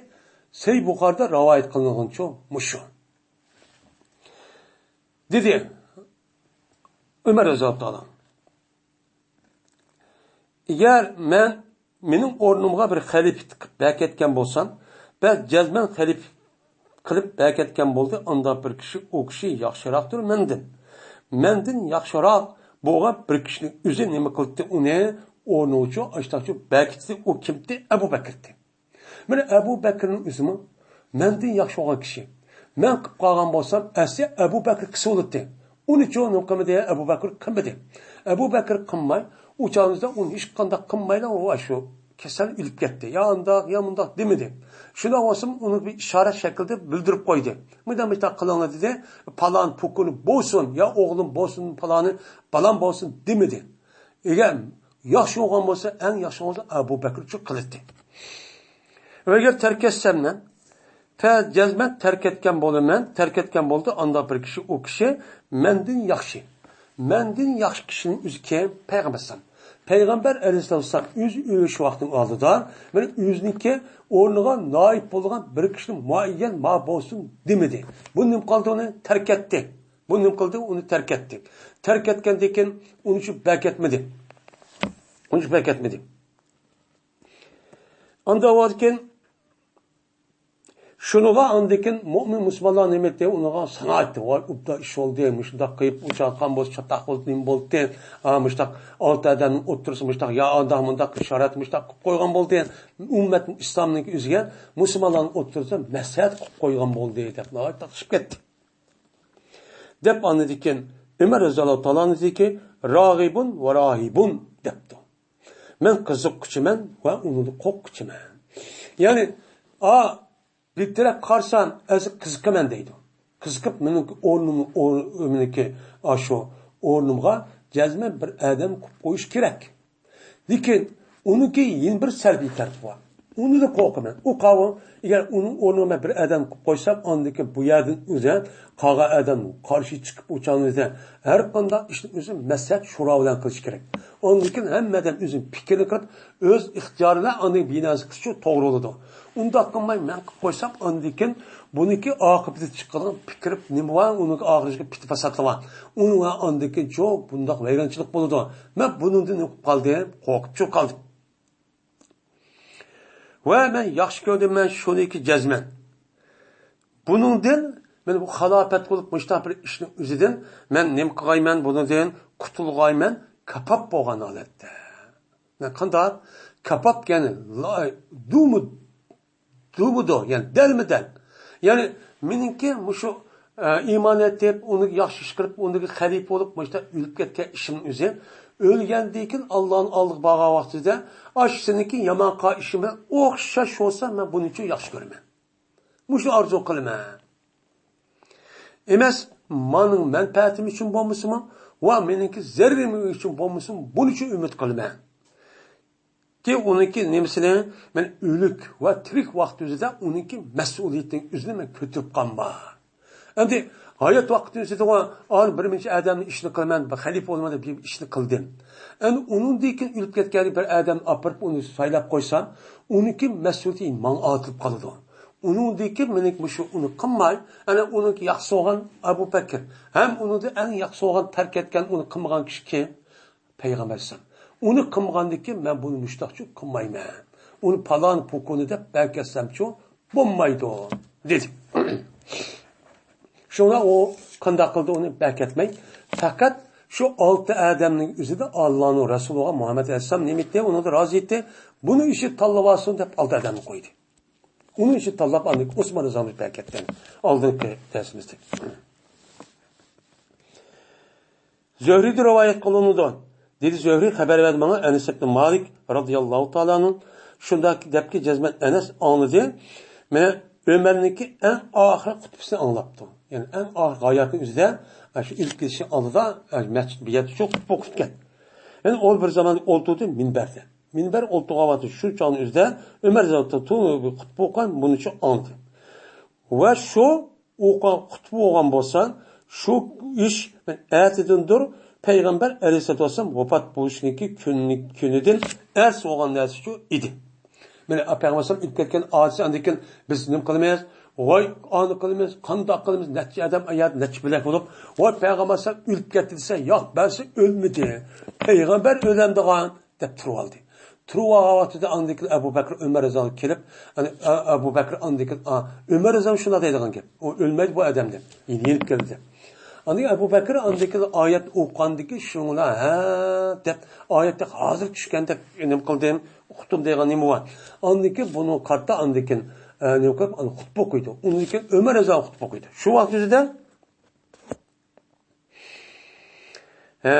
سەھىھ بۇخارىدا رىۋايەت قىلىنغىنىچۇ مۇشۇ. دېدى ئۆمەر رەزىياللاھۇ تائالا، ئەگەر مەن، مېنىڭ ئورنۇمغا بىر خەلىپە قىلىپ بەكەتكەن بولسام، بەس جەزمەن خەلىپە قىلىپ بەكەتكەن بولدى، ئانداق بىر كىشى، ئۇ كىشى ياخشىراقتۇر مەندىن. مەندىن ياخشىراق بولغان بىر كىشىنىڭ ئۆزى نېمە قىلدى، ئۇنى ئورنىغىچۇ، ئاشتاقچۇ بەكىتتى، ئۇ كىمدى؟ ئەبۇ بەكرىدى. مانا ئەبۇ بەكرىنىڭ ئۆزىمۇ مەندىن ياخشى بولغان كىشى. مەن قىلىپ قالغان بولسام، ئەسلى ئەبۇ بەكرى قىلسا بولاتتى. ئۇنىچۇ نېمە قىلمىدى؟ ئەبۇ بەكرى قىلمىدى. ئەبۇ بەكرى قىلماي، ئۇ چاغىمىزدا ئۇنى ھېچقانداق قىلمايلا، ئۇ شۇ كېسەل ئۆلۈپ كەتتى. يا ئانداق، يا مۇنداق دېمىدى. شۇنداق بولسىمۇ، ئۇنى بىر ئىشارەت شەكلىدە بىلدۈرۈپ قويدى. مۇنداق، مۇنداق قىلىڭلار دېدى. پالان پوكۇنى بولسۇن، يا ئوغلۇم بولسۇن، پالانى بالام بولسۇن دېمىدى. ئەگەر ياخشى بولغان بولسا، ئەڭ ياخشى بولسا ئەبۇ بەكرىچۇ قىلاتتى. ئەگەر تەرك ئەتسەم مەن، پە جەزمەن تەرك ئەتكەن بولىمەن، تەرك ئەتكەن بولدى، ئانداق بىر كىشى، ئۇ كىشى مەندىن ياخشى. مەندىن ياخشى كىشىنىڭ ئۆزى كىم؟ پەيغەمبەر ئەلەيھىسسالام. پەيغەمبەر ئەلەيھىسسالام ئۆزى ئۆلۈش ۋاقتىنىڭ ئالدىدا، مانا ئۆزىنىڭكى ئورنىغا نائىب بولىدىغان بىر كىشىنى مۇئەييەن ما بولسۇن دېمىدى. بۇ نېمە قىلدى ئۇنى؟ تەرك ئەتتى. بۇ نېمە قىلدى؟ ئۇنى تەرك ئەتتى. تەرك ئەتكەندىن كېيىن ئۇنى شۇ بەكەتمىدى. ئۇنى شۇ بەكەتمىدى. ئاندىن كېيىن شۇنىڭغا ئاندىن كېيىن مۇئمىن مۇسۇلمانلار نېمە ئېيتتى؟ ئۇنىڭغا سانا ئېيتتى. ۋاي، ئۇبدا ئىش بولدى، مۇشۇنداق قىلىپ، ئۇ چاققان بولسا چاتاق بولدى، نېمە بولدى؟ ھا، مۇشۇنداق ئالتە ئادەمنىڭ ئوتتۇرىسى مۇشۇنداق ئىشارەت، مۇشۇنداق قىلىپ قويغان بولدى. ئۈممەت ئىسلامنىڭ ئۆزىگە، مۇسۇلمانلارنىڭ ئوتتۇرىسىدا مەسلىھەت قىلىپ قويغان بولدى، دەپ ناھايىتى تارتىشىپ كەتتى. دەپ ئاندىن كېيىن ئۆمەر رەزىياللاھۇ تائالا ئانھۇدىكى راغىبۇن ۋە راھىبۇن دەپتۇ. مەن قىزىققۇچىمەن ۋە ئۇنىڭدىن قورققۇچىمەن. يەنى، ئا، بىر تەرەپ قارىسام، ئەزى قىزىقىمەن دەيدۇ. قىزىقىپ، مېنىڭ ئورنۇمنى، ئور-، مېنىڭكى، ئاشۇ ئورنۇمغا جەزمەن بىر ئادەم قويۇش كېرەك. لېكىن ئۇنىڭكى يەنە بىر سەلبىي تەرىپى بار. ئۇنىڭدىن قورقىمەن. ئۇ قاۋۇ، ئەگەر ئۇنىڭ ئورنىغا مەن بىر ئادەم قويۇپ قويسام، ئاندىن كېيىن بۇ يەردىن ئۆزى قالغان ئادەم قارشى چىقىپ، ئۇ چاغدا ھەر قانداق ئىشنى ئۆزى مەسلىھەت، شورا بىلەن قىلىش كېرەك. ئاندىن كېيىن ھەممە ئادەم ئۆزىنىڭ پىكرىنى قىلىپ، ئۆز ئىختىيارى بىلەن ئاندىن بىناسى قىلىشى توغرا بولىدۇ. ئۇنداق قىلماي مەن قىلىپ قويسام، ئاندىن كېيىن بۇنىڭكى ئاقىۋىتى چىقىدىغان پىكىر نېمە بار، ئۇنىڭ ئاخىرىغا پىتى پاساتلار بار. ئۇنىڭ ئاندىن كېيىن چوق بۇنداق ۋەيرانچىلىق بولىدۇ. مەن بۇنىڭدىن نېمە قىلىپ قالدىم؟ قورقۇپ چۈشۈپ قالدىم. ۋە مەن ياخشى كۆردۈم، مەن شۇنىكى جەزمەن. بۇنىڭدىن، مەن بۇ خالاپەت بولۇپ مۇشۇنداق بىر ئىشنىڭ ئۆزىدىن مەن نېمە قىلغايمەن، بۇنىڭدىن قۇتۇلغايمەن، كاپاپ بولغان ھالەتتە. مەن قانداق؟ كاپاپ، يەنى لا-، دۇمۇ دۇبۇدۇ، يەنى دەلمۇ دەل. يەنى مېنىڭكى مۇشۇ، ئە، ئىمان ئېيتىپ، ئۇنى ياخشى ئىش قىلىپ، ئۇنىڭ خەلىپە بولۇپ، مۇشۇنداق ئۆلۈپ كەتكەن ئىشىمنىڭ ئۆزى، ئۆلگەندىن كېيىن ئاللانىڭ ئالدىغا بارغان ۋاقتىدا، ئاشۇ سېنىڭكى يامان قىلغان ئىشىڭ بىلەن ئوخشاش بولسا، مەن بۇنى ئۈچۈن ياخشى كۆرىمەن. مۇشۇ ئارزۇ قىلىمەن. ئەمەس، مېنىڭ مەنپەئەتىم ئۈچۈن بولمىسىمۇ، ۋە مېنىڭكى زەرىرىم ئۈچۈن بولمىسىمۇ، بۇنى ئۈچۈن ئۈمىد قىلىمەن. كى ئۇنىڭكى نېمىسىنى مەن ئۆلۈك ۋە تىرىك ۋاقتى ئۆزىدە ئۇنىڭكى مەسئۇلىيىتىنىڭ ئۆزىنى مەن كۆتۈرۈپ قالما. ئەمدى ھايات ۋاقتىنى ئۆتىدىغۇ، ئان بىر مۇنچە ئادەمنىڭ ئىشىنى قىلىمەن، بىر خەلىپە بولىمەن دەپ بىر ئىشنى قىلدىم. ئەمدى ئۇنىڭدىن كېيىن ئۆلۈپ كەتكەن بىر ئادەمنى ئاپىرىپ، ئۇنى سايلاپ قويسام، ئۇنىڭكى مەسئۇلىيىتى ماڭا ئارتىلىپ قالىدۇ. ئۇنىڭدىن كېيىن مېنىڭ مۇشۇ ئۇنى قىلماي، ئەنە ئۇنىڭكى ياخشىسى بولغان ئەبۇ بەكىر، ھەم ئۇنىڭدىن ئەڭ ياخشىسى بولغان تەرك ئەتكەن، ئۇنى قىلمىغان كىشى كىم؟ پەيغەمبەر ئەلەيھىسسالام. ئۇنى قىلمىغاندىن كېيىن مەن بۇنى مۇشتاقچۇ قىلمايمەن. ئۇنى پالان پۇكۇنى دەپ بەركەتسەمچۇ بولمايدۇ، دېدى. شۇڭا ئۇ قانداق قىلدى، ئۇنى بەركەتمەي، پەقەت شۇ ئالتە ئادەمنىڭ ئۆزىدە ئاللانىڭ رەسۇلى بولغان مۇھەممەد ئەلەيھىسسالام نېمە ئېيتتى، ئۇنىڭدا رازى ئېيتتى، بۇنى ئىشى تاللاپ ئالسۇن دەپ ئالتە ئادەمنى قويدى. ئۇنىڭ ئىشى تاللاپ ئاندىن ئوسمان رازىياللاھۇ ئەنھۇ بەركەتلەندى. ئالدىنقى دەرسىمىزدە. زۆھرىدىن رىۋايەت قىلىنىدۇ. دېدى، زۆھرى خەۋەر بەردى ماڭا، ئەنەس ئىبن مالىك رازىياللاھۇ تائالا ئەنھۇ شۇنداق دەپكى جەزمەن ئەنەس ئاڭلىدى. مەن ئۆمەرنىڭكى ئەڭ ئاخىرقى خۇتبىسىنى ئاڭلاپتۇ. يەنى ئەڭ ئاخىرقى ھاياتىنىڭ ئۆزىدە، ئاشۇ ئۆلۈپ كېتىشنىڭ ئالدىدا، ئاشۇ مەسچىت بۇ يەردە شۇ خۇتبە ئوقۇپ كەتكەن. يەنى ئۇ بىر زامان ئولتۇردى مىنبەردە. مىنبەر ئولتۇرغان ۋاقتى شۇ چاغنىڭ ئۆزىدە ئۆمەر رازىياللاھۇ تۇرۇپ خۇتبە ئوقۇغان، بۇنى شۇ ئاڭلىدى. ۋە شۇ ئوقۇغان خۇتبە بولغان بولسا، شۇ ئىش ئەتىدىندۇر پەيغەمبەر ئەلەيھىسسالاتۇ ۋەسسالام ۋاپات بولۇشنىڭكى كۈنى، كۈنىدىن ئەتىسى بولغان نەرسىچۇ ئىدى. مانا پەيغەمبەر ئەلەيھىسسالام ئۆلۈپ كەتكەن ئادىسى ئاندىن كېيىن بىز نېمە قىلىمىز؟ ۋاي، ئانى قىلىمىز، قانداق قىلىمىز؟ نەچچە ئادەم ئاياغ نەچچە بۆلەك بولۇپ، ۋاي، پەيغەمبەر ئەلەيھىسسالام ئۆلۈپ كەتتى دېسە، ياق، بەرسە ئۆلمىدى. پەيغەمبەر ئۆلەمدىغان. دەپ تۇرۇۋالدى. تۇرۇۋالغان ۋاقتىدا ئاندىن كېيىن ئەبۇ بەكرى ئۆمەر رەزىياللاھۇ ئەنھۇ كېلىپ، يەنى ئە-، ئەبۇ بەكرى ئاندىن كېيىن، ئا، ئۆمەر رەزىياللاھۇ ئەنھۇ شۇنداق دەيدىغان گەپ. ئۇ ئۆلمەيدۇ بۇ ئادەم دەپ. يېنىپ كەلدى. ئاندىن كېيىن ئەبۇ بەكرى ئاندىن كېيىن ئايەت ئوقۇغاندىن كېيىن شۇڭلار، ھە، دەپ ئايەتتە ھازىر چۈشكەندەك نېمە قىلدىم، ئۇقتۇم دەيدىغان نېمە بار. ئاندىن كېيىن بۇنى قارىتا ئاندىن كېيىن، ئە، نېمە قىلىپ، ئۇنى خۇتبە ئوقۇيدۇ. ئۇندىن كېيىن ئۆمەر رەزىياللاھۇ ئەنھۇ خۇتبە ئوقۇيدۇ. شۇ ۋاقىت ئۆزىدە ھە،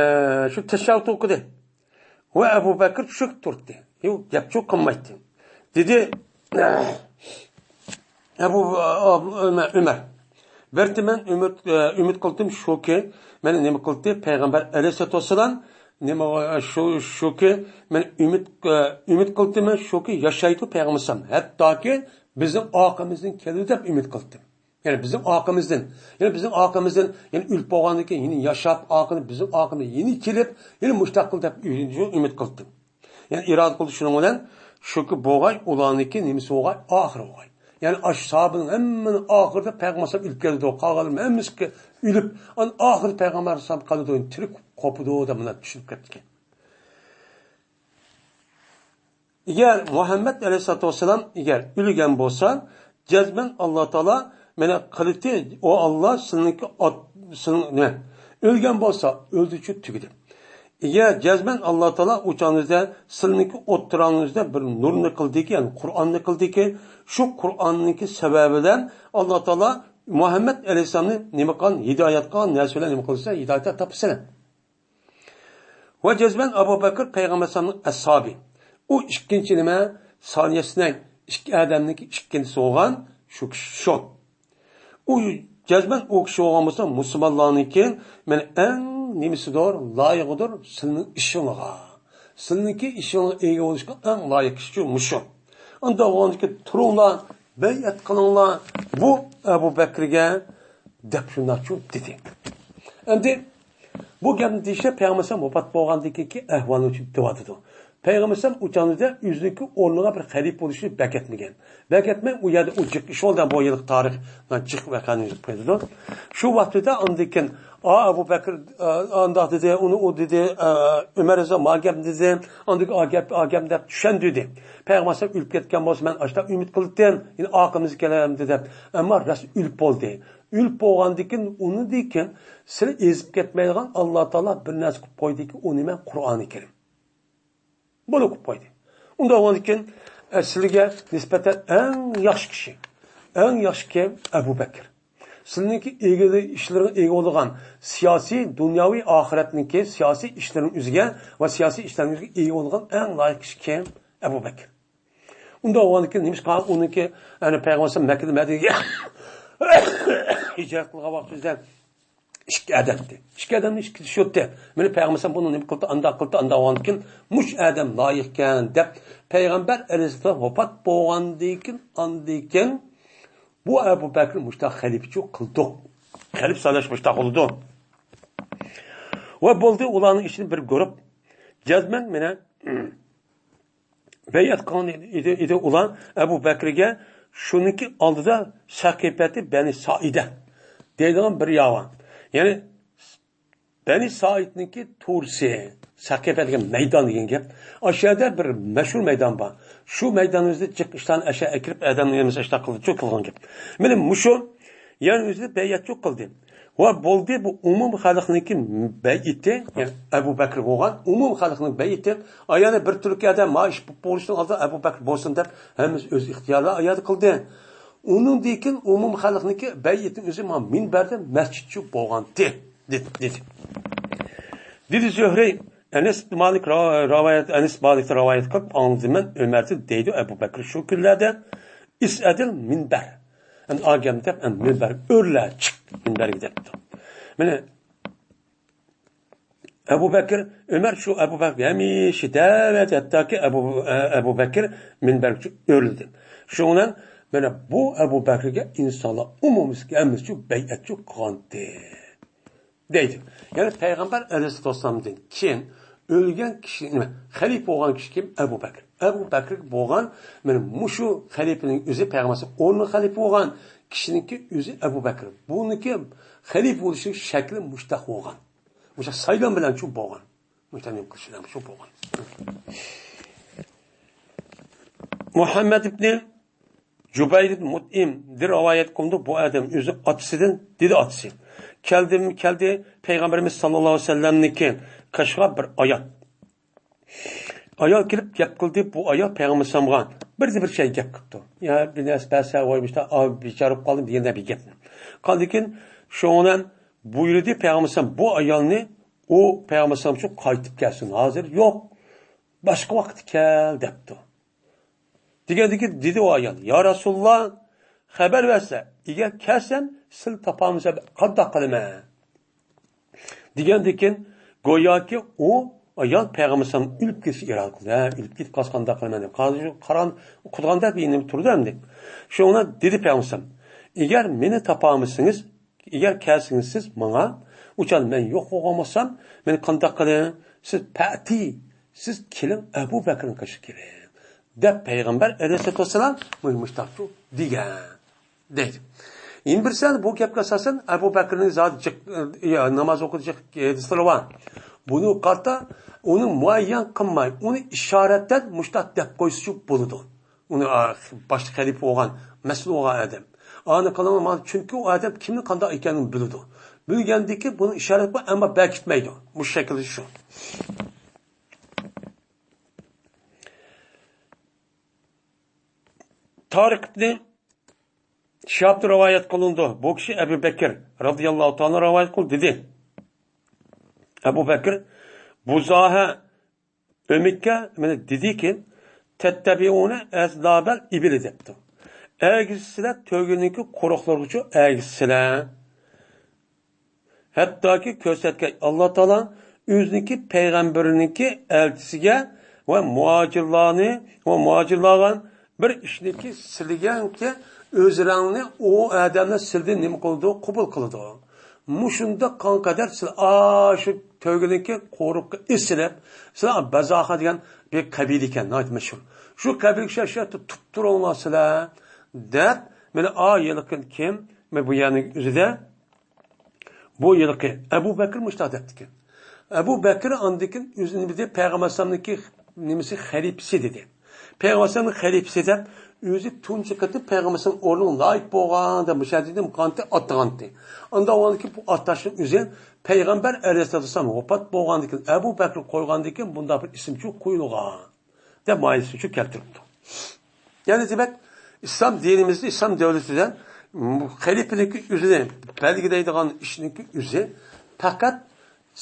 شۇ تەشەھھۇد ئوقۇدى. ۋە ئەبۇ بەكرى چۈشۈپ تۇردى. يو، گەپچۇ قىلمايتتى. دېدى، ئەبۇ، ئەبۇ ئۆمەر، ئۆمەر. بەرتى مەن ئۈمىد، ئۈمىد قىلدىم شۇكى، مەن نېمە قىلدى؟ پەيغەمبەر ئەلەيھىسسالاتۇ ۋەسسالام نېمە، شۇ، شۇكى، مەن ئۈمىد، ئۈمىد قىلدىم شۇكى، ياشايدۇ پەيغەمبەر ئەلەيھىسسالام. ھەتتاكى بىزنىڭ ئارقىمىزدىن كېلىدۇ دەپ ئۈمىد قىلدىم. يەنى بىزنىڭ ئارقىمىزدىن، يەنى بىزنىڭ ئارقىمىزدىن، يەنى ئۆلۈپ بولغاندىن كېيىن يەنە ياشاپ، ئارقىدىن بىزنىڭ ئارقىمىزدىن يەنە كېلىپ، يەنە مۇشۇنداق قىل دەپ ئۈمىد قىلدىم. يەنى ئىرادە قىلدى شۇنىڭ بىلەن، شۇكى بولغاي ئۇلارنىڭكى نېمىسى بولغاي، ئاخىرى بولغاي. يەنى ئاشۇ ساھابىنىڭ ھەممىنىڭ ئاخىرىدا پەيغەمبەر ئەلەيھىسسالام ئۆلۈپ كېتىدۇ، قالغانلار ھەممىسى ئۆلۈپ، ئەنە ئاخىرى پەيغەمبەر ئەلەيھىسسالام قالىدۇ، تىرىك قوپىدۇ دەپ مۇنداق چۈشىنىپ كەتكەن. ئەگەر مۇھەممەد ئەلەيھىسسالاتۇ ۋەسسالام ئەگەر ئۆلگەن بولسا، جەزمەن ئاللا تائالا مانا قىلىتى، ئۇ ئاللا سىلىنىڭكى ئات-، سىلىنىڭ، نېمە؟ ئۆلگەن بولسا، ئۆلدىچۇ تۈگىدى. ئەگەر جەزمەن ئاللا تائالا ئۇ چاغىڭىزدا سىلىنىڭكى ئوتتۇرىڭىزدا بىر نۇرنى قىلدىكى، يەنى قۇرئاننى قىلدىكى، شۇ قۇرئاننىڭكى سەۋەبى بىلەن ئاللا تائالا مۇھەممەد ئەلەيھىسسالامنى نېمە قىلغان؟ ھىدايەت قىلغان نەرسە بىلەن نېمە قىلسا، ھىدايەت تاپىسىلەر. ۋە جەزمەن ئەبۇ بەكىر پەيغەمبەر ئەلەيھىسسالامنىڭ ئەسھابى. ئۇ ئىككىنچى نېمە؟ سانىيە ئىسنەين، ئىككى ئادەمنىڭكى ئىككىنچىسى بولغان شۇ كىشى شۇ. ئۇ جەزمەن ئۇ كىشى بولغان بولسا، مۇسۇلمانلارنىڭكى مانا ئەڭ نېمىسىدۇر، لايىقىدۇر سىلىنىڭ ئىشىڭلارغا. سىلىنىڭكى ئىشىڭلارغا ئىگە بولۇشقا ئەڭ لايىق كىشى مۇشۇ. ئۇنداق بولغاندىكىن تۇرۇڭلار، بەيئەت قىلىڭلار بۇ ئەبۇ بەكرىگە دەپ شۇنداقچۇ دېدى. ئەمدى بۇ گەپنى دېيىشى پەيغەمبەر ئەلەيھىسسالام ۋاپات بولغاندىن كېيىنكى ئەھۋالنى دېۋاتىدۇ. پەيغەمبەر ئەلەيھىسسالام ئۇ چاغدا ئۆزىنىڭكى ئورنىغا بىر خەلىپە بولۇشنى بەركەتمىگەن. بەركەتمەي ئۇ يەردە ئۇ جىق ئىش بولدى، بۇ يىلقى تارىخ جىق ۋەقەنى يېزىپ قويىدۇ. شۇ ۋاقتىدا ئاندىن كېيىن، ئا، ئەبۇ بەكىر، ئا، ئانداق دېدى، ئۇنى ئۇ دېدى، ئا، ئۆمەر رەزىياللاھۇ ئانا گەپنى دېدى، ئاندىن كېيىن ئا گەپ، ئا گەپ دەپ چۈشەندۈردى. پەيغەمبەر ئەلەيھىسسالام ئۆلۈپ كەتكەن بولسا، مەن ئاشۇنداق ئۈمىد قىلاتتىم، يەنە ئارقىمىزغا كېلەمدۇ دەپ. ئەمما راست ئۆلۈپ بولدى. ئۆلۈپ بولغاندىن كېيىن، ئۇنىڭدىن كېيىن سىلى ئېزىپ كەتمەيدىغان ئاللا تائالا بىر نەرسە قىلىپ قويدىكى، ئۇ نېمە؟ قۇرئانى كەرىم. بۇنى قىلىپ قويدى. ئۇنداق بولغاندىن كېيىن، ئە، سىلىگە نىسبەتەن ئەڭ ياخشى كىشى، ئەڭ ياخشى كىم؟ ئەبۇ بەكىر. سىلىنىڭكى ئىگىلىك ئىشلىرىغا ئىگە بولىدىغان سىياسىي، دۇنياۋى ئائىرەتنىڭكى سىياسىي ئىشلىرىنىڭ ئۆزىگە ۋە سىياسىي ئىشلىرىنىڭ ئۆزىگە ئىگە بولىدىغان ئەڭ لايىق كىشى كىم؟ ئەبۇ بەكىر. ئۇنداق بولغاندىكىن نېمىشقا ئۇنىڭكى، يەنى پەيغەمبەر مەككىدىن مەدىنىگە ھىجرەت قىلغان ۋاقتىدا ئىككى ئادەمدى. ئىككى ئادەمنى ئىككىسى شۇتتى. مېنى پەيغەمبەر بۇنى نېمە قىلدى، ئانداق قىلدى، ئانداق بولغاندىكىن مۇشۇ ئادەم لايىقكەن دەپ پەيغەمبەر ئەلەيھىسسالام ۋاپات بولغاندىن كېيىن، ئاندىن كېيىن بۇ ئەبۇ بەكرى مۇشۇنداق خەلىپىچۇ قىلدۇق. قەلب سايلاش مۇشتاق بولىدۇ. ۋە بولدى، ئۇلارنىڭ ئىچىدىن بىر گۇرۇپ جەزمەن مېنى بەيئەت قىلغان ئىدى، ئىدى ئۇلار ئەبۇ بەكرىگە، شۇنىڭكى ئالدىدا سەقىپەتى بەنى سائىدە دەيدىغان بىر ياۋان. يەنى بەنى سائىدنىڭكى تۇرسى، سەقىپە دېگەن مەيدان دېگەن گەپ. ئاشۇ يەردە بىر مەشھۇر مەيدان بار. شۇ مەيداننىڭ ئۆزىدە جىق ئىشلارنى ئەشە ئەكىرىپ، ئادەمنى يەنە ئىشلار قىلدى، چۇ قىلغان گەپ. مانا مۇشۇ يەرنىڭ ئۆزىدە بەيئەت چۇ قىلدى. ۋە بولدى، بۇ ئومۇم خەلقنىڭكى بەيئىتى، يەنى ئەبۇ بەكرى بولغان ئومۇم خەلقنىڭ بەيئىتى. ئايەنى بىر تۈركىيەدە ما ئىش بولۇشنىڭ ئالدىدا ئەبۇ بەكرى بولسۇن دەپ ھەممىسى ئۆز ئىختىيارى ئايەدە قىلدى. ئۇنىڭدىن كېيىن ئومۇم خەلقنىڭكى بەيئىتىنىڭ ئۆزى ما مىنبەردە مەسچىتچۇ بولغانتى. دېدى، دېدى. دېدى زۆھرى، ئەنەس ئىبن مالىك را-، راۋايەت، ئەنەس مالىكتىن راۋايەت قىلىپ ئاڭلىدىم مەن، ئۆمەردىن دەيدۇ ئەبۇ بەكرى شۇ كۈنلەردە، ئىسئەدىل مىنبەر. يەنى ئاگەم دەپ، يەنى مىنبەر ئۆرلە، چىق، مىنبەرگە دەپتۇ. مانا ئەبۇ بەكرى، ئۆمەر شۇ ئەبۇ بەكرى ھەمىشە دەۋەت، ھەتتاكى ئەبۇ، ئەبۇ بەكرى مىنبەرگىچە ئۆرلىدى. شۇنىڭ بىلەن مانا بۇ ئەبۇ بەكرىگە ئىنسانلار ئومۇمىي ھەممىسى بەيئەتچۇ قىلغانتى. دەيدۇ. يەنى پەيغەمبەر ئەلەيھىسسالامدىن كېيىن ئۆلگەن كىشى، نېمە، خەلىپە بولغان كىشى كىم؟ ئەبۇ بەكرى. ئەبۇ بەكرى بولغان، مانا مۇشۇ خەلىپىنىڭ ئۆزى، پەيغەمبەر ئورنىغا خەلىپە بولغان كىشىنىڭكى ئۆزى ئەبۇ بەكرى. بۇنىڭكى خەلىپە بولۇشنىڭ شەكلى مۇشتاق بولغان. مۇشۇ سايلام بىلەن شۇ بولغان. مۇشۇ نېمە قىلىش بىلەن شۇ بولغان. مۇھەممەد ئىبنى جۇبەير ئىبن مۇتئىم دە رىۋايەت قىلىنىدۇ. بۇ ئادەم ئۆزى ئاتىسىدىن، دېدى ئاتىسى. كەلدىم، كەلدى پەيغەمبىرىمىز ساللاللاھۇ ئەلەيھى ۋەسەللەمنىڭكى قېشىغا بىر ئايال. ئايال كېلىپ گەپ قىلدى. بۇ ئايال پەيغەمبەر ئەلەيھىسسالامغا بىردە بىر شەي گەپ قىپتۇ. يا بىر نەرسە بەرسە، ۋاي مۇشتا، ئاۋ، بىچارە بولۇپ قالدىم دېگەندەك بىر گەپنى. قاندىكىن شۇنىڭ بىلەن بۇيرۇدى پەيغەمبەر ئەلەيھىسسالام بۇ ئايالنى، ئۇ پەيغەمبەر ئەلەيھىسسالام شۇ قايتىپ كەلسۇن. ھازىر يوق. باشقا ۋاقىتتا كەل دەپتۇ. دېگەندىكىن دېدى ئۇ ئايال، يا رەسۇلاللا، خەۋەر بەرسە، ئەگەر كەلسەم، سىلى تاپالمىسام قانداق قىلىمەن؟ دېگەندىكىن گوياكى ئۇ ئايال پەيغەمبەر ئەلەيھىسسالام ئۆلۈپ كېتىشنى ئىرادە قىلدى. ھە، ئۆلۈپ كېتىپ قالسا قانداق قىلىمەن دەپ. قارىغۇ قاران قۇتقاندەك بىر نېمە تۇرىدۇ ئەمدى. شۇڭا دېدى پەيغەمبەر ئەلەيھىسسالام، ئەگەر مېنى تاپالمىسىڭىز، ئەگەر كەلسىڭىز سىز ماڭا، ئۇچان مەن يوق بولغان بولسام، مېنى قانداق قىلىڭ؟ سىز پەتى، سىز كېلىڭ، ئەبۇ بەكرىنىڭ قېشىغا كېلىڭ، دەپ پەيغەمبەر ئەلەيھىسسالاتۇ ۋەسسالام مۇشۇنداق دېگەن، دەيدۇ. يەنە بىرسى، بۇ گەپكە ئاساسەن، ئەبۇ بەكرىنىڭ زادى جىق، يا، ناماز ئوقۇدى جىق ھەدىسلىرى بار. بۇنى قارىتا، ئۇنى مۇئەييەن قىلماي، ئۇنى ئىشارەتتىن مۇشۇنداق دەپ قويسىچۇ بولىدۇ. ئۇنى، ئا، باشتا خەلىپە بولغان، مەسئۇل بولغان ئادەم. ئانى قىلىڭ، چۈنكى ئۇ ئادەم كىمنىڭ قانداق ئىكەنلىكىنى بىلىدۇ. بىلگەندىكىن بۇنى ئىشارەت قىلىپ، ئەمما بەركىتمەيدۇ. مۇشۇ شەكىلدە شۇ. تارىق ئىبنى شىھابتىن رىۋايەت قىلىنىدۇ. بۇ كىشى ئەبۇ بەكىر رەزىياللاھۇ تائالا رىۋايەت قىلدى، دېدى. ئەبۇ بەكىر بۇزاھە ئۆمىككە مانا دېدىكى، تەتتەبىئۇنە ئەزنابەل ئىبىلى دەپتۇ. ئەگىشىسىلەر تۆگىنىڭكى قورۇقلىرىغىچۇ ئەگىشىسىلەر. ھەتتاكى كۆرسەتكەن ئاللا تائالا ئۆزىنىڭكى پەيغەمبىرىنىڭكى ئەلچىسىگە ۋە مۇھاجىرلارنى ۋە مۇھاجىرلارغا بىر ئىشنىكى سىلىگەنكى ئۆزرەڭنى ئۇ ئادەمنى سىلدىن نېمە قىلىدۇ؟ قوبۇل قىلىدۇ. مۇشۇنداق قانقەدەر سىل ئاشۇ تۆگىنىڭكى قورۇققا ئېسىلىپ، سىلەر بەزاخا دېگەن بىر قەبىلە ئىكەن، ناھايىتى مەشھۇر. شۇ قەبىلىگە ئوخشاش يەردە تۇرۇپ تۇرۇڭلار سىلەر، دەپ، مانا ئا ھېلىقى كىم؟ مانا بۇ يەرنىڭ ئۆزىدە بۇ ھېلىقى ئەبۇ بەكرى مۇشۇنداق دەپتىكەن. ئەبۇ بەكرى ئاندىن كېيىن ئۆزىنى بىلدى، پەيغەمبەر ئەلەيھىسسالامنىڭكى نېمىسى، خەلىپىسى دېدى. پەيغەمبەر ئەلەيھىسسالامنىڭ خەلىپىسى دەپ ئۆزى تۇنجى قېتىم پەيغەمبەر ئەلەيھىسسالام ئورنىغا لايىق بولغان دەپ مۇشۇ يەردە قانتى ئاتىغانتى. ئاندا ئۇنىڭكى بۇ ئاتاشنىڭ ئۆزى پەيغەمبەر ئەلەيھىسسالام ۋاپات بولغاندىن كېيىن، ئەبۇ بەكرى قويغاندىن كېيىن بۇنداق بىر ئىسىمچۇ قويۇلغان دەپ مايىسىچۇ كەلتۈرۈپتۇ. يەنى دېمەك، ئىسلام دىنىمىزدە، ئىسلام دۆلىتىدە خەلىپىنىڭكى ئۆزىنى بەلگىلەيدىغان ئىشنىڭكى ئۆزى پەقەت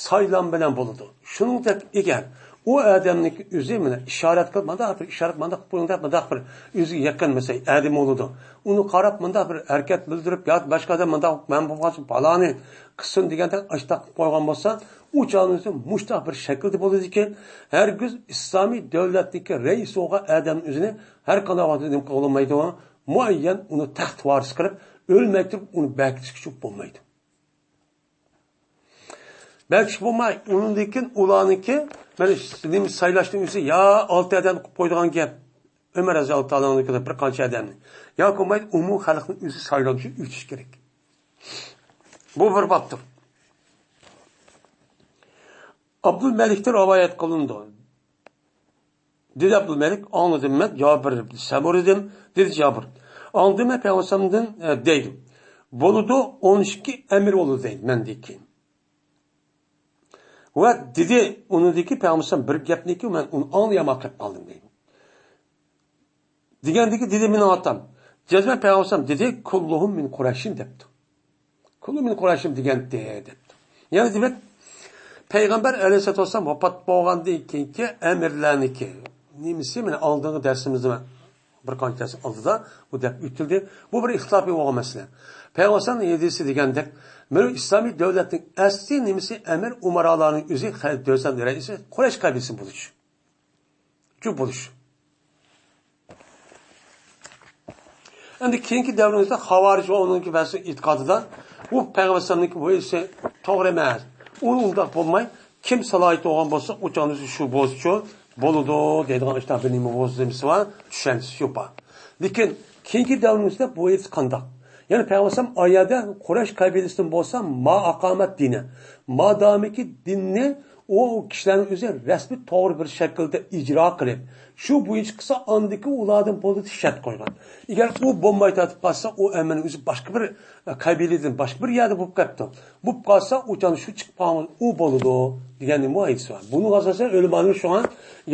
سايلام بىلەن بولىدۇ. شۇنىڭدەك ئەگەر ئۇ ئادەمنىڭكى ئۆزى مانا ئىشارەت قىلىپ، مانداق بىر ئىشارەت، مانداق قىلىپ قويۇڭ دەپ، مانداق بىر ئۆزىگە يېقىن مەسىلەن ئادەم بولىدۇ. ئۇنى قاراپ مانداق بىر ھەرىكەت بىلدۈرۈپ ياكى باشقا ئادەم مانداق مەن بولغان پالانى قىلسۇن دېگەندەك ئاشتاق قىلىپ قويغان بولسا، ئۇ چاغنىڭ ئۆزى مۇشتاق بىر شەكىلدە بولىدىكەن، ھەرگىز ئىسلامىي دۆلەتنىڭكى رەئىسى بولغان ئادەمنىڭ ئۆزىنى ھەر قانداق ۋاقىتتا نېمە قىلغىلى بولمايدۇ، مۇئەييەن ئۇنى تەخت ۋارىس قىلىپ ئۆلمەي تۇرۇپ ئۇنى بەركىتىشكە بولمايدۇ. بەلكى بولماي، ئۇنىڭدىن كېيىن ئۇلارنىڭكى، مانا، نېمە سايلاشنىڭ ئۆزى يا ئالتە ئادەم قىلىپ قويىدىغان گەپ. ئۆمەر رەزىياللاھۇ تائالا ئانھۇ بىر قانچە ئادەمنى. ياكى بولمايدۇ، ئومۇمىي خەلقنىڭ ئۆزى سايلىنىشى ئۆتۈش كېرەك. بۇ بىر بابتۇر. ئابدۇلمەلىكتىن رىۋايەت قىلىنىدۇ. دېدى ئابدۇلمەلىك، ئاڭلىدىم مەن، جابىر ئىبن سەمۇرىدىن، دېدى جابىر. ئاڭلىدىم مەن پەيغەمبەرنىڭ، ئە، دەيدۇ. بولىدۇ، ئون ئىككى ئەمىر بولىدۇ دەيدۇ مەندىن كېيىن. ۋە دېدى، ئۇنىڭدىكى پەيغەمبەر بىر گەپنىكى مەن ئۇنى ئاڭلىيالماي قېلىپ قالدىم دەيدۇ. دېگەندىكى دېدى مېنىڭ ئاتام. جەزمەن پەيغەمبەر دېدى، كۇللۇھۇم مىن قۇرەيشىن دەپتۇ. كۇللۇ مىن قۇرەيشىن دېگەنتى دەپتۇ. يەنى دېمەك، پەيغەمبەر ئەلەيھىسسالاتۇ ۋەسسالام ۋاپات بولغاندىن كېيىنكى ئەمىرلەرنىكى نېمىسى، مانا ئالدىنقى دەرسىمىزدە بىر قانچە دەرس ئالدىدا بۇ دەپ ئۆتۈلدى. بۇ بىر ئىختىلاپىي بولغان مەسىلە. پەيغەمبەر ھەدىسى دېگەندەك، مانا ئىسلامىي دۆلەتنىڭ ئەسلى نېمىسى، ئەمىر ئۇمارالارنىڭ ئۆزى، خەلىپە دۆلەت رەئىسى قۇرەيش قەبىلىسى بولۇش. شۇ بولۇش. ئەمدى كېيىنكى دەۋرىمىزدە خاۋارىج ۋە ئۇنىڭكى بەزى ئېتىقادىدا بۇ پەيغەمبەر ئەلەيھىسسالامنىڭكى بۇ ئىشى توغرا ئەمەس. ئۇ ئۇنداق بولماي، كىم سالاھىيىتى بولغان بولسا، ئۇ چاغدا شۇ بولسىچۇ بولىدۇ دەيدىغان ئىشتا بىر نېمە بولسا نېمىسى بار، چۈشەنچىسى يوق بار. لېكىن كېيىنكى دەۋرىمىزدە بۇ ئېيتىش قانداق؟ يەنى پەيغەمبەر ئەلەيھىسسالام ئايەدە قۇرەيش قەبىلىسىدىن بولسا، ما ئاقامەت دىنە، مادامىكى دىننى ئۇ كىشىلەرنىڭ ئۆزى رەسمىي توغرا بىر شەكىلدە ئىجرا قىلىپ، شۇ بويىچە قىلسا، ئاندىكى ئۇلاردىن بولىدۇ دەپ شەرت قويغان. ئەگەر ئۇ بولماي تارتىپ قالسا، ئۇ ئەمەلنىڭ ئۆزى باشقا بىر، ئە، قەبىلىدىن، باشقا بىر يەردە بولۇپ قېپتۇ. بولۇپ قالسا، ئۇ چاغدا شۇ چىقىپ قالغان ئۇ بولىدۇ دېگەن نېمە ئايىتىسى بار. بۇنىڭغا ئاساسەن ئۆلىمانىڭ شۇڭا،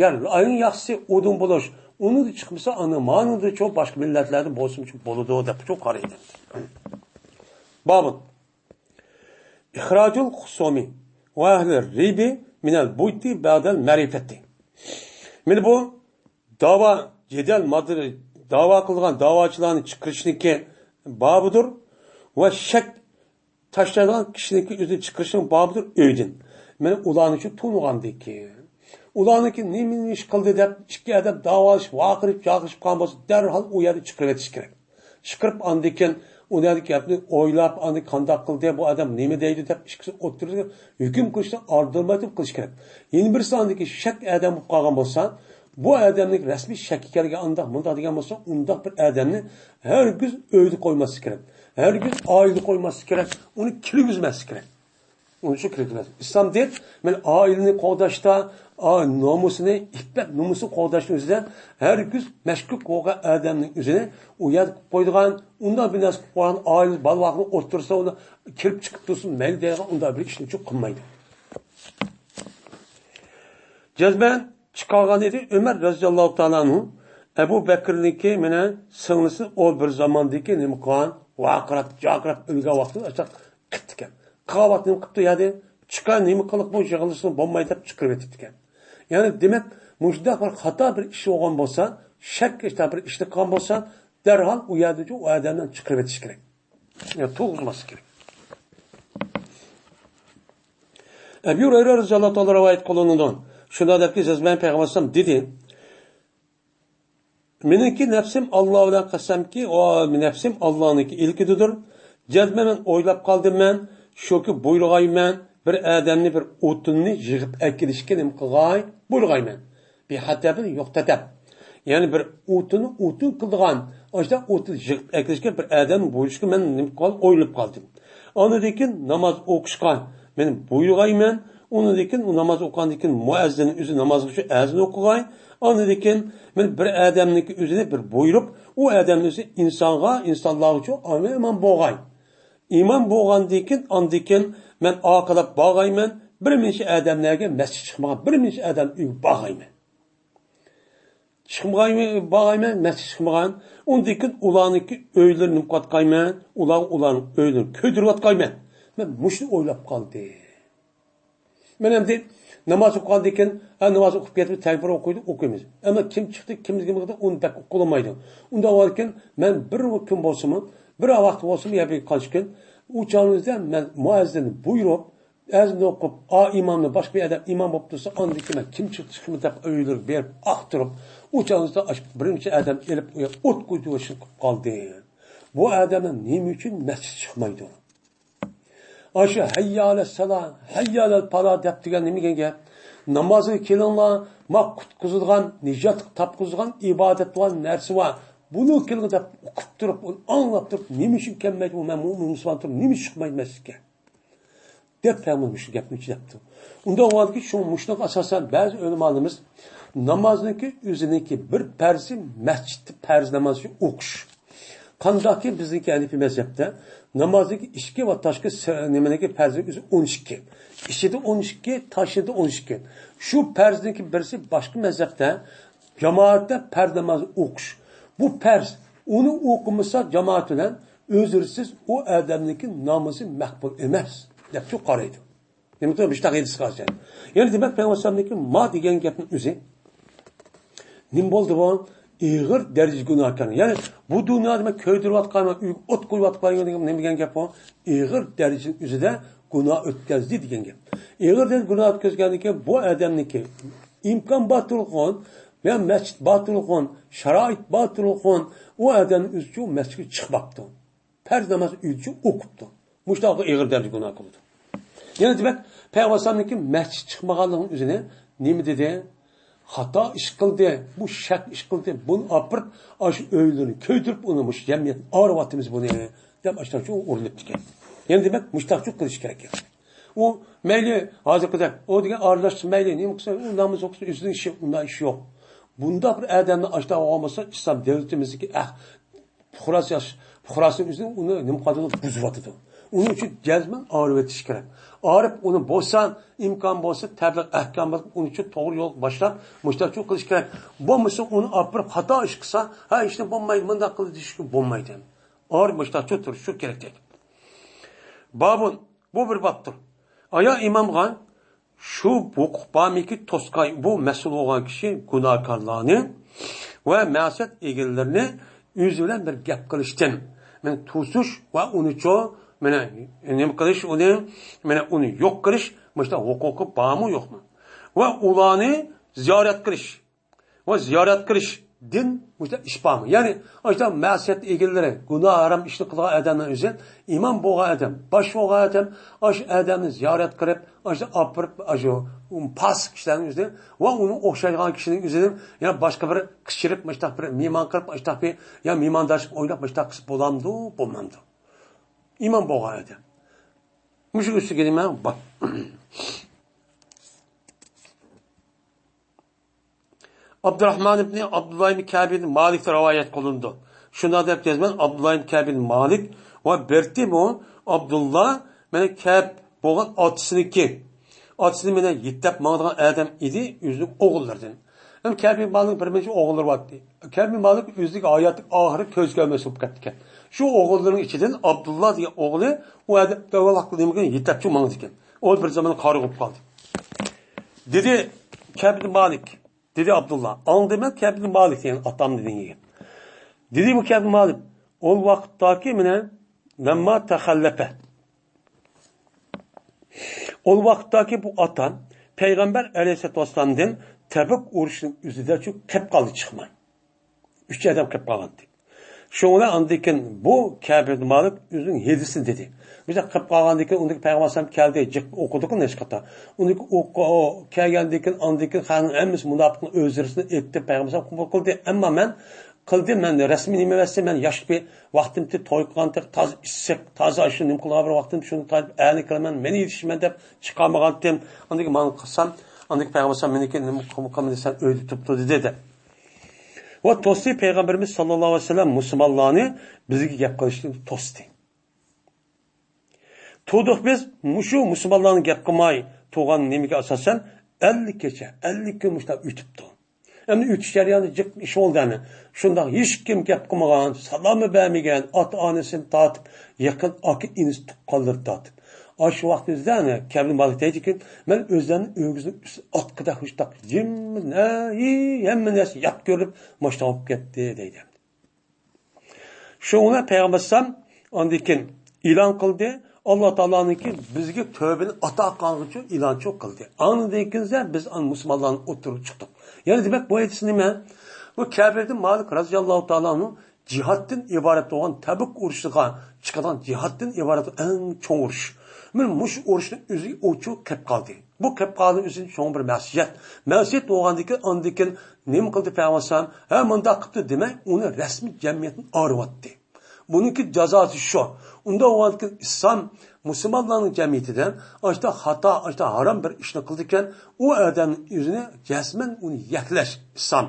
يا ئەڭ ياخشىسى ئۇدۇن بولۇش، ئۇنىڭدا چىقمىسا، ئانا مانىدا چوڭ باشقا مىللەتلەردىن بولسىمۇ بولىدۇ دەپ شۇ قارايدۇ. بابۇت. ئىخراجۇل خۇسۇمى ۋە ئەھلى رىبى مىنەل بۇيتى بەدەل مەرىپەتى. مانا بۇ داۋا، جېدەل ماددىلىرى، داۋا قىلغان داۋاچىلارنى چىقىرىشنىڭكى بابىدۇر ۋە شەك تاشلايدىغان كىشىنىڭكى ئۆزىنى چىقىرىشنىڭ بابىدۇر ئۆيدىن. مانا ئۇلارنى شۇ تونۇغاندىن كېيىن، ئۇلارنىڭكى نېمە ئىش قىلدى دەپ ئىككى ئادەم داۋالىشىپ، ۋارقىرىشىپ، چاقىرىشىپ قالغان بولسا، دەرھال ئۇ يەردىن چىقىرىۋېتىش كېرەك. چىقىرىپ، ئاندىن كېيىن ئۇنى گەپنى ئويلاپ، ئاندىن قانداق قىلدى، بۇ ئادەم نېمە دەيدۇ دەپ ئىككىسى ئوتتۇرىسىغا ھۆكۈم قىلىشنى ئالدىرىمايتىپ قىلىش كېرەك. يەنە بىرسى ئاندىن كېيىن شەك ئادەم بولۇپ قالغان بولسا، بۇ ئادەمنىڭ رەسمىي شەككە كەلگەن ئانداق مۇنداق دېگەن بولسا، ئۇنداق بىر ئادەمنى ھەرگىز ئۆيدە قويماسلىق كېرەك. ھەرگىز ئائىلىدە قويماسلىق كېرەك. ئۇنى كىرگۈزمەسلىك كېرەك. ئۇنى شۇ كىرگۈزمەس. ئىسلام دىن، مەن ئائىلىنى قوغداشتا، ئا، نومۇسىنى، ئىپپەت نومۇسىنى قوغداشنىڭ ئۆزىدە ھەرگىز مەشكۇك بولغان ئادەمنىڭ ئۆزىنى ئۇ يەردە قويىدىغان، ئۇنداق بىر نەرسە قىلىپ قويغان، ئائىلە بالا-ۋاقىنى ئوتتۇرىسىدا ئۇنى كىرىپ چىقىپ تۇرسۇن، مەيلى دەيدىغان ئۇنداق بىر ئىشنى قىلمايدۇ. جەزمەن چىقارغان ئىدى. ئۆمەر رەزىياللاھۇ تائالا ئەنھۇ ئەبۇ بەكرىنىڭكى مېنى سىڭلىسى ئۇ بىر زاماندىكى نېمە قىلغان، ۋارقىراپ، جارقىراپ ئۆلگەن ۋاقتىدا ئاشۇنداق قىپتىكەن. قىلغان ۋاقتى نېمە قىپتۇ يەدى؟ چىقار، نېمە قىلىپ بۇ يىغىلىشنى بولماي دەپ چىقىرىۋېتىپتىكەن. يەنى دېمەك، مۇشۇنداق بىر خاتا بىر ئىش بولغان بولسا، شەك ئىشتا بىر ئىشنى قىلغان بولسا، دەرھال ئۇ يەردىن ئۇ ئادەمنى چىقىرىۋېتىش كېرەك. يەنى تۇرغۇزماسلىق كېرەك. ئەبۇ ھۇرەيرە رەزىياللاھۇ تائالا رىۋايەت قىلىنىدۇ. شۇنداق دەپتۇ، سىز مەن پەيغەمبەر ئەلەيھىسسالام دېدى، مېنىڭكى نەپسىم ئاللا بىلەن قەسەمكى، ئۇ نەپسىم ئاللانىڭكى ئىلكىدىدۇر. جەزمەن مەن ئويلاپ قالدىم مەن، شۇكى بۇيرۇغايمەن، بىر ئادەمنى بىر ئوتۇننى يىغىپ ئەكېلىشكە نېمە قىلغاي، بۇيرۇغايمەن. بىھەتەبىن يوق تەتەپ. يەنى بىر ئوتۇننى ئوتۇن قىلىدىغان، ئاشۇنداق ئوتۇن يىغىپ ئەكېلىشكە بىر ئادەم بۇيرۇشقا مەن نېمە قىلغان، ئويلىنىپ قالدىم. ئاندىن كېيىن ناماز ئوقۇشقا مەن بۇيرۇغايمەن. ئۇنىڭدىن كېيىن ئۇ ناماز ئوقۇغاندىن كېيىن مۇئەززىن ئۆزى نامازغا شۇ ئەزان ئوقۇغاي. ئاندىن كېيىن مەن بىر ئادەمنىڭكى ئۆزىنى بىر بۇيرۇپ، ئۇ ئادەمنى ئۆزى ئىنسانغا، ئىنسانلارغا شۇ ئامما ئىمام بولغاي. ئىمام بولغاندىن كېيىن، ئاندىن كېيىن مەن ئارقىلاپ بارغايمەن، بىر مۇنچە ئادەملەرگە مەسچىت چىقمىغان، بىر مۇنچە ئادەم ئۆيگە بارغايمەن. چىقمىغايمەن، بارغايمەن، مەسچىت چىقمىغان. ئۇندىن كېيىن ئۇلارنىڭكى ئۆيلىرىنى نېمە قىلىۋاتقايمەن، ئۇلارغا ئۇلارنىڭ ئۆيلىرىنى كۆيدۈرۈۋاتقايمەن. مەن مۇشۇنى ئويلاپ قالدىم. مەن ئەمدى ناماز ئوقۇغاندىن كېيىن، ھە، ناماز ئوقۇپ كېتىپ، تەكبىر ئوقۇيدۇ، ئوقۇيمىز. ئەمما كىم چىقتى، كىم كىرمىدى، ئۇنى بەك ئۇقۇلمايدۇ. ئۇنداق بولغاندىكىن، مەن بىر كۈن بولسىمۇ، بىر ۋاقىت بولسىمۇ، يا بىر قانچە كۈن، ئۇ چاغىمىزدا مەن مۇئەززىننى بۇيرۇپ، ئەزان ئوقۇپ، ئا، ئىمامنى باشقا بىر ئادەم ئىمام بولۇپ تۇرسا، ئاندىن كېيىن مەن كىم چىقتى، چىقمىدى دەپ ئۆيلىرىگە بېرىپ ئاختۇرۇپ، ئۇ چاغىمىزدا ئاشۇ بىرىنچى ئادەم ئېلىپ، ئۇ يەرگە ئوت قويدۇرۇشنى قىلىپ قالدى. بۇ ئادەملەر نېمە ئۈچۈن مەسچىت چىقمايدۇ؟ ئاشۇ ھەييە ئەلەسسالا، ھەييە ئەلەل پالا دەپ دېگەن نېمە دېگەن گەپ؟ نامازغا كېلىڭلار، ما قۇتقۇزىدىغان، نىجات تاپقۇزىدىغان ئىبادەت قىلغان نەرسە بار. بۇنى كېلىڭ دەپ ئوقۇپ تۇرۇپ، ئۇنى ئاڭلاپ تۇرۇپ، نېمە ئۈچۈن كەلمەيدۇ؟ مەن مۇ-، مۇسۇلمان تۇرۇپ، نېمە ئۈچۈن چىقمايدۇ مەسچىتكە؟ دەپ پەيغەمبەر مۇشۇ گەپنى دەپتۇ. ئۇنداق بولغاندىكىن، شۇ مۇشۇنىڭغا ئاساسەن بەزى ئۆلىمالىرىمىز نامازنىڭكى ئۆزىنىڭكى بىر پەرزى مەسچىتتە پەرز ناماز ئوقۇش. قانداقكى بىزنىڭكى ھەنىپىي مەزھەپتە نامازنىڭكى ئىچكى ۋە تاشقى سە-، نېمىنىڭكى پەرزى ئۆزى ئون ئىككى. ئىچىدە ئون ئىككى، تاشىدا ئون ئىككى. شۇ پەرزنىڭكى بىرسى باشقا مەزھەپتە جامائەتتە پەرز ناماز ئوقۇش. بۇ پەرز. ئۇنى ئوقۇمىسا جامائەت بىلەن ئۆزرىسىز ئۇ ئادەمنىڭكى نامىزى مەقبۇل ئەمەس، دەپ شۇ قارايدۇ. نېمە قىلىدۇ؟ مۇشۇنداق ھەدىس قالسا. يەنە دېمەك، پەيغەمبەر ئەلەيھىسسالامنىڭكى ما دېگەن گەپنىڭ ئۆزى. نېمە بولدى بۇ؟ ئېغىر دەرىجە گۇناھكار. يەنى بۇ دۇنيادا مەن كۆيدۈرۈۋاتقان، ئۆيگە ئوت قويۇۋاتقان دېگەن نېمە دېگەن گەپ بۇ؟ ئېغىر دەرىجىنىڭ ئۆزىدە گۇناھ ئۆتكەزدى دېگەن گەپ. ئېغىر دەرىجىدە گۇناھ ئۆتكەزگەندىن كېيىن بۇ ئادەمنىڭكى ئىمكان بار تۇرغۇن، يا مەسچىت بار تۇرغۇن، شارائىت بار تۇرغۇن، ئۇ ئادەم ئۆزىچۇ مەسچىتكە چىقماپتۇ. پەرز ناماز ئۆزىچۇ ئوقۇپتۇ. مۇشۇنداق ئېغىر دەرىجە گۇناھ قىلىدۇ. يەنە دېمەك، پەيغەمبەر ئەلەيھىسسالامنىڭكى مەسچىت چىقمىغانلىقىنىڭ ئۆزىنى نېمە دېدى؟ خاتا ئىش قىلدى، بۇ شەك ئىش قىلدى، بۇنى ئاپىرىپ، ئاشۇ ئۆيلىرىنى كۆيدۈرۈپ، ئۇنى مۇشۇ جەمئىيەت ئاغرىۋاتىمىز بۇنى، دەپ ئاشۇنداقچۇ ئۇرۇنۇپتىكەن. يەنە دېمەك، مۇشۇنداقچۇ قىلىش كېرەك ئىكەن. ئۇ مەيلى، ھازىرقىدەك، ئۇ دېگەن ئارىلاشسا مەيلى، نېمە قىلسا، ئۇ ناماز ئوقۇسا، ئۆزىنىڭ ئىشى، ئۇنداق ئىش يوق. بۇنداق بىر ئادەمنى ئاشۇنداق بولغان بولسا، ئىسلام دۆلىتىمىزدىكى ئەھ-، پۇقراسى ياش-، پۇقراسىنىڭ ئۆزىنى ئۇنى نېمە قىلىۋاتىدۇ؟ بۇزۇۋاتىدۇ. ئۇنىڭ ئۈچۈن جەزمەن ئاغرىۋېتىش كېرەك. ئاغرىپ ئۇنى بولسا، ئىمكان بولسا، تەبلىغ ئەھكام بولۇپ، ئۇنى شۇ توغرا يولغا باشلاپ، مۇشۇنداقچۇ قىلىش كېرەك. بولمىسا، ئۇنى ئاپىرىپ خاتا ئىش قىلسا، ھە، ئىشنى بولمايدۇ، مۇنداق قىلدى دېيىشكە بولمايدۇ. ئاغرىپ مۇشۇنداقچۇ تۇرۇش شۇ كېرەك دەيدۇ. بابۇن، بۇ بىر بابتۇر. ئايا ئىمامغا شۇ ھوقۇق بارمىكى توسقاي، بۇ مەسئۇل بولغان كىشى گۇناھكارلارنى ۋە مەسىيەت ئىگىلىرىنى ئۆزى بىلەن بىر گەپ قىلىشتىن، مانا، توسۇش ۋە ئۇنىچۇ، مانا، نېمە قىلىش ئۇنى، مانا، ئۇنى يوق قىلىش، مۇشۇنداق ھوقۇقى بارمۇ يوقمۇ؟ ۋە ئۇلارنى زىيارەت قىلىش ۋە زىيارەت قىلىشتىن مۇشۇنداق ئىش بارمۇ؟ يەنى، ئاشۇنداق مەسىيەت ئىگىلىرى، گۇناھ ھارام ئىشنى قىلغان ئادەمنىڭ ئۆزى ئىمام بولغان ئادەم، باش بولغان ئادەم، ئاشۇ ئادەمنى زىيارەت قىلىپ، ئاشۇ ئاپىرىپ، ئاشۇ پاسىق كىشىلەرنىڭ ئۆزىنى ۋە ئۇنىڭ ئوخشايدىغان كىشىنىڭ ئۆزىنى يەنە باشقا بىر قىچىرىپ، مۇشۇنداق بىر مېھمان قىلىپ، مۇشۇنداق بىر يا مېھمانداشلىق ئويناپ، مۇشۇنداق قىلسا بولامدۇ، بولمامدۇ؟ ئىمام بولغان ئادەم. مۇشۇ ئۈستىگە نېمە بار؟ ئابدۇراخمان ئىبنى ئابدۇللا ئىبنى كەب ئىبنى مالىكتىن رىۋايەت قىلىنىدۇ. شۇنداق دەپ يازىمەن، ئابدۇللا ئىبنى كەب ئىبنى مالىك ۋە بىرتى بۇ ئابدۇللا، مانا، كەب بولغان ئاتىسىنىڭكى، ئاتىسىنى مانا يېتەپ ماڭىدىغان ئادەم ئىدى، ئۆزىنىڭ ئوغۇللىرىدىن. ئەمما كەب ئىبنى مالىكنىڭ بىر نەچچە ئوغۇللىرى بار ئىدى. كەب ئىبنى مالىك ئۆزىنىڭ ھاياتىنىڭ ئاخىرى كۆز كۆرمەس بولۇپ كەپتىكەن. شۇ ئوغۇللىرىنىڭ ئىچىدىن ئابدۇللا دېگەن ئوغلى ئۇ ئادەم دەۋالاق نېمىگە يېتەكچى ماڭىدىكەن. ئۇ بىر زامان قارى بولۇپ قالدى. دېدى كەب ئىبنى مالىك، دېدى ئابدۇللا، ئاڭلىدىم مەن كەب ئىبنى مالىك دېگەن ئاتامنى دېگەن. دېدى بۇ كەب ئىبنى مالىك، ئۇ ۋاقىتتاكى مانا لەمما تەخەللەپە. ئۇ ۋاقىتتاكى بۇ ئاتام پەيغەمبەر ئەلەيھىسسالاتۇ ۋەسسالامدىن تەبۈك ئۇرۇشىنىڭ ئۆزىدە شۇ قېپ قالدى چىقماي. ئۈچ ئادەم قېپ قالغانتى. شۇنىڭ بىلەن ئاندىن كېيىن بۇ كەب ئىبنى مالىك ئۆزىنىڭ ھەدىسىنى دېدى. بىزدە قېپ قالغاندىن كېيىن ئۇندىن كېيىن پەيغەمبەر ئەلەيھىسسالام كەلدى، جىق ئوقۇدۇق نەچچە قېتىم. ئۇندىن كېيىن ئوقۇ-، كەلگەندىن كېيىن ئاندىن كېيىن خەلقنىڭ ھەممىسى مۇناپىقنىڭ ئۆزرىسىنى ئېيتتى، پەيغەمبەر ئەلەيھىسسالام قوبۇل قىلدى. ئەمما مەن قىلدىم، مەن رەسمىي نېمە ئەمەس، مەن ياش بىر ۋاقتىمدا توي قىلغانتى، تازا ئىسسىق، تازا شۇ نېمە قىلغان بىر ۋاقتىمدا شۇنى تارتىپ ئەنە قىلىمەن، مېنى يېتىشىمەن دەپ چىقارمىغانتىم. ئاندىن كېيىن ماڭا قىلسام، ئاندىن كېيىن پەيغەمبەر ئەلەيھىسسالام مېنىڭكى نېمە قىلما دېسە ئۆيدە تۇرۇپتۇ دېدى. ۋە توستى پەيغەمبىرىمىز ساللاللاھۇ ئەلەيھى ۋەسەللەم مۇسۇلمانلارنى بىزگە گەپ قىلىشتىن توستى. تۇردۇق بىز مۇشۇ مۇسۇلمانلارنى گەپ قىلماي تۇرغان نېمىگە ئاساسەن ئەللىك كېچە، ئەللىك كۈن مۇشۇنداق ئۆتۈپتۇ. ئەمدى ئۆتۈش جەريانىدا جىق ئىش بولدى ئەنە. شۇنداق ھېچكىم گەپ قىلمىغان، سالاممۇ بەرمىگەن، ئاتا-ئانىسىدىن تارتىپ، يېقىن ئاكا-ئىنىسى تۇغقانلىرى تارتىپ. ئاشۇ ۋاقتىمىزدا ئەنە كەبىر مالىك دەيدىكەن، مەن ئۆزلەرنى ئۆگزىنىڭ ئۈستى ئاتقىدەك مۇشۇنداق جىم، ھەممە نەرسە يات كۆرۈنۈپ، مۇشۇنداق بولۇپ كەتتى دەيدۇ. شۇڭا پەيغەمبەر ئەلەيھىسسالام ئاندىن كېيىن ئېلان قىلدى، ئاللا تائالانىڭكى بىزگە تۆۋبىنى ئاتا قىلغانغىچۇ ئېلانچۇ قىلدى. ئاندىن كېيىن بىز ئان مۇسۇلمانلارنى ئوتتۇرىغا چىقتۇق. يەنى دېمەك، بۇ ھەدىس نېمە؟ بۇ كەبىردىن مالىك رازىياللاھۇ تائالا ئەنھۇ جىھادتىن ئىبارەت بولغان تەبۇك ئۇرۇشىغا چىقىدىغان جىھادتىن ئىبارەت ئەڭ چوڭ ئۇرۇش. مانا مۇشۇ ئۇرۇشنىڭ ئۆزى ئوچۇق كەپ قالدى. بۇ كەپ قالغان ئۆزىدىن چوڭ بىر مەسئۇلىيەت. مەسئۇلىيەت بولغاندىكىن ئاندىن كېيىن نېمە قىلدى پەيغەمبەر ئەلەيھىسسالام؟ ھە، مۇنداق قىپتۇ دېمەي، ئۇنى رەسمىي جەمئىيەتتىن ئايرىۋەتتى. بۇنىڭكى جازاسى شۇ. ئۇنداق بولغاندىكىن ئىسلام مۇسۇلمانلارنىڭ جەمئىيىتىدە ئاشتا خاتا، ئاشتا ھارام بىر ئىشنى قىلىدىكەن، ئۇ ئادەمنىڭ ئۆزىنى جەزمەن ئۇنى يەكلەش ئىسلام.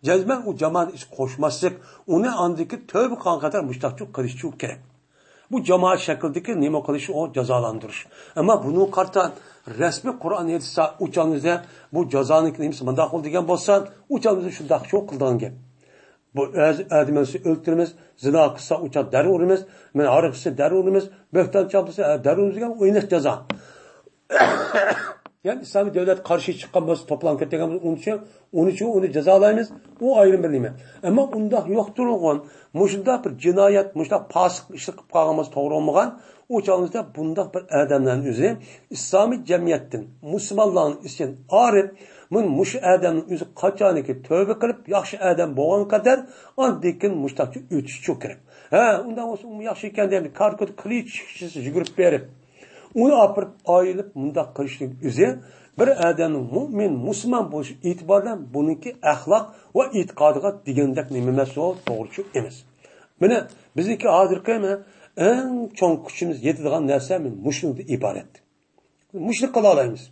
جەزمەن ئۇ جامائەتنىڭ ئىچىگە قوشماسلىق، ئۇنى ئاندىكى تۆبە قىلغان قەدەر مۇشتاقچۇ قىلىشچۇ كېرەك. بۇ جامائەت شەكلىدىكى نېمە قىلىشى ئۇ جازالاندۇرۇش. ئەمما بۇنىڭغا قارىتا رەسمىي قۇرئان ھەدىستە ئۇ چاغىمىزدا بۇ جازانىڭ نېمىسى مۇنداق بولدى دېگەن بولسا، ئۇ چاغىمىزدا شۇنداق شۇ قىلىدىغان گەپ. بۇ ئەز-، ئادەم ئۆلسە ئۆلتۈرىمىز، زىنا قىلسا ئۇ چاغ دەررۇ ئۇرىمىز، مەن ھاراق ئىچسە دەررۇ ئۇرىمىز، بۆھتان چاپلىسا دەررۇ ئۇرىمىز دېگەن ئويناش جازا. يەنى ئىسلامىي دۆلەت قارشى چىققان بولسا، توپلام كەتكەن بولسا، ئۇنىچۇ، ئۇنىچۇ ئۇنى جازالايمىز، ئۇ ئايرىم بىر نېمە. ئەمما ئۇنداق يوق تۇرغۇن، مۇشۇنداق بىر جىنايەت، مۇشۇنداق پاسىق ئىشلار قىلىپ قالغان بولسا توغرا بولمىغان، ئۇ چاغىمىزدا بۇنداق بىر ئادەملەرنىڭ ئۆزى ئىسلامىي جەمئىيەتتىن، مۇسۇلمانلارنىڭ ئىچىدىن ئايرىپ، مۇن-، مۇشۇ ئادەمنىڭ ئۆزى قاچانكى تۆبە قىلىپ، ياخشى ئادەم بولغان قەدەر، ئاندىن كېيىن مۇشتاقچە ئۆتۈشچۇ كېرەك. ھە، ئۇنداق بولسا ئۇمۇ ياخشى ئىكەن دەيمىز، كار كۆتى قىلىچ كىشىسى يۈگۈرۈپ بېرىپ، ئۇنى ئاپىرىپ ئايلىنىپ مۇنداق قىلىشنىڭ ئۆزى بىر ئادەمنىڭ مۇئمىن، مۇسۇلمان بولۇشى ئېتىبارى بىلەن بۇنىڭكى ئەخلاق ۋە ئېتىقادىغا دېگەندەك نېمە ئەمەس، ئۇ توغرىچۇ ئەمەس. مانا بىزنىڭكى ھازىرقى مانا ئەڭ چوڭ كۈچىمىز يېتىدىغان نەرسە مانا مۇشۇنىڭدىن ئىبارەت. مۇشۇنى قىلالايمىز.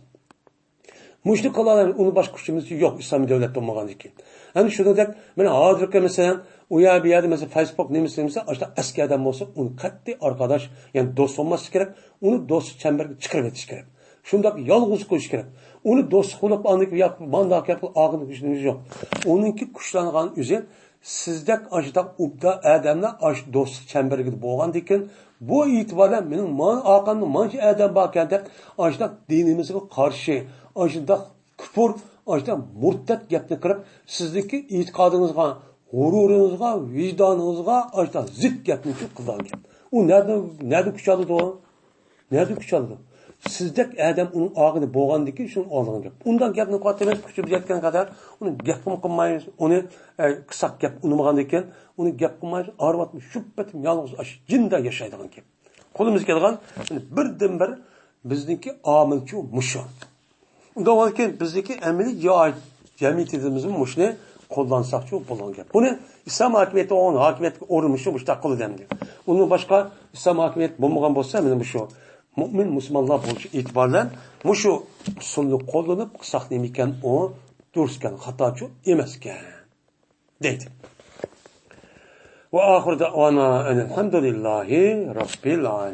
مۇشۇنى قىلالايمىز. ئۇنىڭ باشقا كۈچىمىز يوق، ئىسلامىي دۆلەت بولمىغاندىن كېيىن. ئەنە شۇنىڭدەك مانا ھازىرقى مەسىلەن، ئۇ يەر بۇ يەردە مەسىلەن فېيسبۇك نېمىسى نېمىسى ئاشۇنداق ئەسكى ئادەم بولسا، ئۇنى قەتئىي ئارقىداش، يەنى دوست بولماسلىق كېرەك. ئۇنى دوستلۇق چەمبىرىگە چىقىرىۋېتىش كېرەك. شۇنداق يالغۇز قويۇش كېرەك. ئۇنى دوستلۇق قىلىپ ئاندىن كېيىن ياق مانداق گەپ قىل، ئاغىنە كۈچىمىز يوق. ئۇنىڭكى كۈچلەنغان ئۆزى سىزدەك ئاشۇنداق ئوبدان ئادەملەر ئاشۇ دوستلۇق چەمبىرىكىدە بولغاندىكىن، بۇ ئېتىبار بىلەن مېنىڭ مانا ئارقامدا مانچە ئادەم باركەن دەپ، ئاشۇنداق دىنىمىزغا قارشى، ئاشۇنداق كۇپۇر، ئاشۇنداق مۇرتەت گەپنى قىلىپ، سىزنىڭكى ئېتىقادىڭىزغا، غۇرۇرىڭىزغا، ۋىجدانىڭىزغا ئاشۇنداق زىت گەپنى قىلىدىغان گەپ. ئۇ نەدىن، نەدىن كۈچ ئالىدۇ؟ نەدە كۈچ ئالىدۇ؟ سىزدەك ئادەم ئۇنىڭ ئاغىنى بولغاندىن كېيىن شۇنى ئالىدىغان گەپ. ئۇنداق گەپنى قىلىۋاتىمىز، كۈچىمىز يەتكەن قەدەر ئۇنى گەپمۇ قىلمايمىز. ئۇنى، ئە، قىساق گەپ ئۇنىمىغاندىن كېيىن ئۇنى گەپ قىلمايمىز. ئارىۋاتمۇ شۇ پېتىم يالغۇز ئاشۇ جىندە ياشايدىغان گەپ. قولىمىزغا كەلگەن بىردىنبىر بىزنىڭكى ئامىلچۇ مۇشۇ. ئۇنداق بولغاندىكىن بىزنىڭكى ئەمەلىي جاي جەمئىيىتىمىزمۇ مۇشۇنى قوللانساقچۇ بولغان گەپ. بۇنى ئىسلام ھاكىمىيىتى بولغان ھاكىمىيەتتىكى ئورۇن مۇشۇ، مۇشۇنداق قىلىدۇ ئەمدى. ئۇنىڭ باشقا ئىسلام ھاكىمىيەت بولمىغان بولسا، مانا مۇشۇ مۇئمىن مۇسۇلمانلار بولۇش ئېتىبارى بىلەن مۇشۇ ئۇسۇلنى قوللىنىپ قىلساق نېمىكەن ئۇ دۇرۇسكەن، خاتاچۇ ئەمەسكەن دەيدۇ. ۋە ئاخىر دەئۋانا ئەنىلھەمدۇلىللاھى رەببىل ئالەمىن.